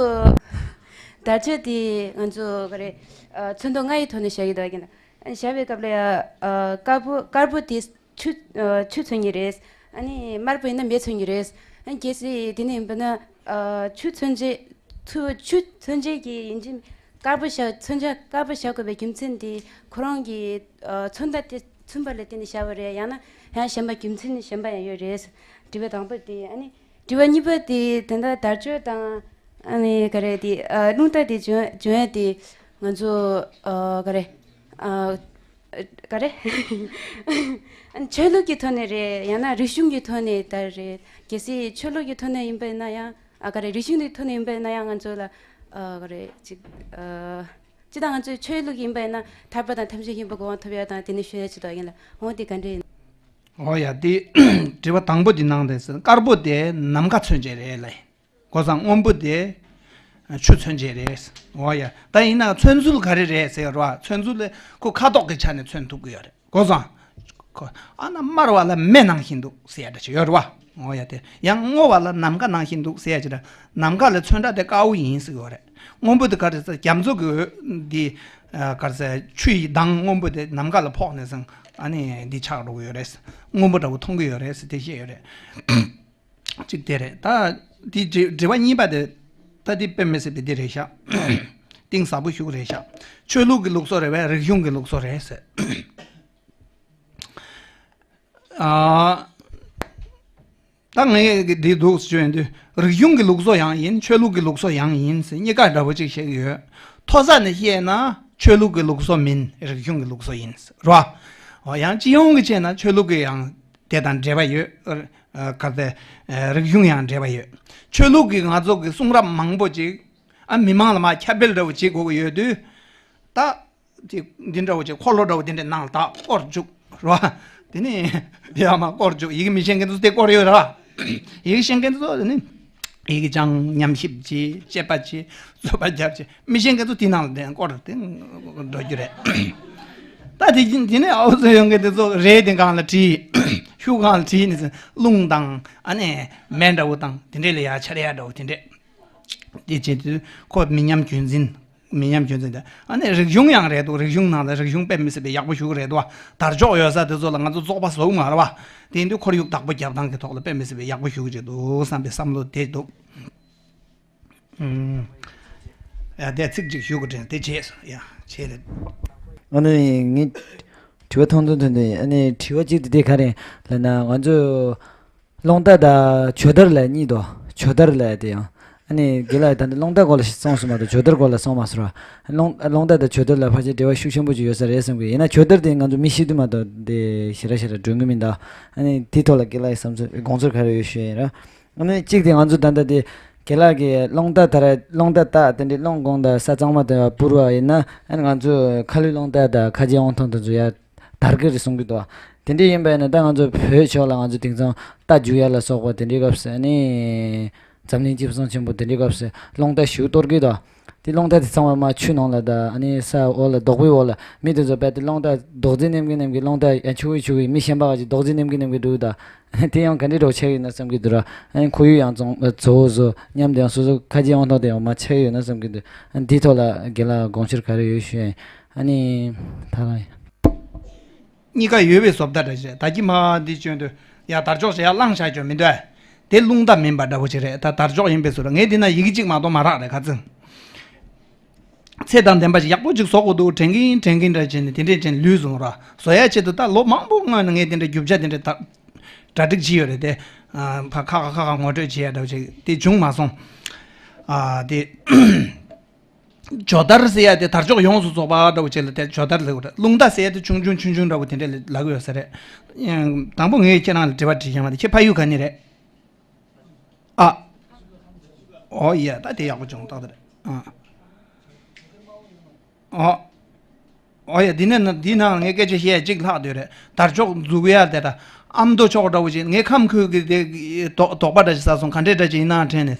དར་ལྕོག་དེ་ང་ཚོ་ག་རེ། ཨ། ཚོན་མདོག་ལྔ་ཡི་ཐོག་ནས་བཞག་གི་འདུག་གི་ན། ཨ། བཞག་པའི་སྐབས་ལ་ཡ། ཨ། དཀར་པོ་དཀར་པོ་དེ། ཆུ། ཨ། ཆུ་མཚོན་གྱི་རེད། ཨ་ནི་དམར་པོ་ཡིན་ན་མེ་མཚོན་གྱི་རེད། ཨ། གལ་སྲིད་དེ་ནས་ཡིན་པ་ན། ཨ། ཆུ་མཚོན་བྱེད། ཆུ། ཆུ་མཚོན་བྱེད་ཀྱི་ཡིན་གཅིག་དཀར་པོ་བཞག་མཚོན་བྱ་དཀར་པོ་བཞག་དགོས་པའི་རྒྱུ་མཚན་དེ་ཁོ་རང་གི། ཨ། མཚོན་རྟགས་དེ་མཚོན་པ་ལ་བརྟེན་ནས་བཞག་པ་རེད། ཡང་ན་ཡང་གཞན་པ་རྒྱུ་མཚན་གཞན་པ་ཡང་ཡོད་རེད། དྲི་བ་དང་པོ་དེ། ཨ་ནི་དྲི་བ་གཉིས་པ་དེ་ད་ལྟ་དར་ལྕོག་དང་། ཨ་ནི་ག་རེ་དེ། ཨ། རླུང་རྟ་དེ་འབྱུང་འབྱུང་ཡ་དེ་ང་ཚོ། ཨ། ག་རེ། ཨ། ག་རེ། ཆོས་ལུགས་ཀྱི་ཐོག་ནས་རེད། ཡང་ན་རིག་གཞུང་གི་ཐོག་ནས་ད་རེད། གལ་སྲིད་ཆོས་ལུགས་ཀྱི་ཐོག་ནས་ཡིན་པ་ཡིན་ན་ཡང་། ཨ། ག་རེ། རིག་གཞུང་གི་ཐོག་ནས་ཡིན་པ་ཡིན་ན་ཡང་ང་ཚོ་ལ། ཨ། ག་རེ་ཅིག་ཨ། ཅི་ལྟར་ང་ཚོའི་ཆོས་ལུགས་ཡིན་པ་ཡིན་ན་ཐར་པ་དང་ཐམས་ཅད་མཁྱེན་པའི་གོ་འཕང་ཐོབ་ཡ་དང་དེ་ནས་ཤོད་ཡ་ཅི་ལྟར་ཡིན་ལ། འོ་དེ་ག་འདྲ་ཡིན། འོ་ཡ་དེ། དྲི་བ་དང་པོ་དེ་གནང་དེ། དཀར་པོ་དེ་ནམ་མཁའ་མཚོན་བྱེད་རེད་ལ། གོ་སོང་། སྔོན་པོ་དེ་ཆུ་མཚོན་བྱེད་རེད། འོ་ཡ། ད་ཡིན་ན་མཚོན་ཚུལ་ག་རེ་རེད་ཟེར་བ། མཚོན་ཚུལ་ལ་ཁོ་ཁ་དོག་གི་ཆ་ནས་མཚོན་ཐུབ་ཀྱི་ཡོད་རེད། གོ་སོང་། ཁོ་ཨ་ན་དམར་བ་ལ་མེ་ནང་བཞིན་འདུག་ཟེར་ཡ་འདྲ་ཞིག་ཡོད་རེད་བ། འོ་ཡ། དེ་ཡང་སྔོ་བ་ལ་ནམ་མཁའ་ནང་བཞིན་འདུག་ཟེར་ཡ་ཅིག་རེད། ནམ་མཁའ་ལ་མཚོན་རྟགས་དེ་དཀར་པོ་ཡིན་ཟེར་གྱི་ཡོད་རེད། སྔོན་པོ་དེ་ག་རེ་ཟེར། རྒྱ་མཚོ་གི་འོད་འདི། ཨ། ག་རེ་ཟེར། ཆུ་ཡི་མདངས་སྔོན་པོ་དེ་ནམ་མཁའ་ལ་ཕོག་ནས་སང་ཨ་ནི་འདི་ཆགས་འགྲོ་གི་ཡོད་རེད། སྔོན་པོ་འདྲ་བོ་མཐོང་གི་ཡོད་རེད་ཟེར་དེ་བཤད་ཡོད་རེད། གཅིག་དེ་རེད། ད་དེ་དྲི་དྲི་བ་གཉིས་པ་དེ། ད་དེ་དཔེ་མི་སྲིད་པའི་དེ་རེད་ཤག་གཏིང་ཟབ་པོ་ཞིག་རེད་ཤག་ཆོས་ལུགས་ཀྱི་ལུགས་སྲོལ་རེད་པས། རིག་གཞུང་གི་ལུགས་སྲོལ་རེད་ཟེར། ཨ། ད་ངས་འདི་འདུག་ཞུ་ཡོང་དུས། རིག་གཞུང་གི་ལུགས་སྲོལ་ཡང་ཡིན། ཆོས་ལུགས་ཀྱི་ལུགས་སྲོལ་ཡང་ཡིན་ཟེར་གཉིས་ཀ་འདྲ་པོ་གཅིག་བཤད་ཀྱི་ཡོད། མཐོ་ས་ནས་བཤད་ན་ཆོས་ལུགས་ཀྱི་ལུགས་སྲོལ་མིན། རིག་གཞུང་གི་ལུགས་སྲོལ་ཡིན་ཟེར་རོ། འོ་ཡང་སྤྱི་ཡོངས་ཀྱི་བྱས་ན་ཆོས་ལུགས་ཀྱི་ཡང་དེ་དང་འབྲེལ་བ་ཡོད། ཨ། ག་ཚད། ཨ། རིག་གཞུང་ཡང་འབྲེལ་བ་ཡོད། ཆོས་ལུགས་ཀྱི་ང་ཚོ་གི་གསུང་རབ་མང་པོ་ཅིག་ཨ། མི་མང་ལ་མར་ཁྱབ་སྤེལ་འདྲ་བོ་བྱེད་དགོས་ཀྱི་ཡོད་དུས། ད་ཅིག་འདི་འདྲ་བོ་ཅིག་འཁོར་ལོ་འདྲ་བོ་དེ་འདྲའི་ནང་ལ་ད་བསྐོར་བཅུག་རོ། དེ་ནས་དེ་ཡང་མར་བསྐོར་བཅུག་ཡི་གེ་མི་ཤེས་མཁན་ཚོ་དེ་བསྐོར་ཡོད་ར། ཡི་གེ་ཤེས་མཁན་ཚོ་དེ་ནི་ཡི་གེ་སྦྱང་། ཉམས་ཞིབ་བྱེད། དཔྱད་པ་བྱེད། རྩོད་པ་རྒྱབ་བྱེད། མི་ཤེས་མཁན་ཚོ་དེ་ནང་ལ་དེ་བསྐོར་དེ་འགྲོ་རྒྱུ་རེད། ད་དེ་དེ་ནས་ཨའུ་ཚོ་ཡོང་མཁན་དེ་ཚོ་རས་དེ་སྒང་ལ་བྲིས། ཤུ་སྒང་ལ་བྲིས་ནས་རླུང་དང་ཨ་ནི་མེ་འདྲ་བོ་དང་དེ་འདྲས་ལ་ཡར་འཕྱར་ཡ་འདྲ་བོ་དེ་འདྲས། དེ་བྱེད་དུས་ཁོ་མི་ཉམས་རྒྱུན་འཛིན། མི་ཉམས་རྒྱུན་འཛིན་དེ། ཨ་ནི་རིག་གཞུང་ཡང་རེད་འདུག་རིག་གཞུང་ནང་ལ་རིག་གཞུང་དཔེ་མི་སྲིད་པའི་ཡག་པོ་ཞུ་གི་རེད་འདུག་དར་ལྕོག་ཡོད་ས་དེ་ཚོ་ལ་ང་ཚོ་བཙོག་པ་བཟོ་གི་མ་རེད་བ། དེ་ཡིན་དུས་ཁོར་ཡུག་བདག་པོ་རྒྱབ་སྟངས་ཀྱི་ཐོག་ལ་དཔེ་མི་སྲིད་པའི་ཡག་པོ་ཞུ་གི་རེད་འདུག་བསམ་པའི་བསམ་བློ་དེ་འདུག་ཨུམ། ཡ་དེ་ཚིག་གཅིག་ཞུ་དགོས་དྲན་དེ་བྱས་སོང་། ཡ་བྱས་རེད། ཨ་ནི་ངས་དྲི་བ་ཐུང་ཐུང་ཐུང་ཐུང་། ཨ་ནི་དྲི་བ་གཅིག་དེ་དེ་ག་རེད་ལབ་ན། ང་ཚོ་ རླུང་རྟ་དང་ཇོ་དར་ལབ་གཉིས་འདུག་ཇོ་དར་ལབ་དེ་ཡང་། ཨ་ནི་རྒན་ལགས་ད་ནི་རླུང་རྟ་སྐོར་ལ་གསུངས་སོང་མ་གཏོགས་ཇོ་དར་སྐོར་ལ་གསུངས་མ་སོང་ར། རླུང་རླུང་རྟ་དང་ཇོ་དར་ལ་ཕལ་ཆེར་འབྲེལ་བ་ཤུགས་ཆེན་པོ་ཅིག་ཡོད་ས་རེད་བསམ་གི། ཡིན་ན་ཇོ་དར་དེ་ང་ཚོ་མི་ཤེས་དུས་མ་གཏོགས་དེ་ཞེ་དྲག་ཞེ་དྲག་སྒྲོན་གི་མི་འདུག་ཨ་ནི་དེའི་ཐོག་ལ་རྒན་ལགས་ཀྱི་བསམ་ཚུལ་དགོངས་ཚུལ་ག་རེ་ཡོད་ཞུ་ཡ་ཡིན་ར། ཨ་ནི་གཅིག་དེ་ང་ཚོ་ད་ལྟ་དེ་རྒན་ལགས་ཀྱིས་རླུང་རྟ་དར་རླུང་རྟ་རྟ་དེ་འདྲའི་རླུང་གོང་དང་ས་གཙང་མ་དང་སྤུར་བ་ཡིན་ན། ཨ་ནི་ང་ཚོ་ཁ་ལུད་རླུང་རྟ་དང་ཁ་རྗེ་དབང་ཐང་དེ་ཚོ་ཡར་དར་གི་རེད་གསུང་གི་འདུག་དེ་འདྲ་ཡིན་པ་ཡིན་ན་ད་ང་ཚོ་བོད་ཕྱོགས་ལ་ང་ཚོ་དེང་སང་རྟ་རྒྱུག་ཡ་ལ་སོགས་པ་དེ་འདྲའི་སྐབས་སུ་ཨ་ནི་འཛམ་གླིང་སྤྱི་བསང་ཆེན་པོ་དེ་འདྲའི་སྐབས་སུ་རླུང་རྟ་ཞེ་པོ་གཏོར་གི་འདུག་དེ་རླུང་རྟ་དེ་ཚང་མ་མར་ཆུ་ནང་ལ་དང་ཨ་ནི་ས་འོག་ལ་རྡོག་པའི་འོག་ལ་མི་དེ་ཚོ་རྦད་དེ་རླུང་རྟ་རྡོག་རྫིས་མནན་གི་མནན་གི་རླུང་རྟ་ཡང་ཆུ་བོའི་ཆུ་བོའི་མི་གཞན་པ་ག་ཅིག་རྡོག་རྫིས་མནན་གི་མནན་གི་འགྲོ་གི་འདུག་དེ་ཡང་ག་འདྲའི་འདྲ་བོ་ཆགས་ཡོད་ན་བསམ་གི་འདུག་ར། ཨ་ནི་ཁོར་ཡུག་ཡང་ཚང་མ་བཟོ་བོ་བཟོ་མཉམ་དུ་ཡང་སོ་སོ་ཁ་རྗེ་དབང་ཐང་དེ་ཡང་མར་ཆགས་ཡོད་ན་བསམ་གི་འདུག་ཨ་ནི་འདིའི་ཐོག་ལ་རྒན་ལགས་དགོངས་འཆར་ག་རེ་ཡོད་ཞུ་ཡ་ཡིན། ཨ་ནི་ད་རང་གཉིས་ཀ་ཡོད་པའི་བཟོ་ལྟ་འདྲ་ཞིག་རེད། ད་ཀྱི་མ་འདི་བྱོན་དུས་ཡ་དར་ལྕོག་ཞིག་ཡར་བླངས་བཞག་རྒྱུ་མི་འདུག་དེ་རླུང་རྟ་མིན་པ་འདྲ་བོ་ཞིག་རེད། ད་དར་ལྕོག་ཡིན་པའི་བཟོ་འདྲ། ངས་འདི་ན་ཡི་གེ་གཅིག་མ་གཏོགས་མ་རག་རེད་ཁ་ཚིག་ཚད་དང་ལྡན་པ་ཞིག་ཡག་པོ་ཅིག་བཟོ་དགོས་འདུག་དྲན་གིན་དྲན་གིན་འདྲ་བྱས་ནས་དེ་འདྲས་བྱས་ནས་ལུས་སོང་ར། བཟོ་ཡ་ཆེད་དུ་ད་ལོ་མང་པོ་སྔོན་ནས་ངས་དེ་འདྲ་རྒྱུ་ཆ་དེ་འདྲ་ད་གྲ་སྒྲིག་བྱས་ཡོད་རེད་དེ། ཨ་ཕ་ཁ་ཁ་ཁ་ཁ་ངོ་སྤྲོད་བྱས་ཡ་འདྲ་བོ་ཅིག་དེ་བྱུང་མ་སོང་། ཨ་དེ་ཇོ་དར་ཟེར་ཡ་དེ་དར་ལྕོག་ཡོངས་སུ་རྫོགས་པ་འདྲ་བོ་ཅིག་ལ་དེ་ཇོ་དར་ལབ་ཀྱི་རེད། རླུང་རྟ་ཟེར་ཡ་དེ་ཆུང་ཆུང་ཆུང་ཆུང་འདྲ་བོ་དེ་འདྲས་ལབ་ཀྱི་ཡོད་ས་རེད། དང་པོ་ངས་ཁྱེད་རང་ལ་དྲི་བ་དྲིས་ཀྱང་མ་དེ་ཁྱེད་ཕ་ཡུལ་ག་ནས་རེད། ཨ། ཨོ་ཡ་ད་དེ་ཡག་པོ་བྱུང་ཏག་ཏག་རེད། ཨ། ཨོ། ཨོ་ཡ་འདི་ནས་ན་འདི་ནང་ངས་སྐད་ཆ་བཤད་ཡ་གཅིག་ལྷག་སྡོད་རེད། དར་ལྕོག་འཛུགས་ཡ་དེ་ད་ཨ་མདོ་ཕྱོགས་འདྲ་བོ་ཞིག་ངས་ཁམས་ཁུལ་གྱི་དེ་དོགས་དོགས་པ་འདྲ་ཞིག་ཟ་སོང་། ག་འདྲས་འདྲ་ཞིག་ཡིན་ན་དྲན་ནས།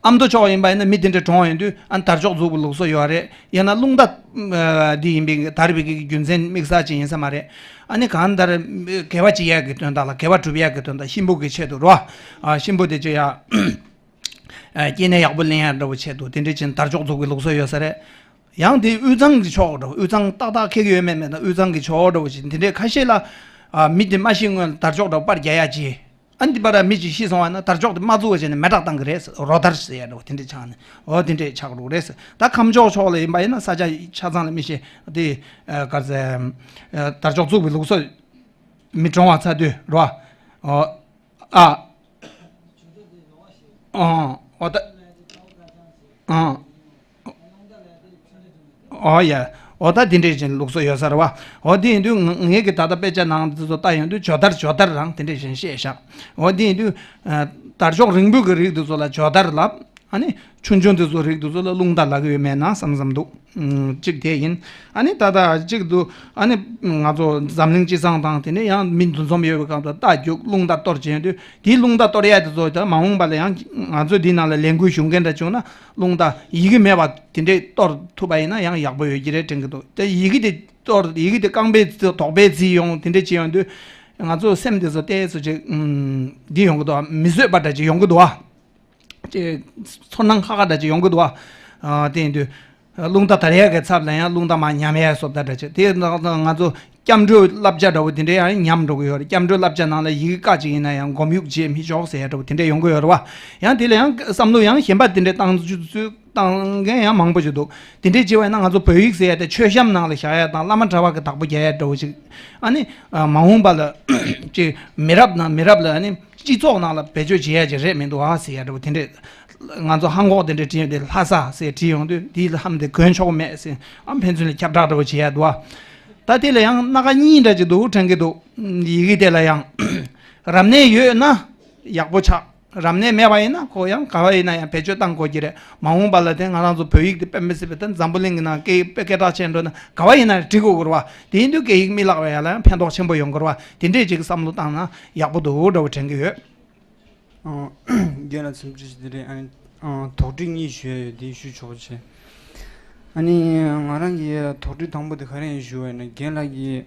ཨ་མདོ་ཕྱོགས་ཡིན་པ་ཡིན་ན་མི་དེ་འདྲས་གྲོངས་ཡོང་དུས་ཨ་དར་ལྕོག་འཛུགས་པའི་ལུགས་སྲོལ་ཡོད་རེད། ཡང་ན་རླུང་རྟ་འདི་ཡིན་པའི་དར་བའི་གི་རྒྱུ་མཚན་དམིགས་བསལ་ཅིག་ཡིན་ས་མ་རེད། ཨ་ནི་གང་ལྟར་དགེ་བ་བྱེད་ཡག་གི་དོན་དག་ལ་དགེ་བ་སྒྲུབ་ཡག་གི་དོན་དག་གཤིན་པོ་གི་ཆེད་དུ་རོ། ཨ་གཤིན་པོ་དེ་ཚོ་ཡ། ཨ་སྐྱེ་གནས་ཡག་པོ་ལེན་ཡག་འདྲ་བོ་ཆེད་དུ་དེ་འདྲ་ཅིག་དར་ལྕོག་འཛུགས་པའི་ལུགས་སྲོལ་ཡོད་ས་རེད། ཡང་དེ་དབུས་གཙང་གི་ཕྱོགས་འདྲ་བོ་དབུས་གཙང་ཏག་ཏག་ཁེགས་ཡོད་མེད་མེད་ན་དབུས་གཙང་གི་ཕྱོགས་འདྲ་བོ་ཞིག་དེ་འདྲའི་ཁ་ཤས་ལ། ཨ་མི་དེ་མ་ཤི་སྔོན་ལ་དར་ལྕོག་འདྲ་བོ་པར་རྒྱག་ཡག་ཅིག་ཨ་འདི་པར་མི་ཅིག་ཤི་སོང་བ་ན་དར་ལྕོག་དེ་མ་བཙུགས་པ་བྱས་ནས་མེ་སྲེག་བཏང་གི་རེད། རོ་དར་ཟེར་ཡ་འདྲ་བོ་དེ་འདྲ་ཆགས་ནས་འོ་དེ་འདྲས་ཆགས་འགྲོ་གི་རེད། ད་ཁམས་ཕྱོགས་ཕྱོགས་ལ་ཡིན་པ་ཡིན་ན་ས་ཆ་ཆ་ཚང་ལ་མི་ཤེས་དེ། ཨ་ག་ཟེ། ཨ་དར་ལྕོག་བཙུགས་པའི་ལུགས་སྲོལ་མི་གྲོངས་པ་ཚར་དུས་རོ། ཨོ། ཨ། ཨ། འོ་ད། ཨ། ཨོ་ཡ། འོ་ད་འདི་འདྲས་ཅིག་ལུགས་སྲོལ་ཡོད་ས་རེད་བ། འོ་འདི་ཡིན་དུས་ང་ངས་ཀྱི་ད་ལྟ་དཔེ་ཆ་ནང་འདི་ཚོ་ལྟ་ཡོང་དུས་ཇོ་དར་ཇོ་དར་རང་དེ་འདྲས་ཅིག་བཤད་བཞག་འོ་འདི་ཡིན་དུས། ཨ་དར་ལྕོག་རིང་པོ་གི་རིགས་འདི་ཚོ་ལ་ཇོ་དར་ལབ། ཨ་ནི་ཆུང་ཆུང་དེ་ཚོ་རིགས་དེ་ཚོ་ལ་རླུང་རྟ་ལབ་ཀྱི་ཡོད་མེད་ན་བསམ་བསམ་འདུག་ཨུམ། གཅིག་དེ་ཡིན། ཨ་ནི་ད་ལྟ་གཅིག་ཏུ་ཨ་ནི་ང་ཚོ་འཛམ་གླིང་སྤྱི་བསང་དང་དེ་ནས་ཡང་མི་འདུ་འཛོམས་ཡོད་པའི་སྐབས་དུ་རྟ་རྒྱུག་རླུང་རྟ་གཏོར་བྱེད་དུས་དེའི་རླུང་རྟ་གཏོར་ཡ་དེ་ཚོ་ད་མ་འོངས་པ་ལ་ཡང་ང་ཚོ་འདི་ནང་ལ་ལས་འགུལ་ཞུགས་མཁན་འདྲ་བྱུང་ན་རླུང་རྟ་ཡི་གེ་མེད་པ་དེ་འདྲས་གཏོར་ཐུབ་པ་ཡིན་ན་ཡང་ཡག་པོ་ཡོད་ཀྱི་རེད་དྲན་གྱི་འདུག་དེ་ཡི་གེ་དེ་གཏོར་ཡི་གེ་དེ་རྐང་པའི་རྩེ་དོག་པའི་རྩིས་ཡོང་དེ་འདྲས་བྱེད་ཡོང་དུས་ང་ཚོ་སེམས་དེ་ཚོ་ཏོག་ཙམ་ཅིག་ཨུམ། འདི་ཡོང་གི་འདུག་མི་བཟོད་པ་འདྲ་ཅིག་ཡོང་གི་འདུག་ཨ། ཅེས་ཚོར་སྣང་ཁ་ཁ་འདྲ་ཅིག་ཡོང་གི་འདུག་ཨ། དེ་ཡིན་དུས། རླུང་རྟ་དར་ཡག་གི་ཚབ་ལ་ཡང་རླུང་རྟ་མར་ཉམས་ཡག་བཟོ་ལྟ་འདྲ་ཅིག་དེ་ང་ཚོ་སྐྱབས་འགྲོའི་བསླབ་བྱ་འདྲ་བོ་དེ་འདྲ་ཡང་ཉམས་འགྲོ་གི་ཡོད་རེད། སྐྱབས་འགྲོའི་བསླབ་བྱ་ནང་ལ་ཡི་གེ་ཀ་ཅིག་ཡིན་ན་ཡང་སྒོམ་ཡུག་བྱེད་མི་ཆོག་ཟེར་ཡག་འདྲ་བོ་དེ་འདྲ་ཡོང་གི་ཡོད་རེད་བ། ཡང་དེ་ལ་ཡང་བསམ་བློ་ཡང་གཞན་པ་དེ་འདྲ་བཏང་ཚུལ་བཏང་མཁན་ཡང་མང་པོ་ཞིག་འདུག་དེ་འདྲའི་བྱས་པ་ཡིན་ན་ང་ཚོ་བོད་ཡིག་ཟེར་ཡ་དེ་མཆོད་བཤམས་ནང་ལ་བཞག་ཡ་དང་བླ་མ་གྲྭ་པ་གི་བདག་པོ་རྒྱག་ཡ་འདྲ་བོ་ཞིག་ཨ་ནི། མ་འོངས་པ་ལ་ཅིག་མི་རབས་ནང་མི་རབས་ལ་ཨ་ནི་སྤྱི་ཚོགས་ནང་ལ་བེད་སྤྱོད་བྱེད་ཡ་ཅིག་རེད་མི་འདུག་ཨ་ཟེར་ཡ་འདྲ་བོ་དེ་འདྲས། ང་ཚོ་ཧང་གོག་དེ་འདྲས་བྲིས་ཡོང་དུས་ལྷ་ས་ཟེར་བྲིས་ཡོང་དུས་དེ་ལ་ཧམ་དེ་གོན་ཆོག་མེད་ཟེར་ཨ་ཕན་ཚུན་ལ་ཁྱབ་བསྒྲགས་འདྲ་བོ་བྱེད་ཡ་འདུག་ཨ། ད་དེ་ལ་ཡང་སྣ་ཁ་གཉིས་འདྲ་ཅིག་འདུག་དྲན་གི་འདུག་ཡི་གེ་དེ་ལ་ཡང་རབ་གནས་ཡོད་ན་ཡག་པོ་ཆགས། རབ་གནས་མེད་པ་ཡིན་ན་ཁོ་ཡང་ག་བ་ཡིན་ན་ཡང་བེད་སྤྱོད་བཏང་དགོས་ཀྱི་རེད། མ་འོངས་པ་ལ་དེ་ང་རང་ཚོ་བོད་ཡིག་དེ་དཔེ་མི་སྲིད་པའི་དེ་འཛམ་བུ་གླིང་གི་ནང་སྐད་ཡིག་དཔེ་སྐད་གྲགས་ཆེ་འགྲོ་ན་ག་བ་ཡིན་ན་འབྲི་དགོས་ཀྱི་རེད་བ། དེ་ཡིན་དུས་སྐད་ཡིག་མི་བརླག་པའི་ཡ་ལ་ཡང་ཕན་ཐོགས་ཆེན་པོ་ཡོང་གི་རེད་བ། དེ་འདྲས་ཅིག་བསམ་བློ་བཏང་ན་ཡག་པོ་འདུག་འདྲ་བོ་དྲན་གྱི་ཡོད། ཨ། རྒན་ལགས་འཚམས་འདྲི་ཞུ། དེ་རིང་ཨ་ནི་ཨ་དོགས་འདྲི་གཉིས་ཞུ་ཡ་ཡོད། དེ་ཞུ་ཆོག་པ་བྱས། ཨ་ནི་ང་རང་གི་དོགས་འདྲི་དང་པོ་དེ་ག་རེ་ཡིན་ཞུ་བ་ཡིན་ན་རྒན་ལགས་ཀྱིས།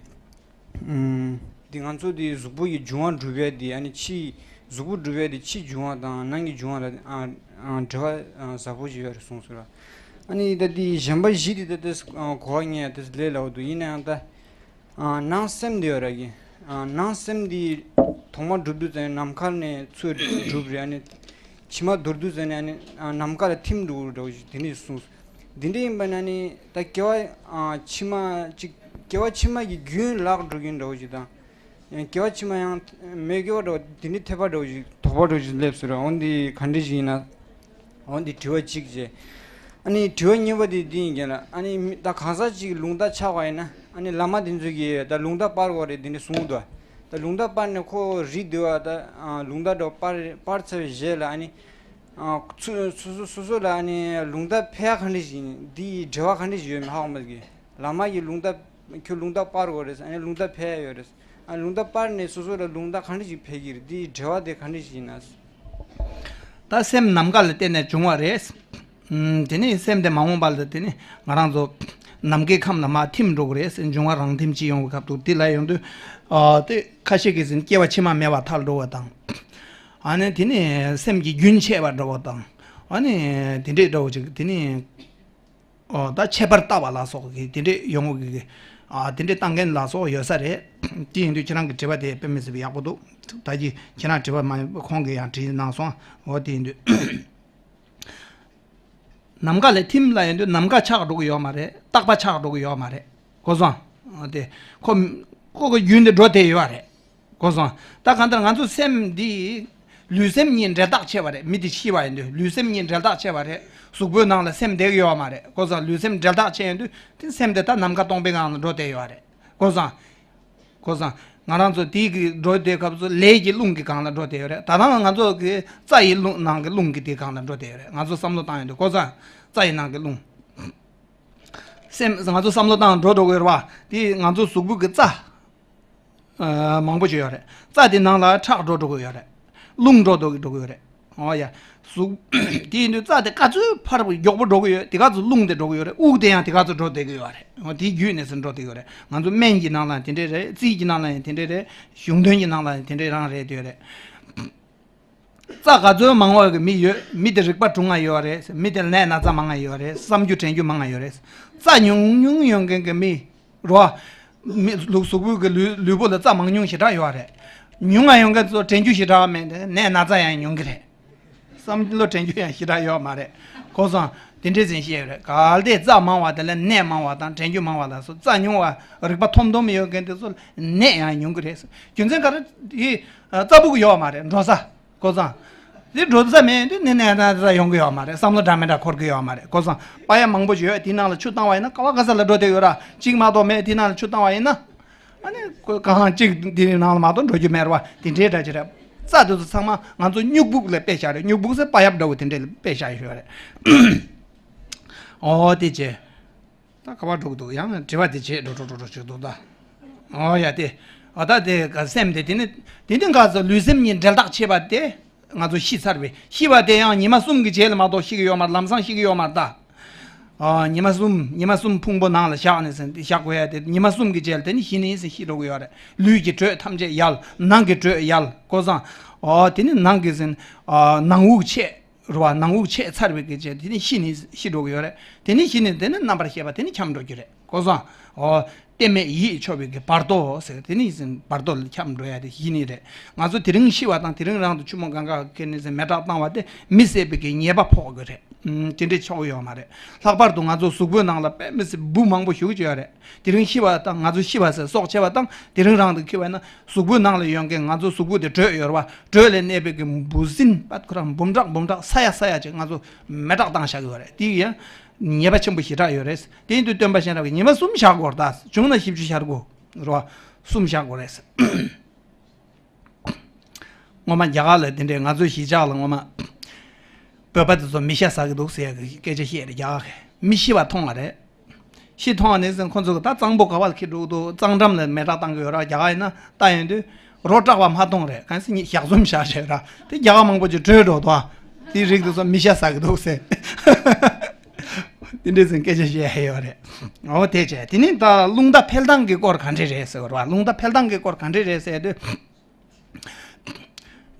ཨུམ། འདི་ང་ཚོ་འདི་གཟུགས་པོ་ཡི་འབྱུང་བ་འགྲུབ་ཡས་འདི་ཨ་ནི་ཕྱི་གཟུགས་པོ་འགྲུབ་ཡས་འདི་ཕྱི་འབྱུང་བ་དང་ནང་གི་འབྱུང་བ་ལ་ཨ་ཨ་འབྲེལ་བ་ཨ་ཟབ་པོ་ཞིག་ཡོད་རེད་གསུངས་སོང་ར། ཨ་ནི་ད་འདི་གཞན་པ་བཞི་འདི་ད་ལྟ་ཨ་གོ་བ་ངས་ད་ལས་སླ་བོ་འདུག་ཡིན་ན་ཡང་ད་ཨ་ནང་སེམས་འདི་ཡོད་ར་གི་ཨ་ནང་སེམས་འདི་ཐོག་མ་འགྲུབ་དུས་ཙམ་ནས་ནམ་མཁའ་ནས་ཚུར་འགྲུབ་རེད། ཨ་ནི་ཕྱི་མ་འདོར་དུས་ཙམ་ནས་ཨ་ནི་ཨ་ནམ་མཁའ་ལ་ཐིམ་འགྲོ་གི་འདྲ་བོ་ཞིག་དེ་འདྲ་གསུངས་སོང་། འདི་འདྲ་ཡིན་པ་ན་ནི་ད་སྐྱེ་བ་ཨ་ཕྱི་མ་ཅིག་སྐྱེ་བ་ཕྱི་མ་གི་རྒྱུན་བརླག་འགྲོ་གི་འདྲ་བོ་ཞིག་དང་། སྐྱེ་བ་ཕྱི་མ་ཡང་མི་སྐྱེ་བ་འདྲ་བོ་དེ་འདྲའི་འཐད་པ་འདྲ་བོ་ཞིག་དོགས་པ་འདྲ་བོ་ཞིག་སླེབས་སོང་ར། འོ་འདི་ག་འདྲ་ཞིག་ཡིན་ན། འོ་འདི་དྲི་བ་གཅིག་བྱས། ཨ་ནི་དྲི་བ་གཉིས་པ་དེ་འདི་ཡིན་ཀྱང་ལ། ཨ་ནི་མི་ད་གང་ཟག་གཅིག་གི་ལུང་བསྟན་ཆགས་པ་ཡིན་ན། ཨ་ནི་བླ་མ་དེ་ཚོ་གིས་ད་ལུང་བསྟན་སྤར་དགོས་རེད་དེ་འདྲ་གསུངས་འདུག་ད་ལུང་བསྟན་སྤར་ནས་ཁོ་རིགས་འདི་བ་ད་ལུང་བསྟན་འདྲ་བོ་སྤར་སྤར་ཚར་བའི་རྗེས་ལ། ཨ་ནི་ཨ་སོ་སོ་སོ་སོ་ལ་ཨ་ནི་ལུང་བསྟན་ཕལ་ག་འདྲ་ཞིག་ཡིན། འདི་ཡི་འབྲེལ་བ་ག་འདྲ་ཞིག་ཡོད་མེད་ཧ་གོ་མ་གི། བླ་མ་ཡི་ལུང་བསྟན་ཁྱོད་ལུང་བསྟན་སྤར་དགོས་རེད། ཨ་ནི་ལུང་བསྟན་ཕལ་ཡོད་རེད། ཨ་ལུང་བསྟན་སྤར་ནས་སོ་སོ་ལ་ལུང་བསྟན་ག་འདྲ་ཞིག་ཕལ་གྱི་རེད། འདི་ཡི་འབྲེལ་བ་དེ་ག་འདྲ་ཞིག་ཡིན་ན། ད་སེམས་ནམ་མཁའ་ལ་བརྟེན་ནས་བྱུང་བ་རེད། ཨུམ། དེ་ནི་སེམས་དེ་མ་འོངས་པ་ལ་དེ་ནི་ང་རང་ཚོ་ནམ་མཁའི་ཁམས་ལ་མར་ཐིམ་འགྲོ་གི་རེད། འབྱུང་བ་རང་ཐིམ་གྱིས་ཡོང་བའི་སྐབས་དུ་དེ་ལ་ཡོང་དུས། ཨ་དེ་ཁ་ཤས་ཀྱིས་ཟིན་སྐྱེ་བ་ཕྱི་མ་མེད་པར་ཐལ་འགྲོ་བ་དང་། ཨ་ནི་དེ་ནི་སེམས་ཀྱི་རྒྱུན་ཆད་པར་འགྲོ་བ་དང་། ཨ་ནི་དེ་འདྲས་འདྲ་བོ་ཅིག་དེ་ནི། ཨོ་ད་ཁྱད་པར་ལྟ་བ་ལ་སོགས་ཀྱི་དེ་འདྲས་ཡོང་གི་གི། ཨ་དེ་འདྲས་ལྟ་མཁན་ལ་སོགས་ཡོད་ས་རེད། དེ་ཡིན་དུས་ཁྱེད་རང་གི་དྲི་བ་དེ་དཔེ་མི་སྲིད་པ་ཡག་པོ་འདུག་ད་ཀྱི་ཁྱེད་རང་དྲི་བ་མ་ཁོང་གིས་ཡང་དྲིས་གནང་སོང་། འོ་དེ་ཡིན་དུས། ནམ་མཁའ་ལ་ཐིམ་ལ་ཡིན་དུས་ནམ་མཁའ་ཆགས་འགྲོ་གི་ཡོད་མ་རེད། རྟག་པ་ཆགས་འགྲོ་གི་ཡོད་མ་རེད། གོ་སོང་། དེ་ཁོ་ཁོ་གི་རྒྱུན་དེ་འགྲོ་བསྡད་ཡོད་རེད། གོ་སོང་། ད་གང་ལྟར་ང་ཚོ་སེམས་འདི་ལུས་སེམས་གཉིས་འབྲེལ་ཐག་ཆད་པ་རེད། མི་དེ་ཤི་བ་ཡིན་དུས་ལུས་སེམས་གཉིས་འབྲེལ་ཐག་ཆད་པ་རེད། གཟུགས་པོའི་ནང་ལ་སེམས་བསྡད་ཀྱི་ཡོད་མ་རེད། གོ་སོང་། ལུས་སེམས་འབྲེལ་ཐག་ཆད་ཡོང་དུས་དེ་སེམས་དེ་ད་ནམ་མཁའ་སྟོང་པའི་ངང་ལ་འགྲོ་བསྡད་ཡོད་རེད། གོ་སོང་། གོ་སོང་། ང་རང་ཚོ་དེའི་གི་འགྲོ་དེའི་སྐབས་སུ་ལས་ཀྱི་རླུང་གི་སྒང་ལ་འགྲོ་བསྡད་ཡོད་རེད། ད་ལྟ་ང་ཚོ་གི་རྩ་ཡི་རླུང་ནང་གི་རླུང་གི་དེའི་སྒང་ལ་འགྲོ་བསྡད་ཡོད་རེད། ང་ཚོ་བསམ་བློ་བཏང་ཡོང་དུས་གོ་སོང་། རྩ་ཡི་ནང་གི་རླུང་། སེམས་ང་ཚོ་བསམ་བློ་བཏང་འགྲོ་འགྲོ་གི་ཡོད་རེད་བ། དེ་ང་ཚོ་གཟུགས་པོ་གི་རྩ་ཨ་མང་པོ་ཅིག་ཡོད་རེད། རྩ་དེ་ནང་ལ་ཁྲག་འགྲོ་འགྲོ་གི་ཡོད་རེད། རླུང་འགྲོ་འགྲོ་གི་འགྲོ་གི་ཡོད་རེད། འོ་ཡ། གཟུགས། དེ་ཡིན་དུས་རྩ་དེ་ག་ཚོད་ཕར་མགྱོགས་པོ་འགྲོ་གི་ཡོད། དེ་ག་ཚོད་རླུང་དེ་འགྲོ་གི་ཡོད་རེད། དབུགས་དེ་ཡང་དེ་ག་ཚོད་འགྲོ་བསྡད་ཀྱི་ཡོད་རེད། འོ་དེའི་བརྒྱུད་ནས་སུ་འགྲོ་བསྡད་ཀྱི་ཡོད་རེད། ང་ཚོ་སྨན་གྱི་ནང་ལ་དེ་འདྲས་རེད། རྩིས་ཀྱི་ནང་ལ་ཡང་དེ་འདྲས་རེད། གཞུང་དོན་གྱི་ནང་ལ་ཡང་དེ་འདྲས་རང་རེད་དེ་རེད། རྩ་ག་ཚོད་མང་བ་གི་མི་ཡོད། མི་དེ་རིག་པ་གྲུང་ང་ཡོད་རེད། མི་དེ་ནད་ན་ཚ་མང་ང་ཡོད་རེད། བསམ་རྒྱུ་དྲན་རྒྱུ་མང་ང་ཡོད་རེད། རྩ་ཉུང་ཉུང་ཡོད་མཁན་གྱི་མི། རོ། མི་ལུག་གཟུགས་པོའི་གི་ལུས་ལུས་པོ་ལ་རྩ་མང་ཉུང་ཞེ་དྲག་ཡོད་རེད། ཉུང་ང་ཡོད་མཁན་ཚོ་དྲན་རྒྱུ་ཞེ་དྲག་མེད་དེ་ནད་ན་ཚ་ཡང་ཉུང་གི་རེད། བསམ་བློ་དྲན་རྒྱུ་ཡང་ཞེ་དྲག་ཡོད་མ་རེད། གོ་སོང་། དེ་འདྲས་ཟིན་བཤད་ཡོད་རེད། གལ་ཏེ་རྩ་མང་བ་དེ་ལ་ནད་མང་བ་དང་དྲན་རྒྱུ་མང་བ་ལ་སོགས་རྩ་ཉུང་བ་རིག་པ་ཐོམ་ཐོམ་ཡོད་མཁན་དེ་ཚོ་ལ་ནད་ཡང་ཉུང་གི་རེད། རྒྱུ་མཚན་ག་རེ་ཡི། རྩ་ཕུག་ཡོད་མ་རེད། འགྲོ་ས། གོ་སོང་། དེ་འགྲོ་ས་མེད་དུས་ནི་ནད་ན་ཚ་ཡོང་གི་ཡོད་མ་རེད། བསམ་བློ་འདྲ་མི་འདྲ་འཁོར་གི་ཡོད་མ་རེད། གོ་སོང་། པ་ཡ་མང་པོ་ཞིག་ཡོད། དེའི་ནང་ལ་ཆུ་བཏང་བ་ཡིན་ན་ཀ་བ་ག་ས་ལ་འགྲོ་བསྡད་ཡོད་ར། གཅིག་མ་གཏོགས་མེད། དེའི་ནང་ལ་ཆུ་བཏང་བ་ཡིན་ན། ཨ་ནི་ཁོ་གང་གཅིག་དེའི་ནང་ལ་མ་གཏོགས་འགྲོ་རྒྱུ་མེད་ར་བ། དེ་འདྲའི་འདྲ་ཅིག་རེད། རྩ་དེ་ཚོ་ཚང་མ་ང་ཚོ་སྨྱུག་སྦུག་ལ་དཔེ་བཞག་རེད། སྨྱུག་སྦུག་ཟེར་པ་ཡབ་འདྲ་བོ་དེ་འདྲའི་དཔེ་བཞག་ཡོད་རེད། ཨོ་དེ་བྱས། ད་ག་པར་འགྲོ་གི་འདུག་ཡང་དྲི་བ་དེ་བྱེད་འགྲོ་འགྲོ་འགྲོ་འགྲོ་བྱེད་འདུག་ད། ཨོ་ཡ་དེ། ཨ་ད་དེ་ག་སེམས་དེ་དེ་ནི་དེ་ནི་ག་ཚོད་ལུས་སེམས་གཉིས་འབྲེལ་ཐག་ཆད་པ་དེ་ང་ཚོ་ཤི་ཚར་བས། ཤི་བ་དེ་ཡང་ཉི་མ་གསུམ་གྱི་རྗེས་ལ་མ་གཏོགས་ཤི་གི་ཡོད་མ་རེད། ལམ་སང་ཤི་གི་ཡོད་མ་རེད་ད། ཨ་ཉི་མ་གསུམ་ཉི་མ་གསུམ་ཕུང་པོ་ནང་ལ་བཞག་ནས་ཟིན་བཞག་དགོས་ཡ་དེ་ཉི་མ་གསུམ་གྱི་རྗེས་ལ་དེ་ནི་ཤི་ནི་ཟིན་ཤི་འགྲོ་གི་ཡོད་རེད། ལུས་ཀྱི་དྲོད་ཐམས་ཅད་ཡལ། ནང་གི་དྲོད་ཡལ། གོ་སོང་། ཨོ་དེ་ནི་ནང་གི་ཟིན་ཨ་ནང་དབུགས་ཆད། རུ་བ་ནང་དབུགས་ཆད་ཚར་བའི་སྐད་ཆ་དེ་ནི་ཤི་ནི་ཤི་འགྲོ་གི་ཡོད་རེད། དེ་ནི་ཤི་ནི་དེ་ནི་རྣམ་པར་ཤེས་པ་དེ་ནི་འཁྱམས་འགྲོ་རྒྱུ་རེད། གོ་སོང་། ཨོ། གཏད་མེད་ཡིད་ཆོད་པའི་གི་བར་དོ་ཟེར་དེ་ནི་ཡིད་བར་དོ་ལ་འཁྱམས་འགྲོ་ཡ་དེ་ཤི་ནི་རེད། ང་ཚོ་དེ་རིང་ཤི་བ་དང་དེ་རིང་རང་དུ་ཆུ་མོ་གང་ག་ཁྱེར་ནས་ཟེར་མེ་སྲེག་བཏང་བ་དེ་མི་བསད་པའི་གི་ཉེས་པ་ཕོག་གི་རེད། ཨུམ། དེ་འདྲའི་ཆོག་གི་ཡོད་མ་རེད། ལྷག་པར་དུ་ང་ཚོ་གཟུགས་པོའི་ནང་ལ་དཔེ་མི་སྲིད་འབུ་མང་པོ་ཞུགས་ཀྱི་ཡོད་རེད། དེ་རིང་ཤི་བ་དང་ང་ཚོ་ཤི་བ་ཟེར་སྲོག་ཆད་པ་དང་དེ་རིང་རང་དུ་འཁྱེར་བ་ན་གཟུགས་པོའི་ནང་ལ་ཡོད་མཁན་ང་ཚོ་གཟུགས་པོ་དེ་དྲོད་ཡོད་རེད་བ། དྲོད་ལས་གནས་པའི་གི་འབུ་སྲིན་པད་ཁོ་རང་འབུམ་ཕྲག་འབུམ་ཕྲག་ས་ཡ་ས་ཡ་ཅིག་ང་ཚོ་མེ་སྲེག་བཏང་བཞག་གི་ཡོད་རེད། དེ་ཡང་ཉེས་པ་ཆེན་པོ་ཞེ་དྲག་ཡོད་རེད། དེ་ཡིན་དུས་སྟོན་པ་གཤེན་རབ་ཀྱིས་ཉི་མ་གསུམ་བཞག་དགོས་རེད། ད་བྱུང་ན་བཞི་བཅུ་ཞེ་དགུ་རེད་བ། གསུམ་བཞག་དགོས་རེད། ངོ་མ་རྒྱ་གར་ལ་དེ་འདྲའི་ང་ཚོའི་གཞིས་ཆགས་ལ་ངོ་མ་བོད་པ་དེ་ཚོ་མི་ཤ་ཟ་གི་འདུག་ཟེར་ཡ་གི་སྐད་ཆ་བཤད་རེད། རྒྱ་གར་གི་མི་ཤི་བ་མཐོང་བ་རེད། ཤི་མཐོང་བ་ནས་ཟིན་ཁོ་ཚོ་གི་ད་གཙང་པོ་ག་བ་ལ་འཁྱེར་འགྲོ་གི་འདུག་གཙང་འགྲམ་ལ་མེ་སྲེག་བཏང་གི་ཡོད་ར། རྒྱ་གར་ཡིན་ན་ལྟ་ཡོང་དུས་རོ་བཀྲག་པ་མ་མཐོང་རེད། གང་ཟེར་ཉིན་ཞག་གསུམ་བཞག་བྱས་ར། དེ་རྒྱ་གར་མང་པོ་ཅིག་བྲོས་འགྲོ་འདུག་དེ་རིགས་དེ་ཚོ་མི་ཤ་ཟ་གི་འདུག་ཟེར། དེ་འདྲའི་ཟིན་སྐད་ཆ་བཤད་ཡ་ཡོད་རེད། འོ་དེ་བྱས་དེ་ནི་ད་རླུང་རྟ་འཕེལ་སྟངས་ཀྱི་སྐོར་ག་འདྲ་རེད་ཟེར་བ་རེད་བ། རླུང་རྟ་འཕེལ་སྟངས་ཀྱི་སྐོར་ག་འདྲ་རེད་ཟེར་དུས།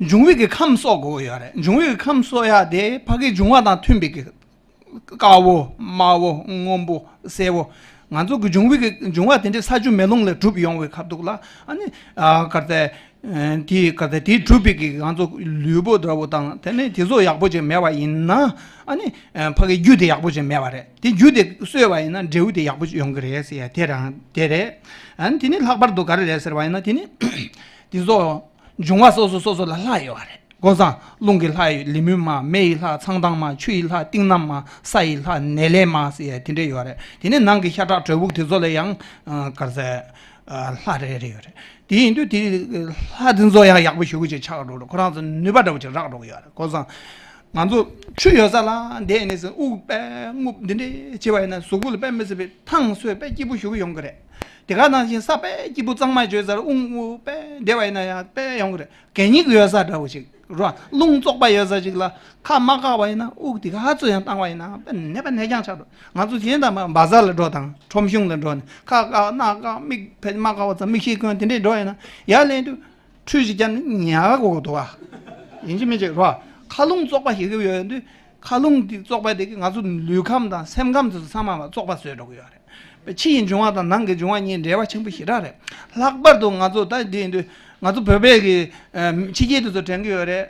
འབྱུང་བའི་གི་ཁམས་གསོ་དགོས་ཡོད་རེད། འབྱུང་བའི་གི་ཁམས་གསོ་ཡ་དེ་ཕ་གི་འབྱུང་བ་དང་མཐུན་པའི་གི་དཀར་པོ་དམར་པོ་སྔོན་པོ་སེར་པོ་ ང་ཚོ་གི་འབྱུང་བའི་གི་འབྱུང་བ་དེ་འདྲའི་ས་ཆུ་མེ་རླུང་ལས་གྲུབ་ཡོང་བའི་ཁ་ཐུག་ལ་ཨ་ནི་ཨ་ག་རེ་ཟེར། ཨ་དེ་ག་རེ་ཟེར། དེ་གྲུབ་པའི་གི་ང་ཚོ་ལུས་པོ་འདྲ་བོ་དང་དེ་ནས་དེ་ཚོ་ཡག་པོ་ཅིག་མེད་པ་ཡིན་ན་ཨ་ནི་ཨ་ཕ་གི་རྒྱུ་དེ་ཡག་པོ་ཅིག་མེད་པ་རེད། དེ་རྒྱུ་དེ་གསོས་པ་ཡིན་ན་འབྲས་བུ་དེ་ཡག་པོ་ཅིག་ཡོང་གི་རེད་ཟེར་ཡ་དེ་རང་དེ་རེད། ཨ་ནི་དེ་ནི་ལྷག་པར་དུ་ག་རེ་རེད་ཟེར་བ་ཡིན་ན་དེ་ནི་དེ་ཚོ་འབྱུང་བ་སོ་སོ་སོ་སོ་ལ་ལྷག་ཡོད་པ་རེད། ཀོ་སང་། རླུང་གི་ལྷ་ཡི་ལི་མུན་མ། མེ་ཡི་ལྷ་ཚངས་ཐང་མ། ཆུ་ཡི་ལྷ་གཏིང་རྣམ་མ། ས་ཡི་ལྷ་ནེ་ལེ་མ་ཟེར་ཡ་དེ་འདྲ་ཡོད་རེད། དེ་ནས་ནང་གི་ཤ་ཁྲག་གྲོད་ཕུགས་དེ་ཚོ་ལ་ཡང་ཨ་ག་རེ་ཟེར། ཨ་ལྷ་རེ་རེ་ཡོད་རེད། དེ་ཡིན་དུས་དེ་ལྷ་དེ་ཚོ་ཡང་ཡག་པོ་ཞེ་པོ་ཅིག་ཆགས་འགྲོ་རེད། ཁོ་རང་ཚོ་ནུས་པ་འདྲ་པོ་ཅིག་རག་འགྲོ་གི་ཡོད་རེད། ཀོ་སང་། ང་ཚོ་ཆུ་ཡོད་ས་ལ་བསྡད་ནས་ཟིན་དབུགས་དཔེ་རྔུབ་འདི་འདྲས་བྱེད་པ་ཡིན་ན་གཟུགས་པོ་ལ་དཔེ་མི་སྲིད་པའི་ཐང་སོས་དཔེ་སྐྱིད་པོ་ཞེ་པོ་ཡོང་གི་རེད། དེ་ག་ནང་བཞིན་ས་དཔེ་སྐྱིད་པོ་གཙང་མ་བྱོས་ས་ལ་དབུགས་རྔུབ་དཔེ་བསྡད་པ་ཡིན་ན་ཡང་དཔེ་ཡོང་གི་རེད། གད་སྙིགས་ཡོད་ས་འདྲ་བོ་ཞིག་རོ། རླུང་བཙོག་པ་ཡོད་ས་ཞིག་ལ་ཁ་མ་བཀག་པ་ཡིན་ན་དབུགས་དེ་ག་ཚོད་ཡང་བཏང་བ་ཡིན་ན་དཔེ་ནད་པ་ནད་རྐྱང་ཆགས་འགྲོ། ང་ཚོ་གཞན་དང་མ་བ་ཟར་ལ་འགྲོ་དང་ཁྲོམ་གཞུང་ལ་འགྲོ་ནས་ཁ་བཀག་སྣ་བཀག་མིག་ཕལ་མ་བཀག་པ་ཙམ་མིག་ཤེལ་གོན་དེ་འདྲས་འགྲོ་ཡིན་ན་ཡར་ལེན་དུས་ཁྲུས་ཞིག་བརྒྱབ་ནས་ཉལ་དགོས་འདུག་ཨ། ཡིན་གཅིག་མིན་གཅིག་རོ། ཁ་རླུང་བཙོག་པ་ཞིག་གི་ཡོད་དུས་ཁ་རླུང་དེ་བཙོག་པ་དེ་གིས་ང་ཚོ་ལུས་ཁམས་དང་སེམས་ཁམས་དེ་ཚོ་ཚང་མ་བཙོག་པ་བཟོས་འགྲོ་གི་ཡོད་རེད། ཕྱི་ཡི་འབྱུང་བ་དང་ནང་གི་འབྱུང་བ་གཉིས་འབྲེལ་བ་ཆེན་པོ་ཞེ་དྲག་རེད། ལྷག་པར་དུ་ང་ཚོ་ད་འདི་ཡིན་དུས་ང་ཚོ་བོད་པའི་གི་ཨ་ཕྱི་རྒྱལ་དེ་ཚོ་དྲན་གི་ཡོད་རེད།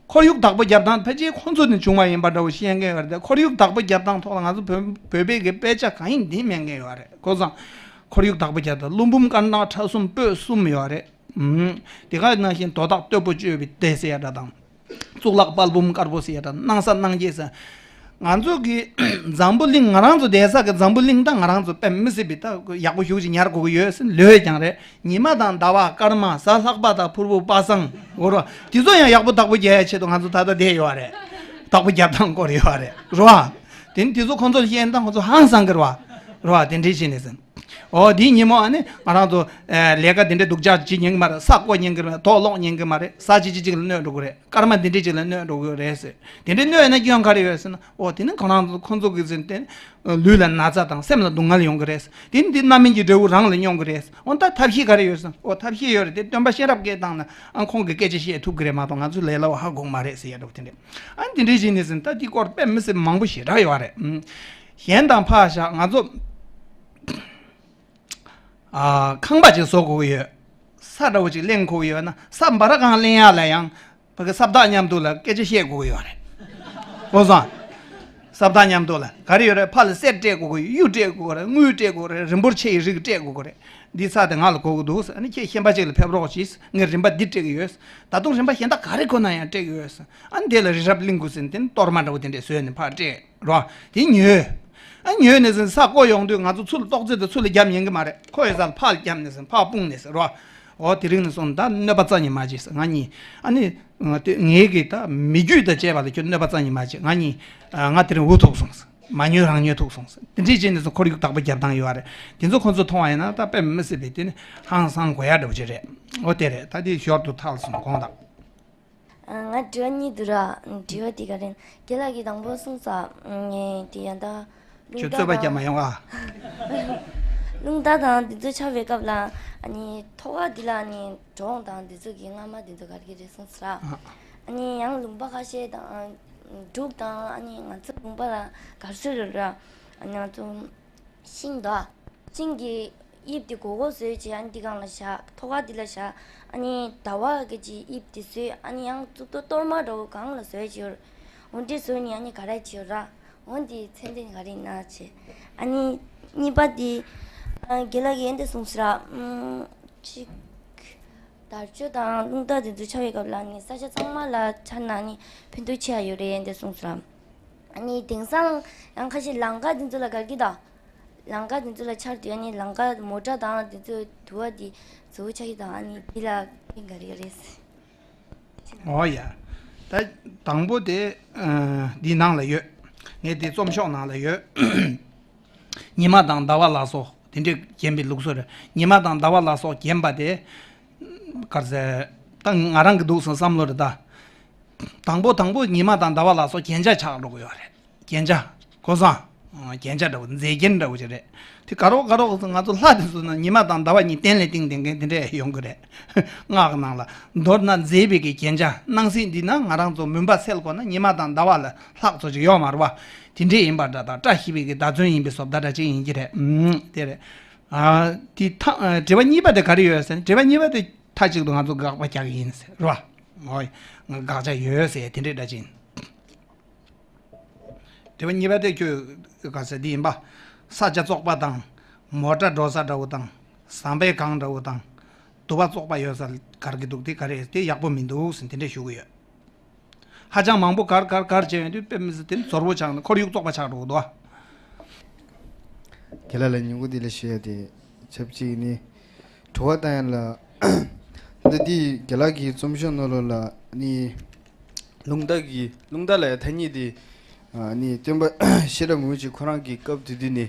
ཁོར་ཡུག་བདག་པོ་རྒྱབ་སྟངས་ཕལ་ཆེར་ཁོང་ཚོ་ནས་བྱུང་བ་ཡིན་པ་འདྲ་བོ་བཤད་མཁན་ཡོད་རེད་དེ། ཁོར་ཡུག་བདག་པོ་རྒྱབ་སྟངས་ཐོག་ལ་ང་ཚོ་བོད་བོད་པའི་གི་དཔེ་ཆ་གང་ཡིན་འདི་མེད་མཁན་ཡོད་རེད། ཀོ་སང་། ཁོར་ཡུག་བདག་པོ་རྒྱབ་སྟངས་ཀླུ་འབུམ་དཀར་ནག་ཁྲ་གསུམ་སྤོས་གསུམ་ཡོད་རེད། ཨུམ། དེ་ག་ནང་བཞིན་དོ་བདག་སྟོབས་པོ་སྤྱོད་པའི་སྡེ་ཟེར་ཡ་འདྲ་དང་། གཙུག་ལག་དཔལ་འབུམ་དཀར་པོ་ཟེར་ཡ་འདྲ་སྣང་ས་སྣང་རྒྱས་ཟེར། ང་ཚོ་གི་འཛམ་བུ་གླིང་ང་རང་ཚོ་བསྡད་ས་གི་འཛམ་བུ་གླིང་ད་ང་རང་ཚོ་དཔེ་མི་སྲིད་པའི་ད་ཡག་པོ་ཞེ་པོ་ཅིག་ཉར་དགོས་ཀྱི་ཡོད་ཟེར་ལོས་ཀྱང་རེད། ཉི་མ་དང་ཟླ་བ་སྐར་མ་གཟའ་ལྷག་པ་དང་ཕུར་བུ་པ་སངས་འོ་རོ། དེ་ཚོ་ཡང་ཡག་པོ་བདག་པོ་རྒྱག་ཡ་ཆེད་དུ་ང་ཚོ་ད་ལྟ་བསྡད་ཡོད་རེད། བདག་པོ་རྒྱབ་སྟངས་སྐོར་ཡོད་རེད་རོ། དེ་ནི་དེ་ཚོ་ཁོང་ཚོར་བཤད་ན་ཁོང་ཚོ་ཧང་སང་གི་རེད་བ། རོ། དེ་འདྲས་བྱས་ནས་ཟེར། འོ་དེའི་ཉིན་མོ་ཨ་ནི་ང་རང་ཚོ་ཨ་ལས་ཀ་དེ་འདྲས་སྡུག་ཅག་བྱེད་ཉན་གི་མ་རེད། ས་བརྐོ་ཉན་གི་མ་རེད། དོག་སློག་ཉན་གི་མ་རེད། ས་ཅི་ཅི་ཅིག་ལ་གནོད་འགྲོ་གི་རེད། སྐར་མ་འདི་འདྲས་ཅིག་ལ་གནོད་འགྲོ་གི་རེད་ཟེར། དེ་འདྲས་གནོད་ན་སྐྱོན་ག་རེ་ཡོད་ཟེར་ན། འོ་དེ་ནི་ཁོ་རང་ཚོ་ཁོང་ཚོ་གི་ཟེར་ཏེ་ལུས་ལ་ན་ཚ་དང་སེམས་ལ་སྡུག་བསྔལ་ཡོང་གི་རེད། དེ་ནི་འདི་རྣམ་སྨིན་གྱི་འབྲས་བུ་རང་ལ་མྱོང་གི་རེད། འོ་ད་ཐབས་ཤེས་ག་རེ་ཡོད་ཟེར། འོ་ཐབས་ཤེས་ཡོད་རེད་དེ། སྟོན་པ་གཤེན་རབ་སྐད་བཏང་ན་ཨ་ཁོང་གི་སྐད་ཆ་བཤད་ཐུབ་གི་རེད་མ་གཏོགས་ང་ཚོའི་ལས་སླ་བོ་ཧ་གོ་མ་རེད་ཟེར་ཡ་འདྲ་བོ་དེ་འདྲས། ཨ་འདི་འདྲས་བྱས་ནས་ཟེར་ན་ད་འདི་སྐོར་དཔེ་མི་སྲིད་མང་པོ་ཞེ་དྲག་ཡོད་རེད། ཨུམ། གཞན་དང་ཕར་བཞག་ང་ཚོ་ཨ་ཁང་པ་ཅིག་བཟོ་དགོས་ཀྱི་ཡོད། ས་འདྲ་བོ་ཅིག་ལེན་དགོས་ཀྱི་ཡོད་ན་ས་འབའ་ར་གང་ལེན་ཡག་ལ་ཡང་ཕ་གི་ས་བདག་མཉམ་དུ་ལ་སྐད་ཆ་བཤད་དགོས་ཀྱི་ཡོད་རེད། ཨོ་བཟང་། ས་བདག་མཉམ་དུ་ལ་ག་རེ་ཡོད་རེད། ཕ་ལ་གསེར་སྤྲད་དགོས་ཀྱི་ཡོད། གཡུ་སྤྲད་དགོས་ཀྱི་རེད། དངུལ་སྤྲད་དགོས་ཀྱི་རེད། རིན་པོ་ཆེ་ཡི་རིགས་སྤྲད་དགོས་ཀྱི་རེད། འདི་ས་དེ་ང་ལ་དགོས་ཀྱི་འདུག་ཨ་ནི་ཁྱེད་ཤན་པ་ཅིག་ལ་ཕེབས་རོགས་གྱིས། ངས་རིན་པ་འདི་སྤྲད་ཀྱི་ཡོད། ད་དུང་རིན་པ་གཞན་དག་ག་རེ་དགོས་ན་ཡང་སྤྲད་ཀྱི་ཡོད། ཨ་ནི་དེ་ལ་རི་རབ་གླིང་དགུ་ཟེར་ནས་དེ་ནི་གཏོར་མ་འདྲ་བོ་དེ་འདྲས་བཟོས་ནས་ཕར་སྤྲད་རོ། དེ་ཉོས། ཨ་ཉོས་ནས་ཟིན་ས་བརྐོ་ཡོང་དུས་ང་ཚོ་ཚུར་ལ་ཏོག་ཙེ་དང་ཚུར་ལ་རྒྱབ་ཉན་གི་མ་རེད། ཁོ་ཡོད་ས་ལ་ཕར་ལ་རྒྱབ་ནས་ཟིན་ཕར་སྤུངས་ནས་ཟིན་རོ། འོ་དེ་རིང་ནས་བཟུང་ད་གནོད་པ་རྩ་ནས་མ་བྱེད་ཟེར། ང་གཉིས་ཨ་ནི་ང་དེ་ངའི་གི་ད་མི་རྒྱུད་དང་བཅས་པ་ལ་ཁྱོད་གནོད་པ་རྩ་ནས་མ་བྱེད། ང་གཉིས་ང་དེ་རིང་འུ་ཐུག་སོང་ཟེར། མ་ཉོས་རང་ཉོས་ཐུག་སོང་ཟེར། དེ་འདྲས་བྱས་ནས་ཟིན་ཁོར་ཡུག་བདག་པོ་རྒྱབ་སྟངས་ཡོད་རེད། དེ་ཚོ་ཁོ་ཚོ་མཐོང་བ་ཡིན་ན་ད་དཔེ་མི་སྲིད་པའི་དེ་ནི་ཧང་སང་དགོས་ཡ་འདྲ་བོ་ཅིག་རེད། འོ་དེ་རེད། ད་དེ་ཞོར་དུ་ཐག་སོང་དགོངས་དག་ང་དྲི་བ་གཉིས་འདུག་ར། དྲི་བ་དེ་ག་རེ། རྒན་ལགས་ཀྱིས་དང་པོ་གསུངས་ས། ངས་དེ་ཡང་ད་ཁྱོད་རླུང་རྟ་རྩོད་པ་རྒྱབ་མ་དང་ཡོང་ཨ། རླུང་རྟ་དང་འདི་ཚོ་ཆགས་པའི་སྐབས་ལ་ཨ་ནི་ཐོག་ཁ་འདི་ལ་ཨ་ནི་འབྲོང་དང་འདི་ཚོ་གི་རྔ་མ་འདི་ཚོ་ག་རེ་རེད་གསུངས་ས་ར། ཨ་ནི་ཡང་ལུང་པ་ཁ་ཤས་དང་འབྲུག་དང་ཨ་ནི་ང་ཚོ་ལུང་པ་ལ་ག་རེ་ཟེར་ར། ཨ་ནི་ང་ཚོ། ཤིང་དང་། ཤིང་གི་དབྱིབས་དེ་སྒོར་སྒོར་བཟོས་བྱས་ཨ་ནི་འདི་སྒང་ལ་བཞག་ཐོག་ཁ་འདི་ལ་བཞག་ཨ་ནི་ཟླ་བ་གི་ཅིག་དབྱིབས་དེ་བཟོས། ཨ་ནི་ཡང་གཙུག་ཏོར་གཏོར་མ་འདྲ་བོ་སྒང་ལ་བཟོས་བྱས་ཡོད། འོ་འདྲས་བཟོས་ནས་ཨ་ནི་ག་རེ་བྱས་ཡོད་ར། འོ་འདི་ཚད་ལྡན་ག་རེ་ཡིན་ན་བྱས། ཨ་ནི་གཉིས་པ་དེ། ཨ་རྒན་ལགས་ཀྱིས་འདི་གསུངས་ས་ར། ཨུམ། ཅིག་དར་ལྕོག་དང་རླུང་རྟ་དེ་ཚོ་ཆགས་པའི་སྐབས་ལ་ཨ་ནི་ས་ཆ་ཚང་མ་ལ་ཆགས་ན་ཨ་ནི་ཕན་ཐོགས་ཆེ་ཡ་ཡོད་རེད་འདི་གསུངས་ས་ར། ཨ་ནི་དེང་སང་ཡང་ཁ་ཤས་ལམ་ཁ་དེ་ཚོ་ལ་ག་གི་དང་། ལམ་ཁ་དེ་ཚོ་ལ་ཆར་དུས་ཨ་ནི་ལམ་ཁ་མོ་ཊ་དང་དེ་ཚོ་དུ་བ་དེ་བཟོ་བོ་ཆགས་ཀྱི་དང་ཨ་ནི་དེ་ལ་ཕན་ག་རེ་ག་རེད། འོ་ཡ། ད་དང་པོ་དེ་ཨ་འདི་ནང་ལ་ཡོད། ངས་དེ་རྩོམ་ཤོག་ནང་ལ་ཡོད། ཉི་མ་དང་ཟླ་བ་ལ་སོགས་དེ་འདྲས་བརྒྱན་པའི་ལུགས་སྲོལ་རེད། ཉི་མ་དང་ཟླ་བ་ལ་སོགས་བརྒྱན་པ་དེ་ག་རེ་ཟེར། ད་ང་རང་གི་འདུག་སེ་བསམ་བློ་རེད་ད། དང་པོ་དང་པོ་ཉི་མ་དང་ཟླ་བ་ལ་སོགས་རྒྱན་ཆ་ཆགས་འགྲོ་གི་ཡོད་རེད། རྒྱན་ཆ། གོ་སོང་ རྒྱན་ཆ་འདྲ་བོ་མཛེས་རྒྱན་འདྲ་བོ་ཅིག་རེད། དེ་ག་རོག་ག་རོག་ང་ཚོ་ལྷ་དེ་ཚོ་ན་ཉི་མ་དང་ཟླ་བ་གཉིས་གཏན་ལ་བཏིང་བསྡད་མཁན་དེ་འདྲས་ཡོང་གི་རེད། སྔགས་ཀྱི་ནང་ལ་མདོར་ན་མཛེས་པའི་གི་རྒྱན་ཆ། སྣང་སྲིད་འདི་ན་ང་རང་ཚོ་མུན་པ་སེལ་དགོས་ན་ཉི་མ་དང་ཟླ་བ་ལ་ལྷག་ཚོ་ཅིག་ཡོད་མ་རེད་བ། དེ་འདྲས་ཡིན་པ་འདྲ་དང་། བཀྲ་ཤིས་པའི་གི་བརྡ་མཚོན་ཡིན་པའི་བཟོ་ལྟ་འདྲ་ཅིག་ཡིན་གྱི་རེད། ཨུམ། དེ་རེད། ཨ། དེ་ཐ་ཨ། དྲི་བ་གཉིས་པ་དེ་ག་རེ་ཡོད་ཟེར་ན། དྲི་བ་གཉིས་པ་དེ་མཐའ་གཅིག་ཏུ་ང་ཚོ་དགག་པ་རྒྱག་གི་ཡིན་ཟེར་རེད་བ། ཨོ་ཡ། དགག་བྱ་ཡོད་ཟེར་དེ་འདྲས་འདྲ་ཅིག་ཡིན། དྲི་བ་གཉིས་པ་དེ་ཁྱོད་ག་ཟེར་འདི་ཡིན་པ། ས་ཆ་བཙོག་པ་དང་། མོ་ཊ་འགྲོ་ས་འདྲ་བོ་དང་། ཟམ་པའི་སྒང་འདྲ་བོ་དང་། དུ་བ་བཙོག་པ་ཡོད་ས་གར་གྱི་འདུག་དེ་ག་རེ་དེ་ཡག་པོ་མི་འདུག་ཟེར་དེ་འདྲས་ཞུ་གི་ཡོད། ཧ་ཅང་མང་པོ་གར་གར་གར་བྱས་ཡོང་དུས་དཔེ་མི་སྲིད་དེ་ནི་ཛོར་པོ་ཆགས་ནས་ཁོར་ཡུག་བཙོག་པ་ཆགས་འགྲོ་གི་འདུག་ཨ། ཁྱེད་ལ་ལ་ཉིན་གུང་འདི་ལ་ཞུ་ཡ་དེ་ཆབས་ཅིག་ནི། དྲི་བ་བཏང་ཡ་ལ། འདི་འདི་རྒན་ལགས་ཀྱི་རྩོམ་ཤོག་ནང་ལོགས་ལ་ནི། རླུང་རྟ་གི་རླུང་རྟ་ལ་ཡ་ཐ་སྙད་དེ། ཨ་ནི་སྟོན་པ་ཤེས་རབ་མུ་ཁྱུད་ཁོ་རང་གི་སྐབས་དེ་དུས་ནི།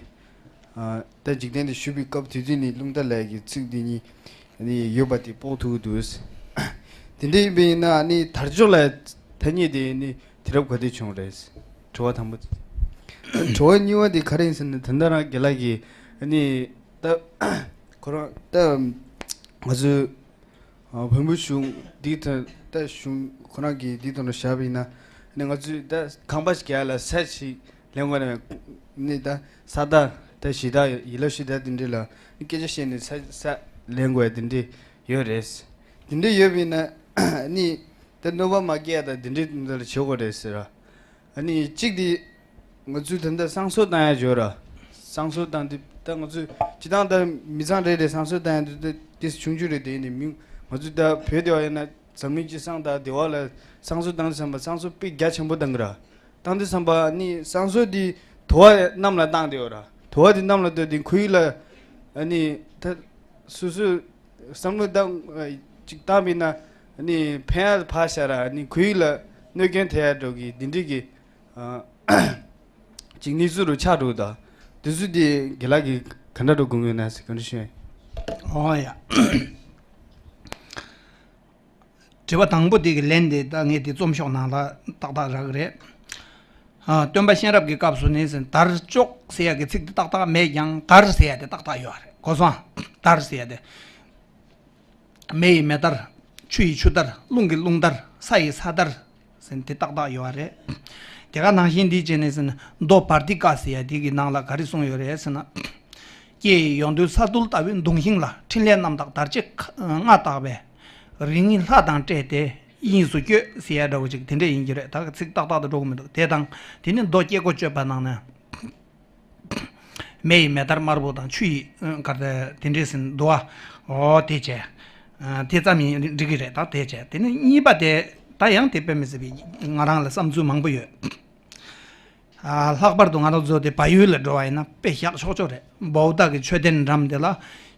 ཨ། ད་འཇིག་རྟེན་དུ་བཞུགས་པའི་སྐབས་དེ་དུས་ནི་རླུང་རྟ་ལ་ཡ་གི་ཚིག་འདི་གཉིས་ནི་ཡོད་པ་དེ་དཔོག་ཐུབ་ཀྱི་འདུག་དེ་འདྲ་ཡིན་པ་ཡིན་ན་ནི་དར་ལྕོག་ལ་ཡ་ཐ་སྙད་དེ་ནི་དུས་རབས་ག་དུས་བྱུང་རེད། དྲི་བ་དང་པོ་དེ། དྲི་བ་གཉིས་པ་དེ་ག་རེ་ཡིན་ཟེར་ན། ད་ལྟ་རང་རྒན་ལགས་ཀྱིས་ནི། ད་ཁོ་རང་ད་ང་ཚོའི་ཨ། བོན་པོའི་གཞུང་འདི་ཐོག་ད་གཞུང་ཁོ་རང་གིས་འདི་ཐོག་ནས་བཞག་པ་ཡིན་ན། ནི་ང་ཚོས་ད་ཁང་པ་ཞིག་རྒྱག་ཡ་ལ་ས་ཞིག་ལེན་དགོས་ན། ནི་ད་ས་བདག་ད་གཞི་བདག་ཡིན་ལ་གཞི་བདག་དེ་འདྲས་ལ་ནི་སྐད་ཆ་བཤད་ནས་ས་ས་ལེན་དགོས་ཡ་དེ་འདྲས་ཡོད་རེད། དེ་འདྲས་ཡོད་པ་ཡིན་ན་ནི་ད་གནོད་པ་མ་སྐྱེལ་ཡ་ད་དེ་འདྲས་དེ་འདྲ་ལ་བྱེད་དགོས་རེད་ཟེར་ར། ཨ་ནི་གཅིག་དེ། ང་ཚོས་ད་ལྟ་བསང་གསོལ་བཏང་ཡ་ཡོད་ར། བསང་གསོལ་བཏང་དུས་ད་ང་ཚོས་སྤྱིར་བཏང་ད་མི་ཚང་རེ་རེ་བསང་གསོལ་བཏང་ཡ་དུས་ད་དེ་ཆུང་ཆུང་རེ་དེ་ནི་མི། ང་ཚོས་ད་བོད་དེ་བ་ཡིན་ན་འཛམ་གླིང་སྤྱི་བསང་དང་དེ་བ་ལ་བསང་གསོལ་བཏང་དུས་ཙམ་པ་བསང་གསོལ་དཔེ་རྒྱ་ཆེན་པོ་བཏང་གི་ར། བཏང་དུས་ཙམ་པ་ནི་བསང་གསོལ་དེ་དུ་བ་གནམ་ལ་བཏང་དེ་བ་ར། དུ་བ་དེ་གནམ་ལ་བཏང་དེ་ཁོའི་ལ་ཨ་ནི་ད་སོ་སོས་བསམ་བློ་བཏང་ཅིག་བཏང་པ་ཡིན་ན་ནི་ཕན་ཡ་ཕར་བཞག་ར། ནི་ཁོའི་ལ་གནོད་སྐྱོན་ཐེབས་ཡ་འགྲོ་གི་འདི་འདྲས་ཀྱི། ཨ། ཅིག་གནས་ཚུལ་རུ་ཆགས་འགྲོ་གི་འདུག་དེ་ཚོ་དེ་རྒན་ལགས་ཀྱིས་ག་འདྲ་འགྲོ་དགོས་ངེས་ན་ཟེར་ག་འདྲ་ཞུ་ཡ། ཨོ་ཡ། དྲི་བ་དང་པོ་དེ་གི་ལན་དེ་ད་ངས་དེ་རྩོམ་ཤོག་ནང་ལ་ཏག་ཏག་རག་གི་རེད། ཨ། སྟོན་པ་གཤེན་རབ་ཀྱི་སྐབས་སུ་ནི་ཟེར། དར་ལྕོག་ཟེར་ཡ་གི་ཚིག་དེ་ཏག་ཏག་མེད་ཀྱང་དར་ཟེར་ཡ་དེ་ཏག་ཏག་ཡོད་རེད། གོ་སོང་། དར་ཟེར་ཡ་དེ། མེ་ཡི་མེ་དར། ཆུ་ཡི་ཆུ་དར། རླུང་གི་རླུང་དར། ས་ཡི་ས་དར་ཟེར་དེ་ཏག་ཏག་ཡོད་རེད། དེ་ག་ནང་བཞིན་འདི་བྱས་ནས་ཟེར་ན། མདོ་བར་ཏི་ཀ་ཟེར་ཡ་དེ་གི་ནང་ལ་ག་རེ་གསུངས་ཡོད་རེད་ཟེར་ན། སྐྱེ་ཡི་ཡོངས་འདུའི་ས་རྡུལ་ལྟ་བུའི་གདུང་ཤིང་ལ། ཕྲིན་ལས་རྣམ་དག་དར་ལྕེ་ལྔ་བཏགས་པས། རིང་ལྷ་དང་སྤྲད་དེ་དབྱིངས་སུ་བསྐྱོད་ཟེར་ཡ་འདྲ་བོ་ཅིག་དེ་འདྲས་ཡིན་གྱི་རེད། ད་གི་ཚིག་ཏག་ཏག་ཏུ་འགྲོ་གི་མི་འདུག་དེ་དང་དེ་ནི་མདོ་སྐྱེ་སྒོ་གཅོད་པ་ནང་ནས། མེ་ཡི་མེ་དར་དམར་པོ་དང་། ཆུ་ཡི་གར་དེ་འདྲས་ཟིན་འདུག་ཨ། འོ་དེ་བྱས། དེ་ཙམ་ཡིན་འགྲིག་གི་རེད། ད་དེ་བྱས། དེ་ནི་གཉིས་པ་དེ་ད་ཡང་དེ་དཔེ་མི་སྲིད་པའི་ང་རང་ལ་བསམ་ཚུལ་མང་པོ་ཡོད། ལྷག་པར་དུ་ང་རང་ཚོ་དེ་བལ་ཡུལ་ལ་འགྲོ་བ་ཡིན་ན་དཔེ་བཞག་ཆོག་ཆོག་རེད། བོའུ་ཏཱ་གི་མཆོད་རྟེན་འགྲམ་དེ་ལ་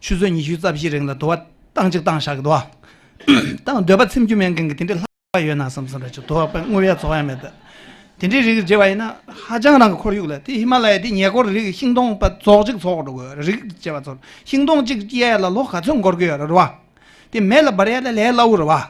ཆུ་ཚོད་ཉི་ཤུ་རྩ་བཞི་རིང་ལ་དུ་བ་བཏང་གཅིག་བཏང་བཞག་གི་འདུག་ཨ། ད་འདོད་པ་ཚིམ་རྒྱུ་མེད་མཁན་གྱི་དེ་འདྲའི་ལྷག་ཡོད་ན་བསམ་བསམ་ར་ཅིག་དུ་བ་དངོས་ཡ་རྫོགས་ཡ་མེད་ད། དེ་འདྲའི་རིགས་བརྗེ་བ་ཡིན་ན་ཧ་ཅང་རང་གི་ཁོར་ཡུག་ལ། དེ་ཧི་མ་ལ་ཡ་དེ་ཉེ་འཁོར་རིགས་ཤིང་སྡོང་པ་རྫོགས་གཅིག་རྫོགས་འགྲོ་དགོས། རིགས་བརྗེ་བ་ཚོར་ཤིང་སྡོང་གཅིག་སྐྱེ་ཡ་ལ་ལོ་ག་ཚོད་འགོར་གི་ཡོད་རེད་བ། དེ་མེ་ལ་འབར་ཡ་ལ་ལས་སླ་བོ་རེད་བ།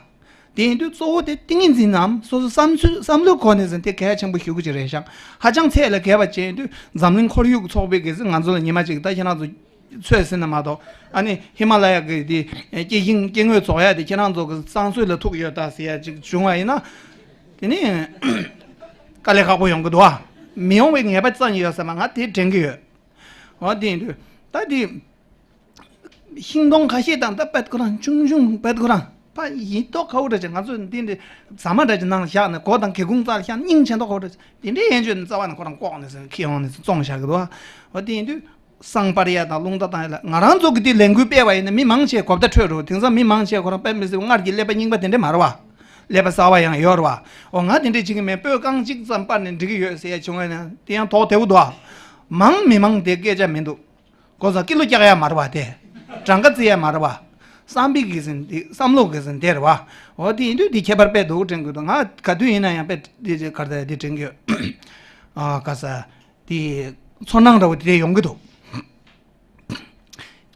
དེ་ཡིན་དུས་གཙོ་བོ་དེ་ཏིང་ངེ་འཛིན་ནམ་སོ་སོ་བསམ་ཚུལ་བསམ་བློའི་སྒོ་ནས་ཟིན་དེ་གལ་ཆེན་པོ་ཞུ་གི་ཅིག་རེད་ཤག་ཧ་ཅང་ཚད་ལས་བརྒལ་བ་བྱས་ཡིན་དུས་འཛམ་གླིང་ཁོར་ཡུག་ཚོགས་པའི་གི་ང་ཚོ་ལ་ཉི་མ་གཅིག་ད་ཁྱེད་རང་ཚོ་ཚོད་ཟིན་ན་མ་གཏོགས། ཨ་ནི་ཧི་མ་ལ་ཡ་གི་དེ་སྐྱེ་ཤིང་སྐྱེ་དངོས་རྫོགས་ཡ་དེ་ཁྱེད་རང་ཚོ་གི་བསང་གསོལ་ལ་ཐུག་ཡོད་ད་ཟེར་ཡ་ཅིག་བྱུང་བ་ཡིན་ན། དེ་ནི་དཀའ་ལས་ཁག་པོ་ཡོང་གི་འདུག་ཨ། མི་ཡོང་བའི་ངེས་པ་ཙམ་ཡོད་ཟེར་མ་ང་དེ་དྲན་གི་ཡོད། འོ་དེ་ཡིན་དུས་ད་དེ་ཤིང་སྡོང་ཁ་ཤས་དང་ད་པད་ཁོ་རང་ཆུང་ཆུང་པད་ཁོ་རང་ཕ་ཡིན་མདོག་ཁ་པོ་འདྲ་ཅིག་ང་ཚོ་འདི་འདི་ཟ་མ་འདྲ་ཅིག་ནང་བཞག་ནས་སྒོ་དང་སྒེའུ་ཁུང་རྩ་ལ་བཞག་ནས་སྙིང་རྗེ་མདོག་ཁ་པོ་འདྲ་ཅིག་དེ་འདྲའི་ཡན་ཆོད་ནས་རྩ་བ་ནས་ཁོ་རང་ལྐོག་ནས་ཟིན་ཁྱེར་ཡོང་ནས་བཙོང་བཞག་གི་འདུག་ཨ། འོ་དེ་ཡིན་དུས། བསང་སྤར་ཡ་དང་རླུང་རྟ་བཏང་ཡ་ལ་ང་རང་ཚོ་གི་དེ་ལས་འགུལ་སྤེལ་བ་ཡིན་ན་མི་མང་ཆེ་གོ་བརྡ་འཕྲོད་འགྲོ། དེང་སང་མི་མང་ཆེ་ཁོ་རང་དཔེ་མི་སྲིད་སྔར་གྱི་ཀླད་པ་རྙིང་པ་དེ་འདྲ་མ་རེད་བ། ཀླད་པ་གསར་བ་ཡང་ཡོད་རེད་བ། འོ་ང་དེ་འདྲས་བྱེད་ཀྱི་མེད། སྤོས་རྐང་གཅིག་ཙམ་སྤར་ནས་འགྲིག་གི་ཡོད་ཟེར་ཡ་བྱུང་བ་ཡིན་ན་དེ་ཡང་དོགས་དེ་བོ་འདུག་ཨ། མང་མི་མང་དེ་སྐད་ཆ་མི་འདུག་གོ་ས་ཀི་ལོ་བཀྱག་ཡ་མ་རེད་བ་དེ། གྲངས་ཀ་བརྩི་ཡ་མ་རེད་བ། བསམ་པའི་གི་ཟིན་དེ་བསམ་བློ་གི་ཟིན་དེ་རེད་བ། འོ་དེ་ཡིན་དུས་དེ་ཁྱད་པར་དཔེ་འདུག་དྲན་གི་འདུག་ང་ག་དུས་ཡིན་ན་ཡང་དཔེ་དེ་ཁར་དེ་དྲན་གི་ཡོད། ཨ་ག་ས། དེ་ཚོར་སྣང་འདྲ་བོ་དེ་ཡོང་གི་འདུག་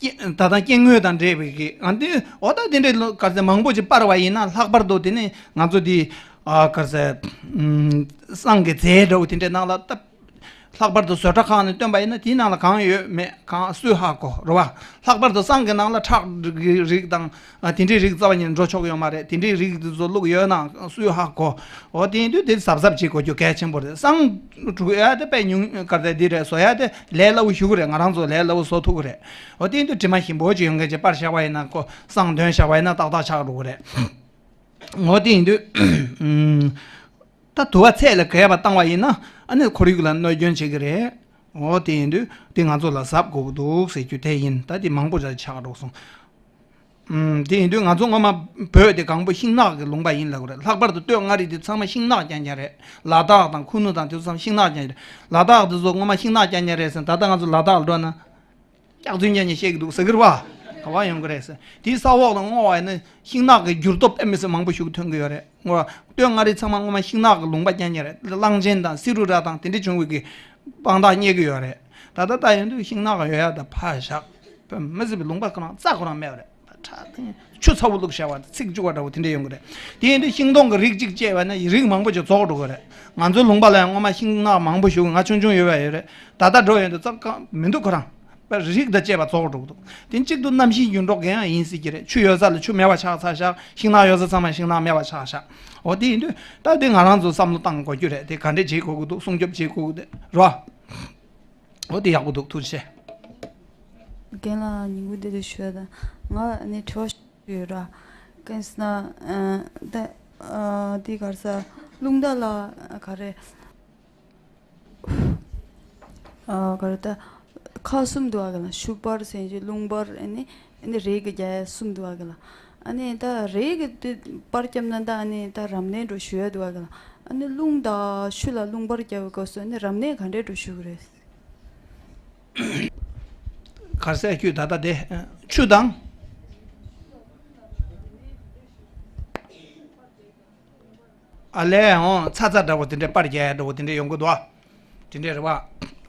སྐྱེ་ད་ལྟ་སྐྱེ་དངོས་དང་འབྲེལ་བའི་གི་ཨ་འདི་འོ་ད་དེ་འདྲའི་ག་ཚད་མང་པོ་ཅིག་སྤར་བ་ཡིན་ན་ལྷག་པར་དུ་དེ་ནི་ང་ཚོ་དེ་ཨ་ག་ཚད་བསང་གི་རྫས་འདྲ་བོ་དེ་འདྲའི་ནང་ལ་ད་ ལྷག་པར་དུ་བཟོ་གྲྭ་ཁག་ནས་བཏོན་པ་ཡིན་ན་དེའི་ནང་ལ་གང་ཡོད་མེད་གང་སུས་ཧ་གོ་རེད་བ། ལྷག་པར་དུ་བསང་གི་ནང་ལ་ཁྲག་གི་རིགས་དང་ཨ་དེ་འདྲའི་རིགས་རྩ་བ་ཉིད་ནས་འགྲོ་ཆོག་གི་ཡོད་མ་རེད། དེ་འདྲའི་རིགས་དེ་ཚོ་བླུགས་ཡོད་ན་སུས་ཧ་གོ། འོ་དེ་ཡིན་དུས་དེ་གཟབ་གཟབ་བྱེད་དགོས་རྒྱུ་གལ་ཆེན་པོ་རེད། བསང་བླུགས་ཡ་དེ་དཔེ་ཉུང་ག་རེ་འདི་རེད། བཟོ་ཡ་དེ་ལས་སླ་བོ་ཞུ་གི་རེད། ང་རང་ཚོ་ལས་སླ་བོ་བཟོ་ཐུབ་གི་རེད། འོ་དེ་ཡིན་དུས་དྲི་མ་ཞིམ་པོ་ཅིག་ཡོང་མཁན་ཅིག་པར་བཞག་པ་ཡིན་ན་ཁོ་བསང་འདོན་བཞག་པ་ཡིན་ན་ཏག་ཏག་ཆགས་འགྲོ་གི་རེད། འོ་དེ་ཡིན་དུས། ད་དུ་བ་ཚད་ལས་བརྒལ་བ་བཏང་བ་ཡིན་ན་ཨ་ནི་ཁོར་ཡུག་ལ་གནོད་སྐྱོན་བྱེད་ཀྱི་རེད། འོ་དེ་ཡིན་དུས་དེ་ང་ཚོ་ལ་གཟབ་དགོས་ཀྱི་འདུག་ཟེར་རྒྱུ་དེ་ཡིན། ད་དེ་མང་པོ་ཅིག་ཆགས་འགྲོ་སོང་། ཨུམ། དེ་ཡིན་དུས་ང་ཚོ་སྔོན་མ་བོད་དེ་གང་པོ་ཤིང་ནགས་ཀྱི་ལུང་པ་ཡིན་ལབ་ཀྱི་རེད། ལྷག་པར་དུ་སྟོད་མངའ་རིས་དེ་ཚང་མ་ཤིང་ནགས་རྐྱང་རྐྱང་རེད། ལ་དྭགས་དང་ཁུ་ནུ་དང་དེ་ཚོ་ཚང་མ་ཤིང་ནགས་རྐྱང་རྐྱང་རེད། ལ་དྭགས་དེ་ཚོ་སྔོན་མ་ཤིང་ནགས་རྐྱང་རྐྱང་རེད་ཟེར། ད་ལྟ་ང་ཚོ་ལ་དྭགས་ལ་འགྲོ་ན། སྐྱག་རྫུན་རྐྱང་རྐྱང་བཤད་ཀྱི་འདུག་ཟེར་གྱི་རེད་བ། ག་པར་ཡོང་གི་རེད་ཟེར། དེའི་ས་འོག་ལ་བསྔོ་བ་ཡིན་ན་ཤིང་ནགས་ཀྱི་འགྱུར་སྟོབས་དཔེ་མི་སྲིད་མང་པོ་ཞིག་ཐོན་གྱི་ཡོད་རེད། བསྔོ་བ་སྟོད་མངའ་རིས་ཚང་མ་སྔོན་མ་ཤིང་ནགས་ཀྱི་ལུང་པ་རྐྱང་རྐྱང་རེད། གླང་ཆེན་དང་སི་རུ་ར་དང་དེ་འདྲ་བྱུང་བའི་གི་དཔང་རྟགས་རྙེད་ཀྱི་ཡོད་རེད། ད་ལྟ་ལྟ་ཡོང་དུས་ཤིང་ནགས་ཡོད་ཡ་ད་ཕར་བཞག་དཔེ་མི་སྲིད་པའི་ལུང་པ་ཁོ་རང་རྩྭ་ཁོ་རང་མེད་པ་རེད། ཁྲག་དེ་ཆུ་ཚ་བོ་བླུགས་བཞག་པ་དང་ཚིག་བཅུག་པ་འདྲ་བོ་དེ་འདྲ་ཡོང་གི་རེད། དེ་ཡིན་དུས་ཤིང་སྡོང་གི་རིགས་གཅིག་བཅད་པ་ན་རིགས་མང་པོ་ཅིག་རྫོགས་འགྲོ་གི་རེད། ང་ཚོའི་ལུང་པ་ལ་ཡང་སྔོན་མ་ཤིང་ནགས་མང་པོ་ཞིག་ང་ཆུང་ཆུང་ཡོད་པ་ཡོད་རེད། ད་ལྟ་འགྲོ་ཡོང་དུས་ཙམ་གང་མི་འདུག་ཁོ་རང་རིགས་དང་བཅས་པ་རྫོགས་འགྲོ་གི་འདུག་དེ་གཅིག་ཏུ་གནམ་གཤིས་འགྱུར་ལྡོག་གི་ཡང་ཡིན་སྲིད་ཀྱི་རེད། ཆུ་ཡོད་ས་ལ་ཆུ་མེད་པ་ཆགས་ཚར་ཤག་ཤིང་ནགས་ཡོད་ས་ཚང་མ་ཤིང་ནགས་མེད་པ་ཆགས་ཤག་འོ་དེ་ཡིན་དུས་ད་དེ་ང་རང་ཚོ་བསམ་བློ་བཏང་དགོས་རྒྱུ་རེད། དེ་ག་འདྲས་བྱེད་དགོས་ཀྱི་འདུག་སྲུང་སྐྱོབ་བྱེད་དགོས་ཀྱི་འདུག་རེད་བ། འོ་དེ་ཡག་པོ་འདུག་ཐུགས་རྗེ་ཆེ། རྒན་ལགས་ཉིན་གུང་བདེ་ལེགས་ཞུ་ཡ་དང་། ང་ནི་དྲི་བ་ཞིག་ཡོད་ར། གང་ཟེར་ན་ཨ་ད་ཨ་དེ་ག་རེ་ཟ་རླུང་རྟ་ལ་ག་རེ་ཨ་ག་རེ་ད་ཁག་གསུམ་འདུག་ཨ། ག་ལ་ཤུག་པར་ཟེར་གྱི་རླུང་པར་ཨ་ནི་ཨ་ནི་རས་ཀྱི་རྒྱག་ཡ་གསུམ་འདུག་ཨ། ག་ལ་ཨ་ནི་ད་རས་ཀྱི་དེ་པར་བརྒྱབ་ན་ད་ཨ་ནི་ད་རབ་གནས་འགྲོ་ཞུ་ཡ་འདུག་ཨ། ག་ལ་ཨ་ནི་རླུང་དང་ཆུ་ལ་རླུང་པར་རྒྱག་པའི་སྐབས་སུ་ཨ་ནི་རབ་གནས་ག་འདྲས་འགྲོ་ཞུ་གི་རེད། གར་སའི་ཁྱོད་ད་ལྟ་དེ་ཆུ་དང་ཨ་ལས་འོང་ཚ་ཚ་འདྲ་བོ་དེ་འདྲའི་པར་རྒྱག་ཡ་འདྲ་བོ་དེ་འདྲའི་ཡོང་གི་འདུག་ཨ། དེ་འདྲའི་རེད་བ།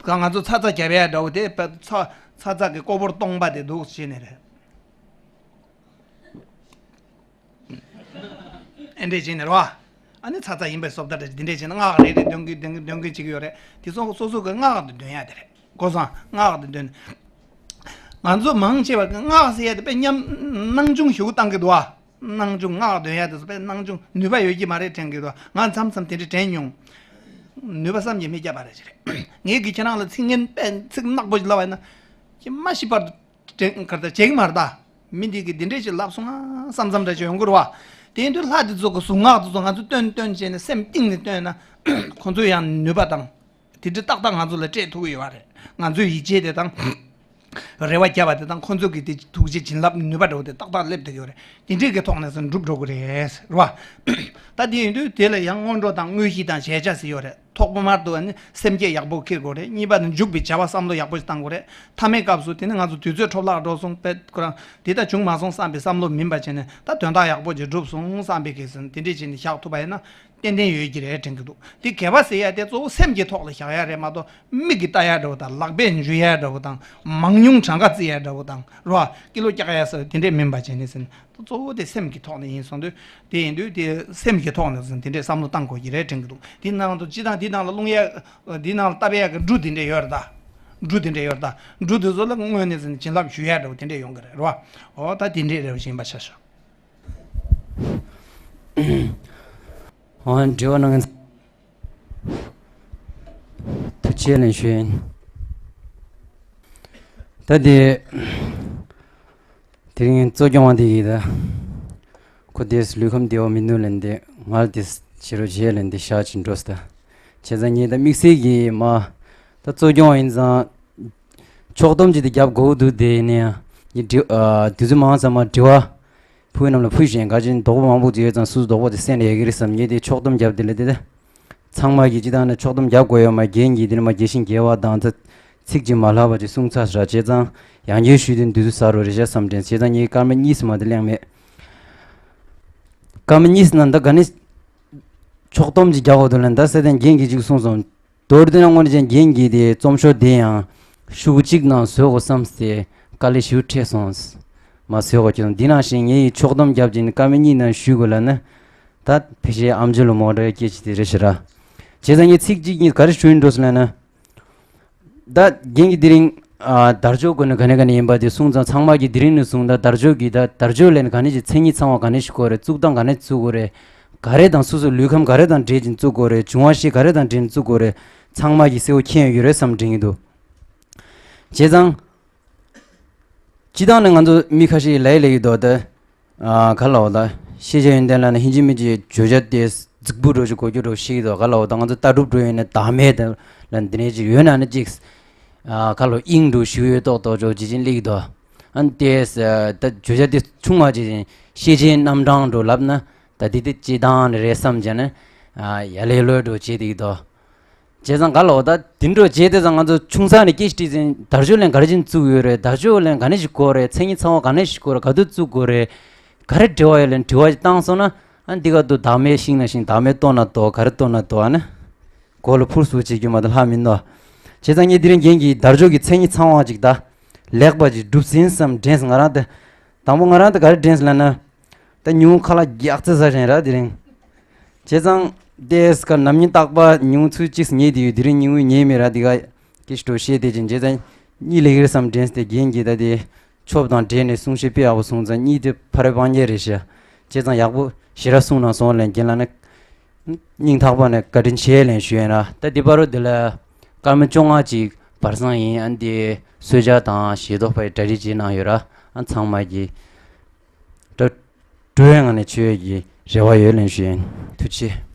ད་ང་ཚོ་ཚ་ཚ་རྒྱབ་ཡ་འདྲ་བོ་དེ་པ་ཚ་ཚ་ཚ་གི་ཀོ་བོར་སྟོང་པ་དེ་འདུག་བྱས་ནས་རེད། ཨེ་འདྲས་བྱས་ནས་རེད་བ། ཨ་ནི་ཚ་ཚ་ཡིན་པའི་བཟོ་ལྟ་འདྲ་འདི་འདྲས་བྱས་ན་སྔགས་རེ་རེ་འདོན་གི་འདོན་གི་འདོན་གི་བྱེད་ཀྱི་ཡོད་རེད། དེ་ཚོ་སོ་སོ་གི་སྔགས་དེ་འདོན་ཡ་དེ་རེད། གོ་སོང་། སྔགས་དེ་འདོན། ང་ཚོ་མང་ཆེ་བ་གི་སྔགས་ཟེར་ཡ་དེ་དཔེ་ཉམས་སྣང་ཆུང་ཞུ་བཏང་གི་འདུག་ཨ། སྣང་ཆུང་སྔགས་འདོན་ཡ་དེ་ཚོ་དཔེ་སྣང་ཆུང་ནུས་པ་ཡོད་ཀྱི་མ་རེད་དྲན་གི་འདུག་ང་མཚམས་མཚམས་དེ་འདྲ་དྲན་མྱོང་། ནུས་པ་བསམ་གྱིས་མི་ཁྱབ་པ་རེད་ཅེས་རེད། ངས་གི་ཁྱེད་རང་ལ་ཚིག་ངན་དཔེ་ཚིག་ནག་པོ་ཞིག་ལབ་པ་ཡིན་ན། ཁྱེད་མ་ཤི་བར་དུ་དྲན་གར་ལྟར་བྱེད་ཀྱི་མ་རེད་ད། མི་འདི་གིས་འདི་འདྲས་ཞིག་ལབ་སོང་ང་བསམ་བསམ་འདྲ་ཞིག་ཡོང་གི་རེད་བ། དེ་ཡིན་དུས་ལྷ་འདི་ཚོ་གི་གཟུངས་སྔགས་འདི་ཚོ་ང་ཚོས་བཏོན་བཏོན་བྱས་ནས་སེམས་གཏིང་ནས་བཏོན་ན། ཁོ་ཚོས་ཡང་ནུས་པ་དང་། དེ་འདྲ་ཏག་ཏག་ང་ཚོ་ལ་སྤྲད་ཐུབ་ཀྱི་ཡོད་པ་རེད། ང་ཚོས་ཡིད་ཆེས་དེ་དང་། རེ་བ་བརྒྱབ་པ་དེ་དང་ཁོ་ཚོ་གི་དེ་ཐུགས་རྗེ་བྱིན་རླབས་ནུས་པ་འདྲ་བོ་དེ་ཏག་ཏག་སླེབས་བསྡད་ཀྱི་ཡོད་རེད། དེ་འདྲས་ཀྱི་ཐོག་ནས་སུ་འགྲུབ་འགྲོ་གི་རེད། རེད་བ། ད་དེ་ཡིན་དུས་དེ་ལ་ཡང་སྔོན་འགྲོ་དང་དངོས་གཞི་དང་གཞལ་བྱ་ཟེར་ཡོད་རེད། ཐོག་མར་དུ་ནི་སེམས་བསྐྱེད་ཡག་པོ་འཁྱེར་དགོས་རེད། གཉིས་པ་ནི་འཇུག་པའི་བྱ་བ་བསམ་བློ་ཡག་པོ་ཞིག་བཏང་དགོས་རེད། མཐའ་མའི་སྐབས་སུ་དེ་ནི་ང་ཚོ་དུས་ཚོད་འཕྲོ་བརླག་འགྲོ་སོང་པས་ཁོ་རང་དེ་ལྟ་བྱུང་མ་སོང་བསམ་པའི་བསམ་བློ་མིན་པ་བྱས་ནས་ད་དོན་དག་ཡག་པོ་ཅིག་འགྲུབ་སོང་བསམ་པའི་གེགས་སེམས་དེ་འདྲས་བྱས་ནས་བཞག་ཐུབ་པ་ཡིན་ན་ཏན་ཏན་ཡོད་ཀྱི་རེད་དྲན་གྱི་འདུག་དེ་དགེ་བ་ཟེར་ཡ་དེ་གཙོ་བོ་སེམས་ཀྱི་ཐོག་ལ་བཞག་ཡ་རེད་མ་གཏོགས་མིག་གིས་ལྟ་ཡ་འདྲ་བོ་དང་ལག་པས་འཇུ་ཡ་འདྲ་བོ་དང་མང་ཉུང་གྲངས་ཀ་བརྩི་ཡ་འདྲ་བོ་དང་རོ་ཀི་ལོ་བཀྱག་ཡ་ཟེར་དེ་འདྲས་མིན་པ་བྱས་ནས་ཟིན། གཙོ་བོ་དེ་སེམས་ཀྱི་ཐོག་ནས་ཡིན་སོང་དུས་དེ་ཡིན་དུས་དེ་སེམས་ཀྱི་ཐོག་ནས་ཟིན་དེ་འདྲས་བསམ་བློ་བཏང་དགོས་ཀྱི་རེད་དྲན་གྱི་འདུག་དེ་ནང་དུ་སྤྱི་དང་དེ་ནང་ལ་རླུང་ཡ་དེ་ནང་ལ་བཏབ་ཡ་གི་འབྲུ་དེ་འདྲས་ཡོད་རེད་ད། འབྲུ་དེ་འདྲས་ཡོད་རེད་ད། འབྲུ་དེ་ཚོ་ལ་དངོས་གནས་ཟིན་བྱིན་རླབས་ཞུ་ཡ་འདྲ་བོ་དེ་འདྲས་ཡོང་གི་རེད་རོ། འོ་ད་དེ་འདྲས་རེད་བཞིན་པ་ཆ་ཤོག་འོ་འདྲི་བ་གནང་མཁན་ཐུགས་རྗེ་ལན་ཞུ་ཡིན། ད་དེ། དེ་རིང་གཙོ་སྐྱོང་བ་དེ་ཡིན་ད། ཁོ་དེས་ལུས་ཁམས་བདེ་བ་མི་འདུག་ལན་དེ་ང་ལ་དེ་བྱེད་རོགས་བྱེད་ལན་དེ་ཤག་ཅིག་འགྲོ་ས་ད། བྱས་ཙང་ངས་ད་དམིགས་བསལ་གྱི་མ། ད་གཙོ་སྐྱོང་བ་ཡིན་ཙང་། ཕྱོགས་བསྡོམས་ཅིག་དེ་རྒྱབ་དགོས་འདུག་དེ་ཡིན་ན་ཡང་། ངས་དྲི་ཨ་དུས་ཚོད་མང་ཙམ་མ་དྲི་བ། ཕུག་རྣམས་ལ་ཕུལ་བཞིན་ག་ཅིན་དོགས་པ་མང་པོ་ཡོད་ཙང་སུ་སུ་དོགས་པ་དེ་སེམས་ལ་ཡོད་ཀྱི་རེད་བསམ་ངས་དེ་ཕྱོགས་བསྡོམས་རྒྱབ་དེ་ལ་དེ་དེ། ཚང་མ་གིས་སྤྱི་བཏང་ནས་ཕྱོགས་བསྡོམས་རྒྱབ་དགོས་ཡོད་མ་རྒན་གྱིས་དེ་ནི་མ་རྒྱལ་ཞིང་རྒྱལ་བ་དང་ཚ་ཚིག་གཅིག་མ་ལྷག་པ་ཅིག་གསུངས་ཚར་ཟེར་བྱས་ཙང་ཡང་བསྐྱར་ཞུས་དུས་འདི་ཚོ་ཟ་རོ་རེ་བྱ་བསམ་དྲན་བྱས་ཙང་ངས་སྐར་མ་གཉིས་སུ་མ་དེ་གླེང་མེད། སྐར་མ་གཉིས་སུ་ན་ད་ག་ནི་ཕྱོགས་བསྡོམས་ཅིག་རྒྱག་དགོས་འདུག་ལ་ད་ས་དེ་རྒན་གྱིས་ཅིག་གསུངས་སོང་། མདོར་བསྡུས་ན་དངོས་གནས་ཅན་རྒན་གྱིས་དེ་རྩོམ་ཤོག་དེ་ཡང་ཤུགས་གཅིག་ནང་བཟོ་དགོས་བསམ་སྟེ་དཀའ་ལས་ཞེ་པོ་འཕྲད་སོང་། མ་བཟོ་དགོས་ཀྱི་སོང་འདི་ནང་བཞིན་ངས་ཡི་ཕྱོགས་བསྡོམས་བརྒྱབ་ཅིང་སྐར་མ་གཉིས་ནང་ཞུས་དགོས་ལ་ནི། ད་ཕལ་ཆེར་ཨམ་ཅོག་ལ་མོ་འདྲ་སྐད་ཆ་དེ་རེད་ཤི་ར། བྱས་ཙང་ངས་ཚིག་གཅིག་གཉིས་ག་རེ་ཞུ་ཡིན་འགྲོ་སོང་ལབ་ན། ད་རྒན་གྱིས་དེ་རིང་ཨ་དར་ལྕོག་སྐོར་ནས་ག་ནས་ག་ནས་ཡིན་པ་དེ་གསུངས་ཙང་། ཚང་མ་གིས་དེ་རིང་ནས་བཟུང་ད་དར་ལྕོག་གི་ད་དར་ལྕོག་ལེན་ག་ནས་ཀྱི་མཚན་ཉིད་ཚང་བ་ག་ནས་ཞིག་དགོས་རེད། བཙུགས་སྟངས་ག་ནས་བཙུགས་དགོས་རེད། ག་རེ་དང་སོ་སོ་ལུས་ཁམས་ག་རེ་དང་འབྲེལ་ཅིང་བཙུགས་དགོས་རེད། འབྱུང་བ་བཞི་ག་རེ་དང་འབྲེལ་བཙུགས་དགོས་རེད། ཚང་མ་གིས་གསལ་བོ་མཁྱེན་ཡོད་རེད་བསམ་དྲན་གྱི་འདུག་བྱས་ཙང་། སྤྱི་བཏང་ནས་ང་ཚོ་མི་ཁ་ཤས་ལས་ལས་ཀྱི་འདུག་ད། ཨ་ག་ལ་འོ་ད། ཤེས་བྱ་ཡོན་ཏན་ལ་ནི་ཧིན་ཇི་མི་གྱི་བརྗོད་བྱ་དེ་རྫིག་པོ་འགྲོ་ཞིག་གོ་རྒྱུ་འགྲོ་ཞིག་འདུག་ག་ལ་འོ་ད། ང་ཚོ་ལྟ་གྲུབ་འགྲོ་ཡོད་ནས་བདག་མེད་དེ་ལ་འདི་ནས་ཅིག་ཡོད་ན་ནི་ཅིག་ཨ་ག་ལ་དབྱིངས་འགྲོ་ཞིག་ཡོད་ཏོག་ཏོག་འགྲོ་ཇི་བཞིན་ལེགས་འདུག་ཨ་ནི་དེ་ད་བརྗོད་བྱ་དེ་ཆུང་བ་ཇི་བཞིན་ཤེས་བྱའི་རྣམ་གྲངས་འགྲོ་ལབ་ན། ད་དེ་དེ་སྤྱི་བཏང་ནས་རེད་བསམ་བྱས་ནས་ཨ་ཡ་ལེ་ལོས་འགྲོ་བྱེད་དེ་འདུག་བྱས་ཙང་ག་ལ་འོ་ད་དེ་འདྲ་བྱས་དེ་ཙང་ང་ཚོ་ཆུང་ས་ནས་སྐད་ཆ་དྲིས་ཟིན། དར་ལྕོག་ལེན་ག་རེ་བྱས་བཙུགས་ཡོད་རེད། དར་ལྕོག་ལེན་ག་ནས་ཞིག་དགོས་རེད། མཚན་ཉིད་ཚང་བ་ག་ནས་ཞིག་དགོས་རེད། ག་དུས་བཙུགས་དགོས་རེད། ག་རེ་འབྲེལ་བ་ཡོད་ལེན་དྲི་བ་ཞིག་བཏང་སོང་ན། ཨ་འདི་ག་དུ་བདག་མེད་ཤིང་ན་ཤིང་། བདག་མེད་ལྟོ་ན་ལྟོ། ག་རེ་ལྟོ་ན་ལྟོ། ཨ་ནི་གོ་ལ་འཕུར་སུ་བྱེད་རྒྱུ་མ་གཏོགས་ལྷག་མིན་ནོ། བྱས་ཙང་ངས་དེ་རིང་རྒན་གྱིས་དར་ལྕོག་གི་མཚན་ཉིད་ཚང་བ་ཅིག་ད་ལེགས་པ་ཅིག་གྲུབ་ཟིན་བསམ་དྲན་སོང་། ང་རང་དེ་དང་པོ་ང་རང་དེ་ག་རེ་དྲན་སོང་ལབ་ན། ད་ཉུང་ཁ་ལག་རྒྱག་རྩེ་ཟ་བཞིན་ར་དེ་རིང་། བྱས་ཙང་དེས་ཀ་ནམ་ཉིན་རྟག་པར་ཉུང་ཚུལ་གཅིག་ཉལ་དེ་ཡོད། དེ་རིང་ཉུང་ཉལ་མེད་ར་དེ་ག་སྐད་ཆ་འགྲོ་བཤད་དེ་ཅིང་། བྱས་ཙང་གཉིད་ལེགས་རེད་བསམ་དྲན་སྟེ་རྒན་གྱིས་ད་དེ་ཆོབ་དང་འབྲེལ་ནས་གསུང་བཤད་དཔེ་ཡག་པོ་གསུངས་ཙང་གཉིད་དེ་ཕ་རེ་སྤང་རྒྱལ་རེད་ཤག་བྱས་ཙང་ཡག་པོ་ཞེ་དྲག་གསུངས་གནང་སོང་ལན། རྒན་ལགས་ནི་སྙིང་ཐག་པ་ནས་བཀའ་དྲིན་ཆེ་ལན་ཞུ་ཡིན་ར། ད་དེ་བར་དུ་དེ་ལ་སྐར་མ་བཅོ་ལྔ་ཅིག་བར་སང་ཡིན། ཨ་འདི་གསོལ་ཇ་དང་ཞལ་ཏོག་ཕ་ཡི་གྲ་སྒྲིག་བྱེད་གནང་ཡོད་ར། ཨ་ཚང་མ་གིས་ད་སྤྲོ་བའི་ངང་ནས་མཆོད་ཡས་ཀྱི་རེ་བ་ཡོད་ལན་ཞུ་ཡིན། ཐུགས་རྗེ་ཆེ།